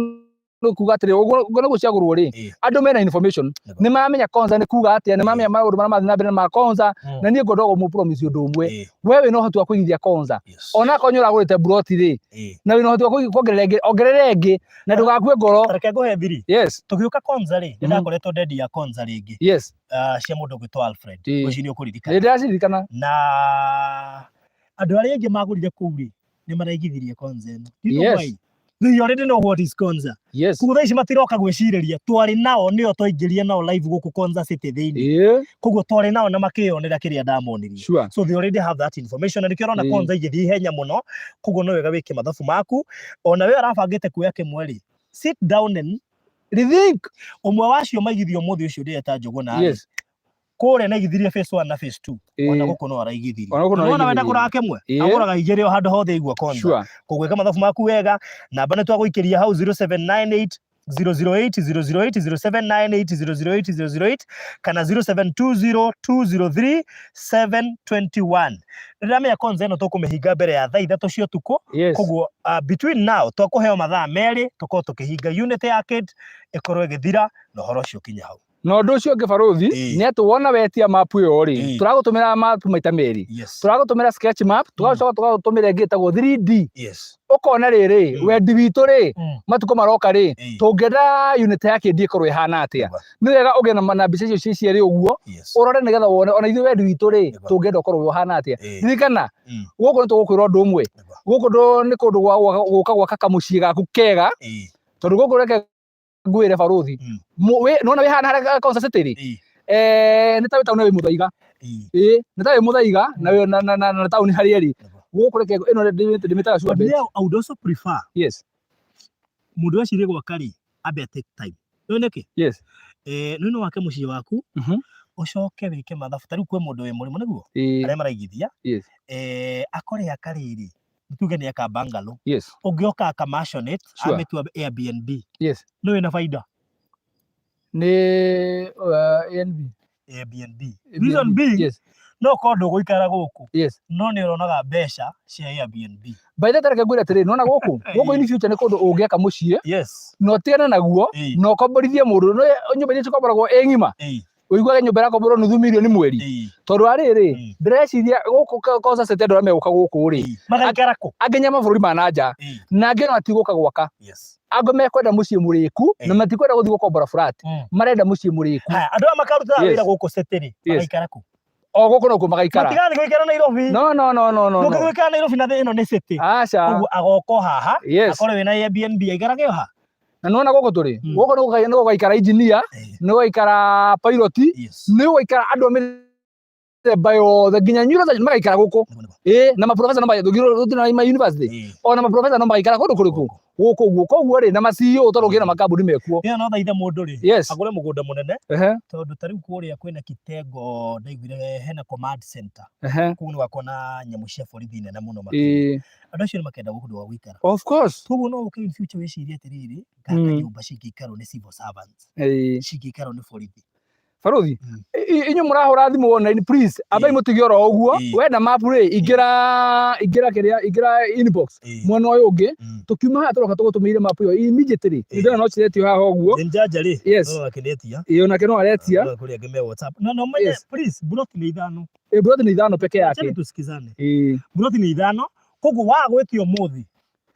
nĩ kuga atĩrĩ, ũguo nĩguo ciagũrwo rĩ, andũ mena information, nĩ maramenya Konza nĩ kuga atĩa, nĩ maramenya maũndũ marĩa marathiĩ na mbere ma Konza, na niĩ ngwenda gũmũ promise ũndũ ũmwe, we wĩna ũhoti wa kũigithia Konza, onakorwo nĩ ũragũrĩte mburoti rĩ, na wĩna ũhoti wa kuongerera ĩngĩ, ongerera ĩngĩ na ndũgakue ngoro. Reke ngũhe thiri. Yes. Tũgĩũka Konza rĩ, nĩ ndakoretwo ndendia Konza rĩngĩ. Cia mũndũ ũgwĩtwo Alfred. Ũcio nĩ ũkũririkana. Nĩ ndĩraciririkana. Na andũ arĩa aingĩ magũrire kũu rĩ, nĩ maraigithirie Konza ĩno. Do you know why? They already know what is Konza. Koguo thaa ici matiroka gwĩcirĩria, twarĩ nao nĩo twaingĩria nao live gũkũ Konza City thĩinĩ. Koguo twarĩ nao na makĩyonera kĩrĩa ndamonirie. So they already have that information na nĩkĩo ũrona Konza igĩthiĩ ihenya mũno. Koguo no wega wĩke mathabu maku. Ona we ũrabangĩte kuoya kĩmwe rĩ, sit down and rethink. Ũmwe wacio maigithio ũmũthĩ ũcio ndĩreta Njũgũna rĩ, kũrĩa naigithirie phase 1 na phase 2, ona gũkũ no araigithirie. Ona gũkũ no Nĩwona wenda araigithirie. kũraga kĩmwe, agũraga igĩrĩ o handũ hothe aigua Konza. Koguo ĩka mathabu maku wega, namba nĩ twagũikĩria hau 0798 008 008 0798 008 008 kana 0720 203 721. Rĩramenya Konza ĩno tũkũmĩhinga mbere ya thaa 3 cia ũtukũ. Koguo between now twakũheo mathaa 2 tũkorwo tũkĩhinga unit ya kid ĩkorwo ĩgĩthira na ũhoro ũcio ũkinye hau. Na ũndũ ũcio ũngĩ barũthi, nĩ atĩ wona wetia map ĩyo rĩ, tũragũtũmĩra map maita merĩ. Tũragũtũmĩra sketch map, tũgacoka tũgagũtũmĩra ĩngĩ ĩtagwo 3D. Ũkona rĩrĩ, wendi witũ rĩ, matukũ maroka rĩ, tũngĩenda unit ya kĩndi ĩkorwo ĩhana atĩa. Nĩ wega ũgĩe na mbica icio ciĩ cierĩ ũguo, ũrore nĩgetha wone ona ithuĩ wendi witũ rĩ, tũngĩenda ũkorwo ũhana atĩa. Ririkana, gũkũ nĩ tũgũkwĩra ũndũ ũmwe, gũkũ nĩ kũndũ gwa gũka gwaka kamũciĩ gaku kega, tondũ gũkũ reke ngwĩre barũthi, nĩwona wĩ haha harĩa Konza City rĩ, nĩ ta wĩ taũni wĩ Mũthaiga. Nĩ ta wĩ Mũthaiga na na taũni harĩa ĩrĩ. Gũkũ reke ĩno ndĩmĩtaga sure But bet. me, I would also prefer mũndũ wecirie gwaka rĩ, ambe take time. Nĩ nĩkĩ? Nĩ no wake mũciĩ waku, ũcoke wĩke mathabu. Ta rĩu kwĩ mũndũ wĩ mũrĩmo nĩguo? Arĩa maraigithia. Akore aka rĩrĩ, tuge nĩ aka bungalow. Ũngĩoka aka maisonette, amĩtua Airbnb. Nĩ wĩna baida? Nĩ ANB. Airbnb. Airbnb. Reason being, no korwo ndũgũikara gũkũ, no nĩ ũronaga mbeca cia Airbnb. By the way, reke ngwĩre atĩrĩrĩ, nĩwona gũkũ, gũkũ in future nĩ kũndũ ũngĩaka mũciĩ, na ũtigane naguo, na ũkomborithie mũndũ. Nĩ nyũmba iria cikomboragwo ĩ ng'ima, ũiguage nyũmba ĩrakomborwo nuthu mirioni mweri. Tondũ wa rĩrĩ, ndĩreciria gũkũ Konza City andũ arĩa megũka gũkũ rĩ, Magaikara kũ? Angĩ nĩ a mabũrũri ma na nja, na angĩ no matigũka gwaka. Angĩ mekwenda mũciĩ mũrĩku, na matikwenda gũthiĩ gũkombora flat, marenda mũciĩ mũrĩku. Haya, andũ aya makarutaga wĩra gũkũ City rĩ, magaikara kũ? O gũkũ nokuo magaikara. Matigathiĩ gũikara Nairobi. No, no, no, no, no, no. Ndũngĩthiĩ gũikara Nairobi na ĩno nĩ city. Aca. Koguo agoka o haha, akorwo wĩna Airbnb aikarage o ha. Na nĩwona gũkũ tũrĩ, gũkũ nĩ gũgaikara engineer, nĩ gũgaikara pilot, nĩ gũgaikara andũ a mĩthemba yothe nginya neurosurgeon magaikara gũkũ. Na maprofessor no magĩthiĩ na ma university. Ona maprofessor no magaikara kũndũ kũrĩkũ? Gũkũ ũguo. Koguo rĩ, na ma CEO tondũ kĩna makambuni mekuo. Ĩyo no thaithe mũndũ rĩ, agũre mũgũnda mũnene, tondũ ta rĩu kũrĩa kwĩna kitengo ndaiguire hena command center. Kũu nĩ gwakorwo na nyamũ cia borithi nene mũno makĩria. Andũ acio nĩ makenda gũkũ gwa gũikara. Of course. Koguo no ũke in future wĩcirie atĩrĩrĩ, ngaka nyũmba cingĩikarwo nĩ civil servants, cingĩikarwo nĩ borithi. Barũthi, inyuĩ mũrahũra thimũ online, please, ambai mũtige oro ũguo. Wenda map rĩ, ingĩra ingĩra kĩrĩa, ingĩra inbox mwena ũyũ ũngĩ. Tũkiuma haha tũroka tũgũtũmĩire map ĩyo immediately. Nĩ ndĩrona no ciretio haha ũguo. Nĩ njanja rĩ, no akĩnetia. Ĩĩ, onake no aretia. No kũrĩ angĩ me WhatsApp. No, no menye, please, broti nĩ 5. Ĩĩ, broti nĩ 5 peke yake. Acheni tusikizane. Broti nĩ 5. Koguo waga gwĩtia ũmũthĩ.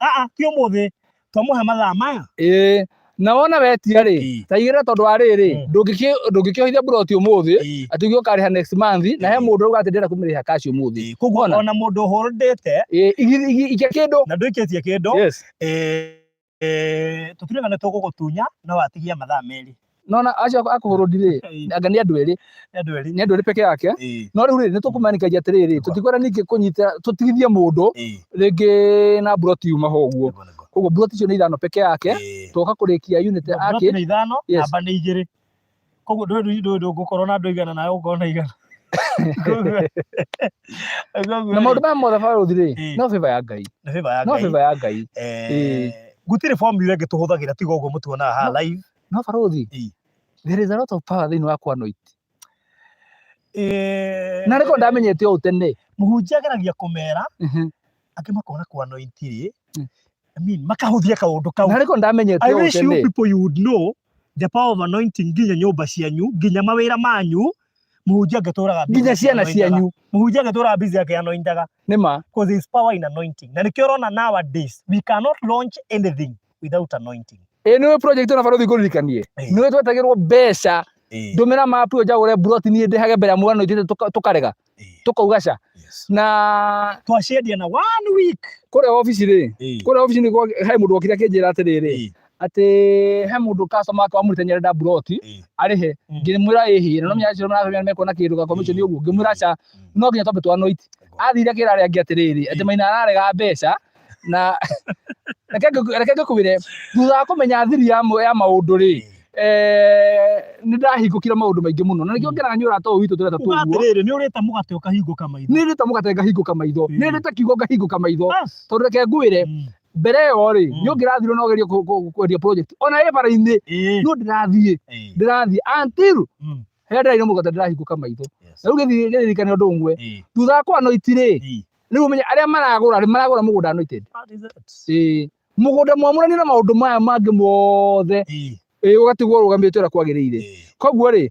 Aa, ti ũmũthĩ. Twamũhe mathaa maya. Ĩĩ. Na wona wetia rĩ, ta igĩrĩra tondũ wa rĩrĩ, ndũngĩkĩohithia broti ũmũthĩ, atĩ uge ũkarĩha next month, na he mũndũ ũrauga atĩ ndĩrenda kũmĩrĩha cash ũmũthĩ. Koguo Wona? ona mũndũ ũhũndĩte, Ikia kĩndũ. Na ndũikĩtie kĩndũ. Tũtirauga nĩ tũgũgũtunya, no watigia mathaa 2. No na acio a kũhũrũndi rĩ, anga nĩ andũ erĩ, Nĩ andũ erĩ. nĩ andũ erĩ peke yake. No rĩu rĩ, nĩ tũkũmanĩkagia atĩrĩrĩ, tũtikwenda ningĩ kũnyita tũtigithie mũndũ rĩngĩ na mburoti yuma ho ũguo. Nĩguo, nĩguo. Koguo mburoti icio nĩ ithano peke yake, twoka kũrĩkia unit ya Mburoti arcade. nĩ ithano, Yes. namba nĩ igĩrĩ. Koguo ndũĩ ndũĩ ndũgũkorwo na andũ igana nawe ũgũkorwo na igana. Koguo Na rĩ, maũndũ maya mothe barũthi rĩ, no favor ya Ngai. Nĩ favor ya No Ngai. favor ya Ngai. Gũtirĩ formula ĩngĩ tũhũthagĩra tiga ũguo mũtuonaga haha live. No barũthi, there is a lot of power thĩinĩ wa kũanoint. Na nĩko ndamenyete ũũ tene. Mũhunjia ageragia kũmera, angĩ makona kũanoint rĩ, I mean, makahũthia kaũndũ kau. Na nĩko ndamenyete I ũũ wish you tene. people you would know the power of anointing nginya nyũmba cianyu, nginya mawĩra manyu, mũhunjia angĩtũraga busy Nginya ciana akĩanointaga. cianyu. Mũhunjia angĩtũraga busy akĩanointaga. Nĩ ma. Because there is power in anointing. Na nĩkĩo ũrona nowadays, we cannot launch anything without anointing. Ĩ nĩũĩ project ĩno barũthi ngũririkanie. Nĩũĩ twetagĩrwo mbeca ndũmĩra mapu ĩyo njagũre mburoti niĩ ndĩhage mbere ya mwana ũitĩte tũkarega tũkauga ca na twaciendia na one week kũrĩa obici rĩ kũrĩa obici nĩ he mũndũ wokire akĩnjĩra atĩrĩrĩ atĩ he mũndũ customer wake wamũrĩte nyarenda mburoti arĩhe ngĩmwĩra ĩhĩ na no menya acio marathomera mekuona kĩndũ ga commission ũguo ngĩmwĩra aca no nginya twambe twanoiti athire akĩra arĩa angĩ atĩrĩrĩ atĩ Maina ararega mbeca na reke reke ngĩkwĩre thutha wa kũmenya thiri ya ya maũndũ rĩ nĩ ndahingũkire maũndũ maingĩ mũno na nĩkĩo ngenaga nĩ ũrata ũyũ witũ tũreta Uga tũguo atĩrĩrĩ nĩ ũrĩte mũgate ũkahingũka maitho. Nĩ ndĩte mũgate ngahingũka maitho, nĩ ndĩte kiugo ngahingũka maitho. Bas. Tondũ reke ngwĩre mbere ĩyo rĩ nĩ ũngĩrathirwo na ũgerie kwendia project ona ĩ bara-inĩ no ndĩrathiĩ ndĩrathiĩ until harĩa ndĩraire mũgate ndĩrahingũka maitho. Na rĩu gĩthiĩ gĩririkane ũndũ ũmwe thutha wa kũanoiti rĩ rĩu ũmenye arĩa maragũra rĩ maragũra mũgũnda anointed. Ĩĩ mũgũnda mwamũranie na maũndũ maya mangĩ mothe ĩĩ ũgatigwo ũrũgamĩte ũrĩa kwagĩrĩire. Koguo rĩ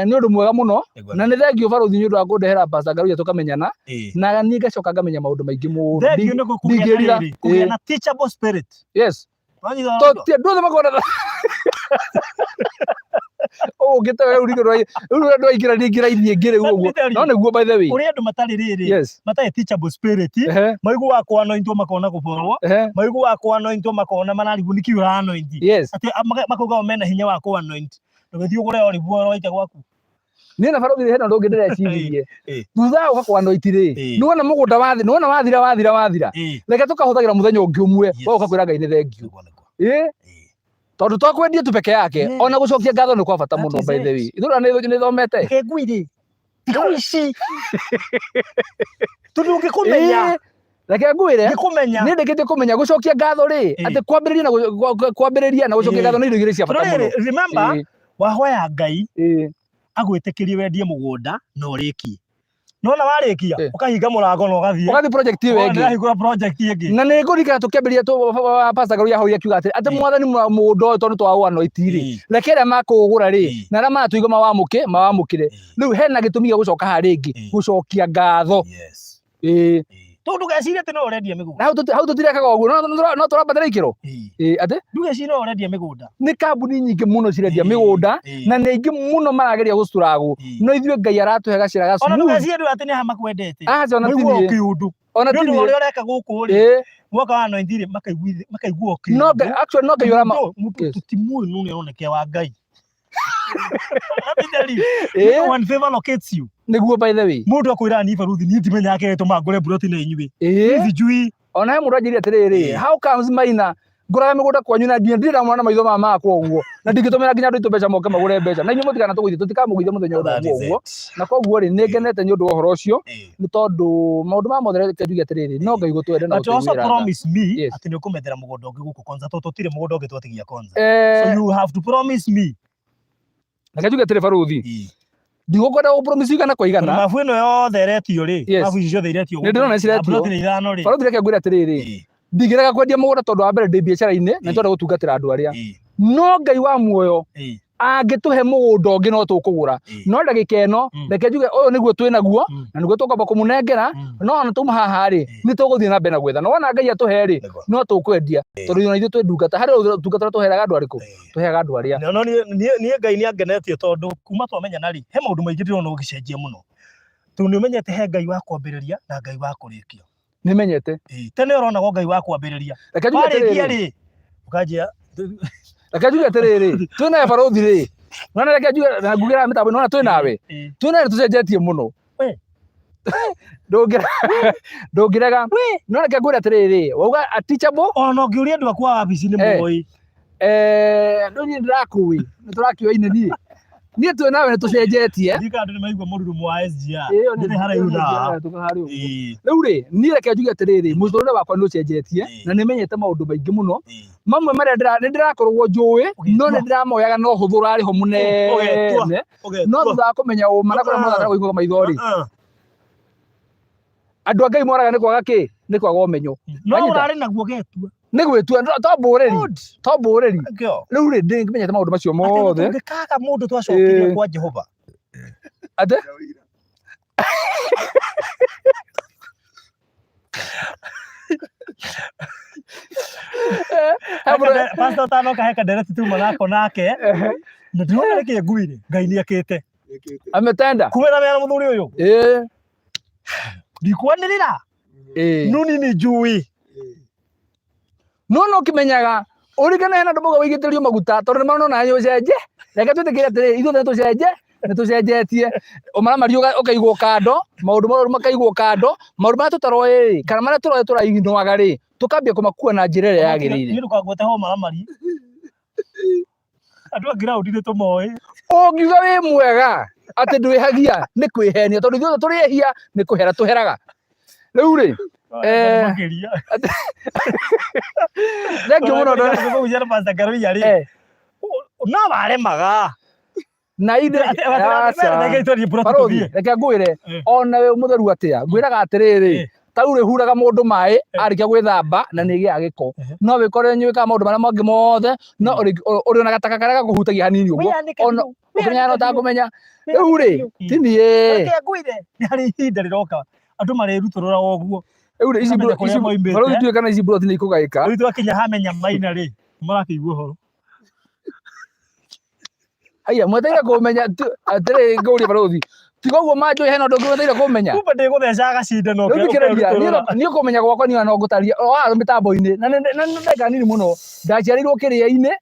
nĩ ũndũ mwega mũno na nĩ thengiũ barũthi nĩ ũndũ wa kũndehera Pastor Ngaruiya tũkamenyana na niĩ ngacoka ngamenya maũndũ maingĩ mũno. Thengiũ nĩ kũgĩa na Ndingĩrira. rĩrĩ, kũgĩa na teachable spirit. Yes. Wanyita ũhoro To ti andũ othe makoragwo na ũũ ũngĩte rĩu rĩu rĩu andũ aingĩ na ningĩ raini ĩngĩ rĩu Let me ũguo tell you. no nĩguo by the way Ũrĩa andũ matarĩ rĩrĩ matarĩ teachable spirit maiguaga kũanointwo makona kũborwo maiguaga kũanointwo makona mararigwo nĩkĩ ũraanoint atĩ makauga o mena hinya wa kũanoint ndũgĩthiĩ ũgũre olive oil waite gwaku. Niĩ na barũthi hena ũndũ ũngĩ ndĩreciririe thutha wa gũka kũanoint rĩ nĩwona mũgũnda wathi nĩwona wathira wathira wathira reke tũkahũthagĩra mũthenya ũngĩ ũmwe wa gũka kwĩra Ngai nĩ thengiũ ĩĩ tondũ to kwendia tu peke yake ona gũcokia ngatho nĩ kwa bata That mũno is by the it. way ithuĩ nĩ nĩ thomete Reke ngwĩre thikũ ici tondũ ũngĩkũmenya Ĩĩ, reke ngwĩre ngĩkũmenya nĩ ndĩkĩtie kũmenya gũcokia ngatho rĩ atĩ kwambĩrĩria na kwambĩrĩria na gũcokia ngatho nĩ indo igĩrĩ cia bata Tondũ mũno rĩrĩ, remember wahoya Ngai agwĩtĩkĩrie wendie mũgũnda na ũrĩkie nona warĩkia ũkahinga mũrango na ũgathiĩ Ũgathiĩ project ĩyo ĩngĩ. Ũrahingũra project ĩngĩ na nä ngå ririkana tå kä ambä ria pastor Ngaruiya ahoire akiuga atä atä mwathani må ndå å yå tondå twaå anoiti rä reke arä a makå gå ra rä na arä a maratå igua mawamå kä mawamå kä re rä u hena gä tå mi gä a gå coka haha rä ngä gå cokia ngatho ĩĩ Tondũ ndũgecirie atĩ no ũrendia mĩgũnda. Na hau tũtirekaga ũguo no tũrambatĩra ikĩro ĩĩ atĩ ndũgecirie no ũrendia mĩgũnda. Nĩ kambuni nyingĩ mũno cirendia mĩgũnda na nĩ aingĩ mũno marageria gũcuragwo no ithuĩ Ngai aratũhe gacĩra ga Ona smooth. ndũgecirie ndũ atĩ nĩ aha makwendete. Aca ona ti Maiguaga niĩ. kĩũndũ. Ona Nĩ ti ũndũ niĩ. wa ũrĩa ũreka gũkũ rĩ mwaka wa 90 rĩ makaigua kĩũndũ. No Ngai actually no Ngai ũrama Mũndũ tũtimuĩ no nĩ aronekea wa Ngai. Let me tell you. Ĩĩ. You know when favor locates you. Nĩguo by the way. Mũndũ akwĩraga niĩ baruthi niĩ ndimenyaga kĩrĩa gĩtũmaga ngũre mburoti na inyuĩ. Ĩĩ. Sijui. Ona he mũndũ anjĩrire atĩrĩrĩ, how comes Maina ngũraga mĩgũnda kwanyu na nginya ndirĩ ndamwona na maitho maya makwa ũguo na ndingĩtũmĩra nginya andũ aitũ mbeca moke magũre mbeca na inyuĩ mũtigana tũgũithie tũtikamũgũithia mũthenya ũrĩa That is ũguo na koguo rĩ nĩ ngenete nĩ ũndũ wa ũhoro ũcio nĩ tondũ maũndũ maya mothe reke njuge atĩrĩrĩ no Ngai gũtwenda na But you also gũtũiguĩra tha. promise me Yes. atĩ nĩ ũkũmethera mũgũnda ũngĩ gũkũ Konza tondũ tũtirĩ mũgũnda ũngĩ twatigia Konza. Eh, So you have to promise me. Reke njuge atĩrĩ barũthi ndigũkwenda gũ promise igana kwa igana Tondũ mabu ĩno yothe ĩretio rĩ, Yes. mabu ici ciothe iretio Nĩ ndĩrona nĩ ciretio. Na ploti nĩ ithano rĩ. Barũthi reke ngwĩre atĩrĩrĩ ndingĩrega kwendia mũgũnda tondũ wa mbere ndĩ biacara-inĩ na nĩtwenda gũtungatĩra andũ arĩa no Ngai wa muoyo angĩtũhe mũgũnda ũngĩ no tũkũgũra no ndagĩka ĩno reke njuge ũyũ nĩguo twĩ naguo na nĩguo tũkwamba kũmũnengera no ona twauma haha rĩ nĩ tũgũthiĩ na mbere na gwetha na wona Ngai atũhe rĩ no tũkwendia tondũ ona ithuĩ twĩ ndungata harĩ ũtungata ũrĩa tũheaga andũ arĩkũ tũheaga andũ arĩa No, no, niĩ Ngai nĩ angenetie tondũ kuma twamenyana rĩ, he maũndũ maingĩ ndĩrona ũgĩcenjia mũno. Tondũ nĩ ũmenyete he Ngai wa kwambĩrĩria na Ngai wa kũrĩkia. Nĩmenyete. Tene ũronagwo Ngai wa kwambĩrĩria. Reke njuge Warĩkia atĩrĩrĩ. rĩ, ũkanjia Reke njuge atĩrĩrĩ, twĩ nawe barũthi rĩ, nona reke njuge na ngugĩra mĩtambo nona twĩ nawe. Twĩ nawe tũcenjetie mũno. We. Ndũngĩrega. No reke ngwĩre atĩrĩrĩ, wauga a teachable Ona ũngĩũria andũ aku a wabici nĩ Eh. moĩ. Eh, andũ niĩ ndĩrakũĩ, nĩ tũrakĩoine niĩ. Niĩ twĩ nawe nĩ tũcenjetie. Ndiũĩ kana andũ nĩ maigua mũrurumo wa SGR. Ĩyo nĩ Ndĩrĩ haraihu na haha. haraihu. Ĩĩ. Rĩu rĩ, niĩ reke njuge atĩrĩrĩ, mũtũrĩre wakwa nĩ ũcenjetie Ĩĩ. na nĩ menyete maũndũ maingĩ mũno. Ĩĩ. Mamwe marĩa nĩ ndĩrakoragwo njũĩ, no Ũgetua. nĩ ndĩramoyaga na ũhũthũ ũrarĩ ho mũnene. Ũgetua. No Ũgetua. thutha wa kũmenya ũma na kũrĩa mũthaka kũigua maitho rĩ, Ah, ah. andũ a Ngai moraga nĩ kwaga kĩ? Nĩ kwaga ũmenyo. No Wanyita? ũrarĩ naguo ũgetua. Nĩ gwĩtua, to mbũrĩri, Good. to mbũrĩri. Thank you. Rĩu rĩ, ndĩ menyete maũndũ macio Atĩ ona mothe. tũngĩkaga mũndũ twacokirie Ĩĩ. kwa Jehova. Atĩ? He mũndũ- Pastor ũtanoka he kandereti tuma nako nake na ndirona nĩkĩ nguire Ngai nĩekĩte ametenda kumena mena mũthuri ũyũ ĩĩ ndikwanĩrĩra ĩĩ nuni ni njui no no kimenyaga ũrigana hena andũ mauga wĩigĩtĩrio maguta tondũ nĩ marona nĩ ũcenje reke twĩtĩkĩre atĩrĩrĩ ithuothe nĩ tũcenje nĩ tũcenjetie ũmaramari ũkaigwo kando maũndũ moru makaigwo kando maũndũ marĩa tũtaroĩ rĩ kana marĩa tũroĩ tũraignoaga rĩ tũkambia kũmakua na njĩra ĩrĩa yagĩrĩire Niĩ ndũkangwete ho maramari andũ a ground nĩ tũmoĩ ũngiuga wĩ mwega atĩ ndwĩhagia nĩ kwĩhenia tondũ ithuothe tũrĩ ehia nĩ kũhera tũheraga rĩu rĩ Eh. makĩria thengiũ mũno ndore Kũgucia na Pastor Ngaruiya rĩ Eh, no waremaga na ithe aca. Barũthi, reke ngwĩre Eh. ona wĩ mũtheru atĩa ngwĩraga atĩrĩrĩ Eh. ta rĩu rĩhuraga mũndũ maĩ arĩkia gwĩthamba na nĩ ĩgĩaga gĩko Eh. no wĩkore nĩ wĩkaga maũndũ marĩa mangĩ mothe no ũrĩ ona gataka karĩa gakũhutagia hanini ũguo ona ũkĩmenya na ũtakũmenya rĩu rĩ ti niĩ Reke ngwĩre nĩ harĩ ihinda rĩroka andũ marĩrutũrũra ũguo rĩu rĩ ici Ũkamenya kũrĩa moimĩte. barũthi ndiũĩ kana ici mburoti nĩ ikũgaĩka rĩu twakinya hamenya maina rĩ nĩmarakĩigua ũhoro haiya mweteire kũmenya atĩrĩ ngũrie barũthi tiga ũguo manjũĩ hena ũndũ ũngĩ mweteire kũmenya kumbe ndĩgũthecaga gacindano rĩu thikĩrĩria niĩ kũmenya gwakwa niĩ no ngũtaria o haha mĩtambo-inĩ na nĩ ndagĩka nini mũno ndaciarĩirwo kĩrĩa-inĩ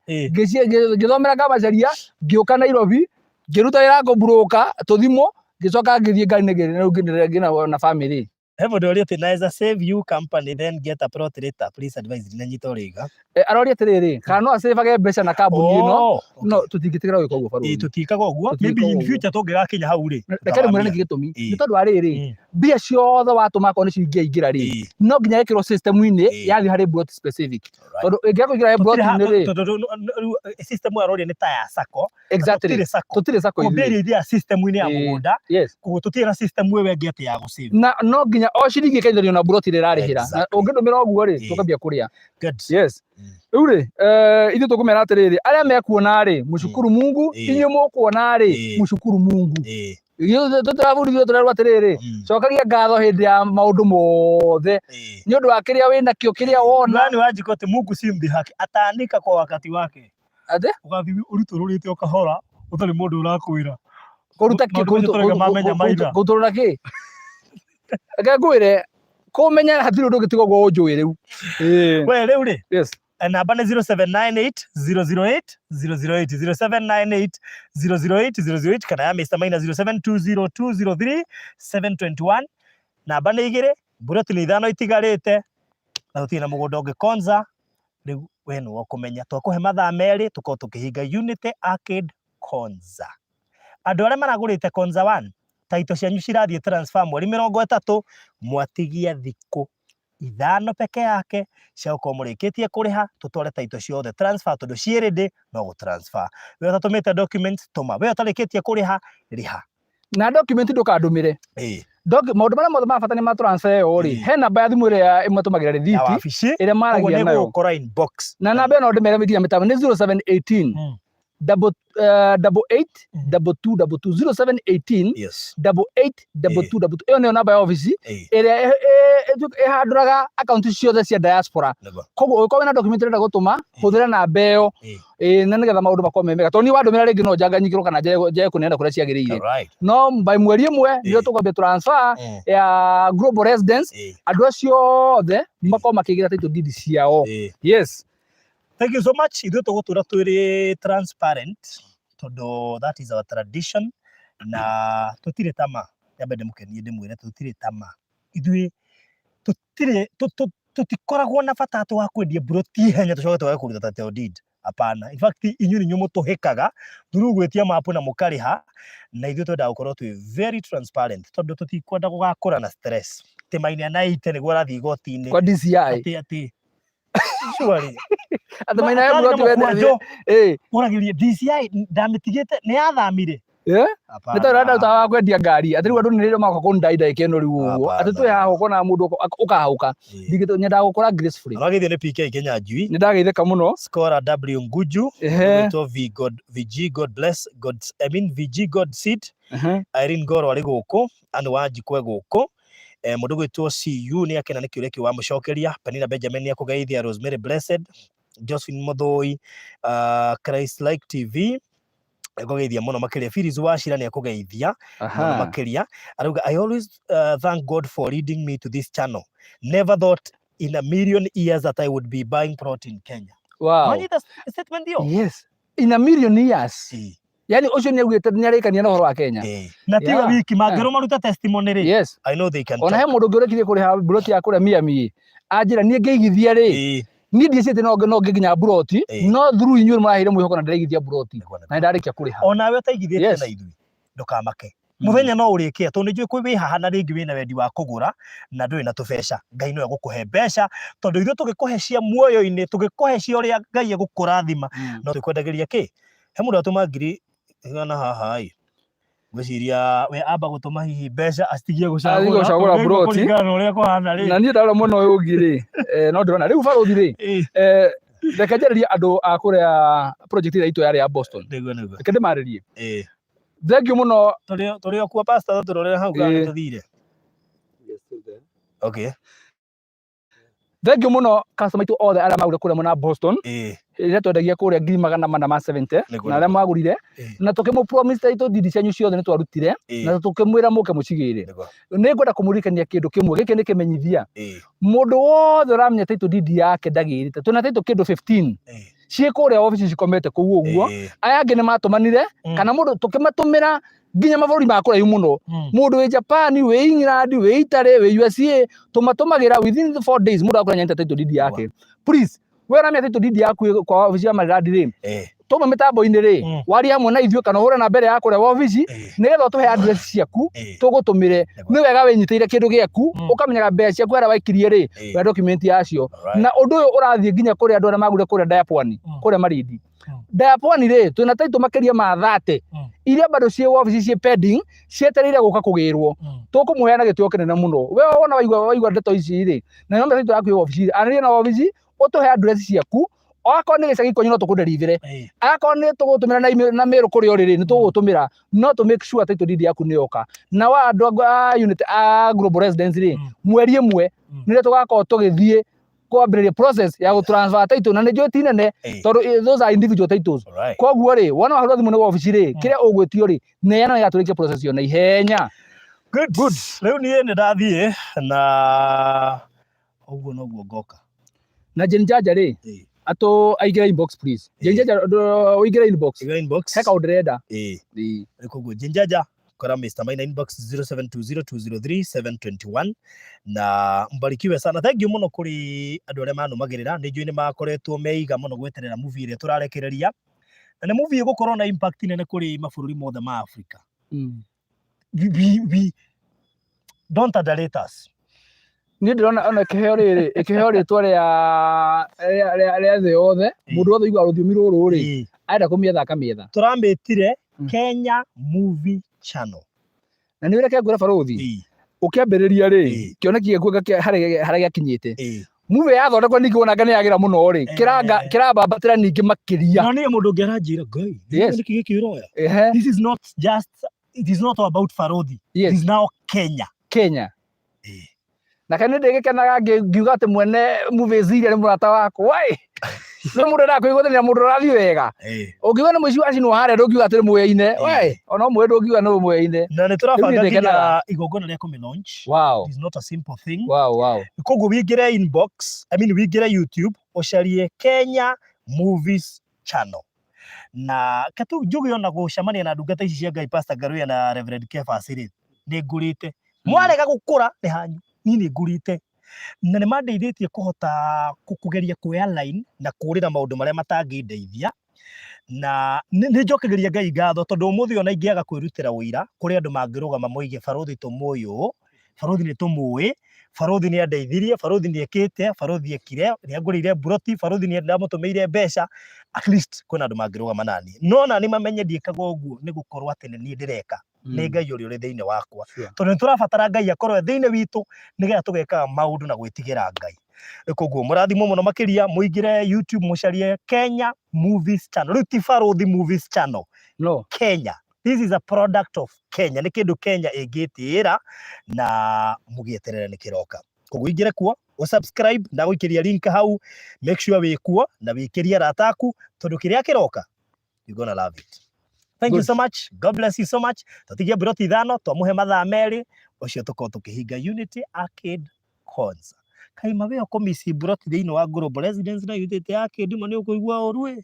ngĩthomera Kamacharia ngĩũka Nairobi ngĩruta wĩra kũmburũka tũthimũ ngĩcoka ngĩthiĩ ngari-inĩ rĩu ngĩna na family He mũndũ ũria atĩ naweza save you company then get a plot later please advise ndinanyita ũrĩiga Eh, aroria atĩrĩrĩ kana no acĩbage mbeca na kambuni ĩno Oh, okay. no tũtingĩtĩkĩra gwĩka ũguo Ĩĩ, barũthi tũtiĩkaga ũguo Tũtiĩkaga maybe in ũguo. future tũngĩgakinya hau rĩ reke rĩmwĩre nĩkĩ gĩtũmi Ĩĩ. nĩ tondũ wa rĩrĩ Mm. mbia ciothe watũma akorwo nĩcio ingĩaingĩra rĩ Ĩĩ. no nginya ĩkĩrwo system-inĩ Ĩĩ. yathiĩ harĩ plot specific Alright. tondũ ĩngĩaga kũingĩra harĩ Tũtirĩ ha- plot-inĩ rĩ tondũ rĩu system ĩyo aroria nĩ ta ya sacco na exactly tũtirĩ sacco tũtirĩ sacco Koguo mbia ithuĩ iria ithiaga system-inĩ ya Ĩĩ. mũgũnda yes koguo tũtirĩ na system ĩyo ĩngĩ atĩ ya gũsave na no nginya o ciringi ĩkaithanio na mburoti ĩrĩa ĩrarĩhĩra na Exactly. ũngĩndũmĩra ũguo rĩ Ĩĩ. tũkambia kũrĩa Good. yes Mm. rĩu rĩ eh, ithuĩ tũkũmera atĩrĩrĩ arĩa mekuona rĩ mũcukuru Mungu Ĩĩ. inyuĩ mũkuona rĩ Ĩĩ. mũcukuru Mungu Ĩĩ. Ithuĩ tũtirabundithio tũrerwo atĩrĩrĩ Mm. cokagia ngatho hĩndĩ ya maũndũ mothe Ĩĩ. nĩ ũndũ wa kĩrĩa wĩnakĩo kĩrĩa wona Nani Wanjikũ atĩ Mungu si mdhihaki ataanika kwa wakati wake atĩ ũgathiĩ ũrutũrũrĩte o kahora ũtarĩ mũndũ ũrakwĩra kũruta kĩ Maũndũ macio tũrauga mamenya maina. kũrutũrũra kĩ reke ngwĩre kũmenya hatirĩ ũndũ ũngĩ tiga ũguo ũnjũĩ rĩu Ĩĩ. we rĩu rĩ yes namba nĩ 0798 008 008 0798 008 008 kana ya Mr Maina 0720 203 721 namba nĩ igĩrĩ mburoti nĩ ithano itigarĩte na tũtirĩ na mũgũnda ũngĩ Konza rĩu we nĩwe ũkũmenya twakũhe mathaa merĩ tũkorwo tũkĩhinga Unity Arcade Konza andũ arĩa maragũrĩte Konza 1 taito cianyu cirathiĩ transfer mweri 30 mwatigia thikũ ithano peke yake cia gũkorwo mũrĩkĩtie kũrĩha tũtware taito ciothe transfer tondũ ciĩ ready no gũ transfer we ũtatũmĩte documents tũma we ũtarĩkĩtie kũrĩha rĩha na document ndũkandũmĩre ĩĩ maũndũ marĩa mothe ma bata nĩ ma transfer ĩyo rĩ Ĩĩ. he namba ya thimũ ĩrĩa ĩmatũmagĩra ya rĩthiti wabici ĩrĩa koguo maragia nĩ nayo gũgũkora inbox na namba ĩno ndĩmere nginya mĩtambo nĩ 0718 double eight 22 22 0718 yes 88 22 22 ĩyo nĩyo namba ya obici ĩĩ ĩrĩa ĩhandũraga akaunti ciothe cia diaspora nĩguo koguo ũngĩkorwo wĩna document ũrenda gũtũma hũthĩra namba ĩyo Ĩĩ. ĩĩ na nĩgetha maũndũ makorwo me mega tondũ niĩ wandũmĩra rĩngĩ no njanganyikĩrwo kana njage kũneana kũrĩa ciagĩrĩire alright no by mweri ĩmwe nĩrĩo Ĩĩ. tũkwambia transfer ya global residence ĩĩ andũ acio othe makorwo makĩgĩra title deed ciao ĩĩ yes Thank you so much. Ithuĩ tũgũtũra twĩrĩ transparent tondũ that is our tradition na tũtirĩ tama. Nyambe ndĩmũkenie ndĩmwĩre tũtirĩ tama. Ithuĩ tũtirĩ tũtikoragwo na bata atĩ wa kwendia mburoti ihenya tũcoke twage kũruta title deed. Hapana. In fact, inyuĩ nĩ inyuĩ mũtũhĩkaga through gwĩtia mapu na mũkarĩha na ithuĩ twendaga gũkorwo twĩ very transparent tondũ tũtikwenda gũgakũra na stress. Atĩ Maina na ite nĩguo arathiĩ igoti-inĩ Kwa DCI. atĩ atĩ surely Atĩ Maina ya Atwarĩ na mburoti wenderie. mũkwanjũ Ĩĩ. ũragĩrie DCI ndamĩtigĩte nĩ yathamire Eh? Nĩ tondũ ũrenda wa kwendia ngari atĩ rĩu andũ nĩ rĩo magoka kũndai ndagĩka ĩno rĩu ũguo atĩ twĩ haha ũkona mũndũ ũkahũka Ndingĩ- nyendaga gũkũra gracefully Arageithio nĩ PK Kĩnyanjui nĩ ndageithĩka mũno Scora W Nguju Ehe. Gwĩtwo V God VG God bless God I mean VG God seed Ehe. Irene Goro arĩ gũkũ Anne Wanjikũ e gũkũ eh, mũndũ gwĩtwo CU nĩ akena nĩ kĩũria kĩu wamũcokeria Penina Benjamin nĩ akũgeithia Rosemary Blessed Josephine Mũthũi Christ Like TV akũgeithia mũno makĩria Phyllis Wachira nĩ akũgeithia mũno Aha. makĩria arauga I always thank God for leading me to this channel never thought in a million years that I would be buying plot in Kenya. Wow. Wanyita statement hiyo? Yes. In a million years. Ĩĩ. Yani ũcio nĩ augĩte nĩ arĩkania na ũhoro wa Kenya. Ĩĩ. Na tiga wiki mangĩrwo maruta testimony rĩ. Yes. I know they can Ona he talk. mũndũ ũngĩ ũrekirie kũrĩha mburoti ya kũrĩa Miami anjĩra niĩ ngĩigithia rĩ Ĩĩ. niĩ ndiecĩte no no nginya mburoti Ĩĩ. no through inyuĩ nĩ mũraheire mwĩhoko na ndĩraigithia mburoti Nĩguo, nĩguo. na nĩndarĩkia kũrĩha. Onawe ũtaigithĩtie Yes. na ithuĩ ndũkamake muthenya no ũrĩkĩa tondũ nĩ njũĩ kwĩ wĩ haha na rĩngĩ wĩna wendi wa kũgũra na ndũrĩ na tũbeca Ngai no egũkũhe mbeca tondũ ithuĩ tũgĩkũhe cia muoyo-inĩ tũgĩkũhe cia ũrĩa Ngai egũkũrathima no twĩkwendagĩria kĩ he mũndũ atũma 100,000 haha ĩ ngwĩciria we amba gũtũma hihi mbeca acitigie Athiĩ gũcagũra gũcagũra tondũ nĩaigua mburoti. kũringana na ũrĩa kũhana rĩ Na niĩ ndarora mwena ũyũ ũngĩ rĩ no ndĩrona rĩu barũthi rĩ reke njarĩrie andũ a kũrĩa project ĩrĩa itũ yarĩ ya Boston Nĩguo nĩguo reke ndĩmarĩrie thank you mũno Tũrĩ o kuo pastor tũrorere hau kana Ĩĩ. tũthire okay Thank you mũno customer aitũ othe arĩa magũrire kũrĩa mwena wa Boston Ĩĩ. ĩrĩa twendagia kũrĩa 470,000 Nĩguo, na arĩa nĩguo. magũrire na tũkĩmũ promise title deed cianyu ciothe nĩ twarutire na tũkĩmwĩra mũke mũcigĩre. Nĩ ngwenda kũmũririkania kĩndũ kĩmwe gĩkĩ nĩ kĩmenyithia mũndũ wothe ũramenya title deed yake ndagĩrĩte twĩna title kĩndũ 15 ciĩ kũrĩa obici cikomete kũu ũguo aya angĩ nĩ matũmanire kana mũndũ tũkĩmatũmĩra nginya mabũrũri ma kũraihu mũno mũndũ wĩ Japan wĩ England wĩ Italy wĩ USA tũmatũmagĩra within the 4 days mũndũ akorwo anyita title deed yake. Please, we ũramenya title deed yaku ĩ kwa obici ya Maridadi rĩ tũma mĩtambo-inĩ rĩ warie hamwe na ithuĩ kana ũhũre namba ĩrĩa ya kũrĩa wabici nĩgetha ũtũhe address ciaku tũgũtũmĩre. Nĩ wega wĩnyitĩire kĩndũ gĩaku ũkamenyaga mbeca ciaku harĩa waikirie rĩ wena document yacio. Na ũndũ ũyũ ũrathiĩ nginya kũrĩ andũ arĩa magũrire kũrĩa Dayapwani kũrĩa Malindi Dayapwani rĩ twĩna title makĩria ma 30 iria bado ciĩ wabici ciĩ pending cietereire gũka kũgĩrwo. Tũkũmũheana na gĩtĩo kĩnene mũno. We wona waigua ndeto ici rĩ na nĩwona title yaku ĩ wabici rĩ aranĩria na wabici ũtũhe address ciaku okorwo nĩ gĩcagi kwanyu no tũkũderivĩre akorwo nĩ tũgũtũmĩra na email na mail kũrĩa ũrĩ rĩ nĩ tũgũgũtũmĩra no tũ make sure title deed yaku nĩ yoka. Na wa andũ a unit a Global Residence rĩ mweri ĩmwe nĩrĩo tũgakorwo tũgĩthiĩ kwambĩrĩria process ya gũ transfer title na nĩ njũĩ ti nene tondũ those are individual titles. Koguo rĩ wona wahũra thimũ nĩ wabici rĩ kĩrĩa ũgwĩtio rĩ neana nĩgetha tũrĩkie process ĩyo na ihenya. Good. Good. Rĩu niĩ nĩ ndathiĩ na ũguo noguo ngoka. Na Jane Jaja rĩ atũ aingĩre inbox please. Jane Jaja ũingĩre inbox. Ingĩra inbox. He kaũndũ ndĩrenda. Ĩĩ. Koguo Jane Jaja kora Mr. Maina inbox 0720203721 na mbarikiwe sana. Thank you mũno kũrĩ andũ arĩa manũmagĩrĩra nĩ njũĩ nĩ makoretwo meiga mũno gweterera movie ĩrĩa tũrarekereria na nĩ movie ĩgũkorwo na impact nene kũrĩ mabũrũri mothe ma Africa. We don't underrate us. Niĩ ndĩrona ona ĩkĩheo rĩrĩ ĩkĩheo rĩtwa rĩa thĩ yothe mũndũ wothe ũiguaga rũthiomi rũrũ rĩ arenda kũmĩetha akamĩetha. Tũramĩtire Kenya Movie Channel. Na nĩ ũreke ngwĩre barũthi ũkĩambĩrĩria rĩ kĩoneki gĩaku harĩa gĩakinyĩte movie yathondekwo ningĩ wona anga nĩ yagĩra mũno rĩ kĩrambambatĩra ningĩ makĩria. Na niĩ mũndũ ũngĩ aranjĩra Ngai nĩkĩ gĩkĩ ũroya. This is not just it is not about Farodhi. It is now Kenya. Kenya. Na kana nĩ ndĩgĩkenaga ngiuga atĩ mwene movies iria nĩ mũrata wakwa ĩ nĩ mũndũ endaga kũiguithania mũndũ ũrathiĩ wega ũngiuga nĩ mũici wacinwo harĩa ndũngiuga atĩ nĩ mũyaine we ona ũmwe ndũngiuga nĩ mũyaine. Na nĩ tũrabanga nginya igongona rĩa kũmĩ launch. It is not a simple thing. Koguo wĩingĩre inbox, I mean wĩingĩre YouTube ũcarie Kenya Movies Channel. Na ke tu njuge ona gũcemania na ndungata ici cia Ngai, Pastor Ngaruiya na Reverend Kefas rĩ, nĩ ngũrĩte. Mwarega gũkũra nĩ hanyu, niĩ nĩ ngũrĩte. Na nĩ mandeithĩtie kũhota kũgeria kuoya line na kũrĩra maũndũ marĩa matangĩndeithia. Na nĩ njokagĩria Ngai ngatho tondũ ũmũthĩ ona ingĩaga kwĩrutĩra ũira, kũrĩ andũ mangĩrũgama moige barũthi tũmũĩ ũũ, barũthi nĩ tũmũĩ, barũthi nĩ andeithirie, barũthi nĩ ekĩte, barũthi ekire, nĩ angũrĩire mburoti, barũthi nĩ ndamũtũmĩire mbeca, at least kwĩna andũ mangĩrũgama naniĩ. No nani mamenye ndiĩkaga ũguo nĩ gũkorwo atĩ nĩ niĩ ndĩreka, nĩ Ngai ũrĩa ũrĩ thĩinĩ wakwa. Tondũ nĩ tũrabatara Ngai akorwo e thĩinĩ witũ nĩgetha tũgekaga maũndũ na gwĩtigĩra Ngai. Koguo mũrathimwo mũno makĩria, mũingĩre YouTube mũcarie Kenya Movies Channel. Rĩu ti Barũthi Movies Channel. No. Kenya. This is a product of Kenya. Nĩ kĩndũ Kenya ĩngĩtĩĩra na mũgĩeterere nĩ kĩroka. Koguo ingĩre kuo, ũ subscribe, ndagũikĩria link hau, make sure wĩ kuo na wĩkĩrie arata aku tondũ kĩrĩa kĩroka, you gonna love it. Thank you Good. so much. God bless you so much. Tũtigie mburoti 5, twamũhe mathaa 2, ũcio tũkorwo tũkĩhinga Unity Arcade Konza. Kaima we ũkũmici mburoti thĩinĩ wa Global Residence na Unity Arcade ma nĩ ũkũigua ũru ĩ.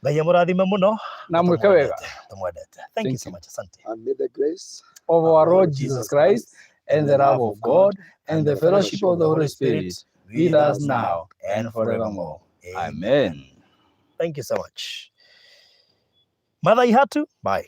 Ngai amũrathime mũno. Na mwĩke wega. Tũmwendete. Thank you Thank so you. much. Asante. And may the grace Of our Lord Jesus Christ and the love of God and the fellowship of the Holy Spirit be with us now and forevermore. Amen. Thank you so much. Mother Ihatu, bye.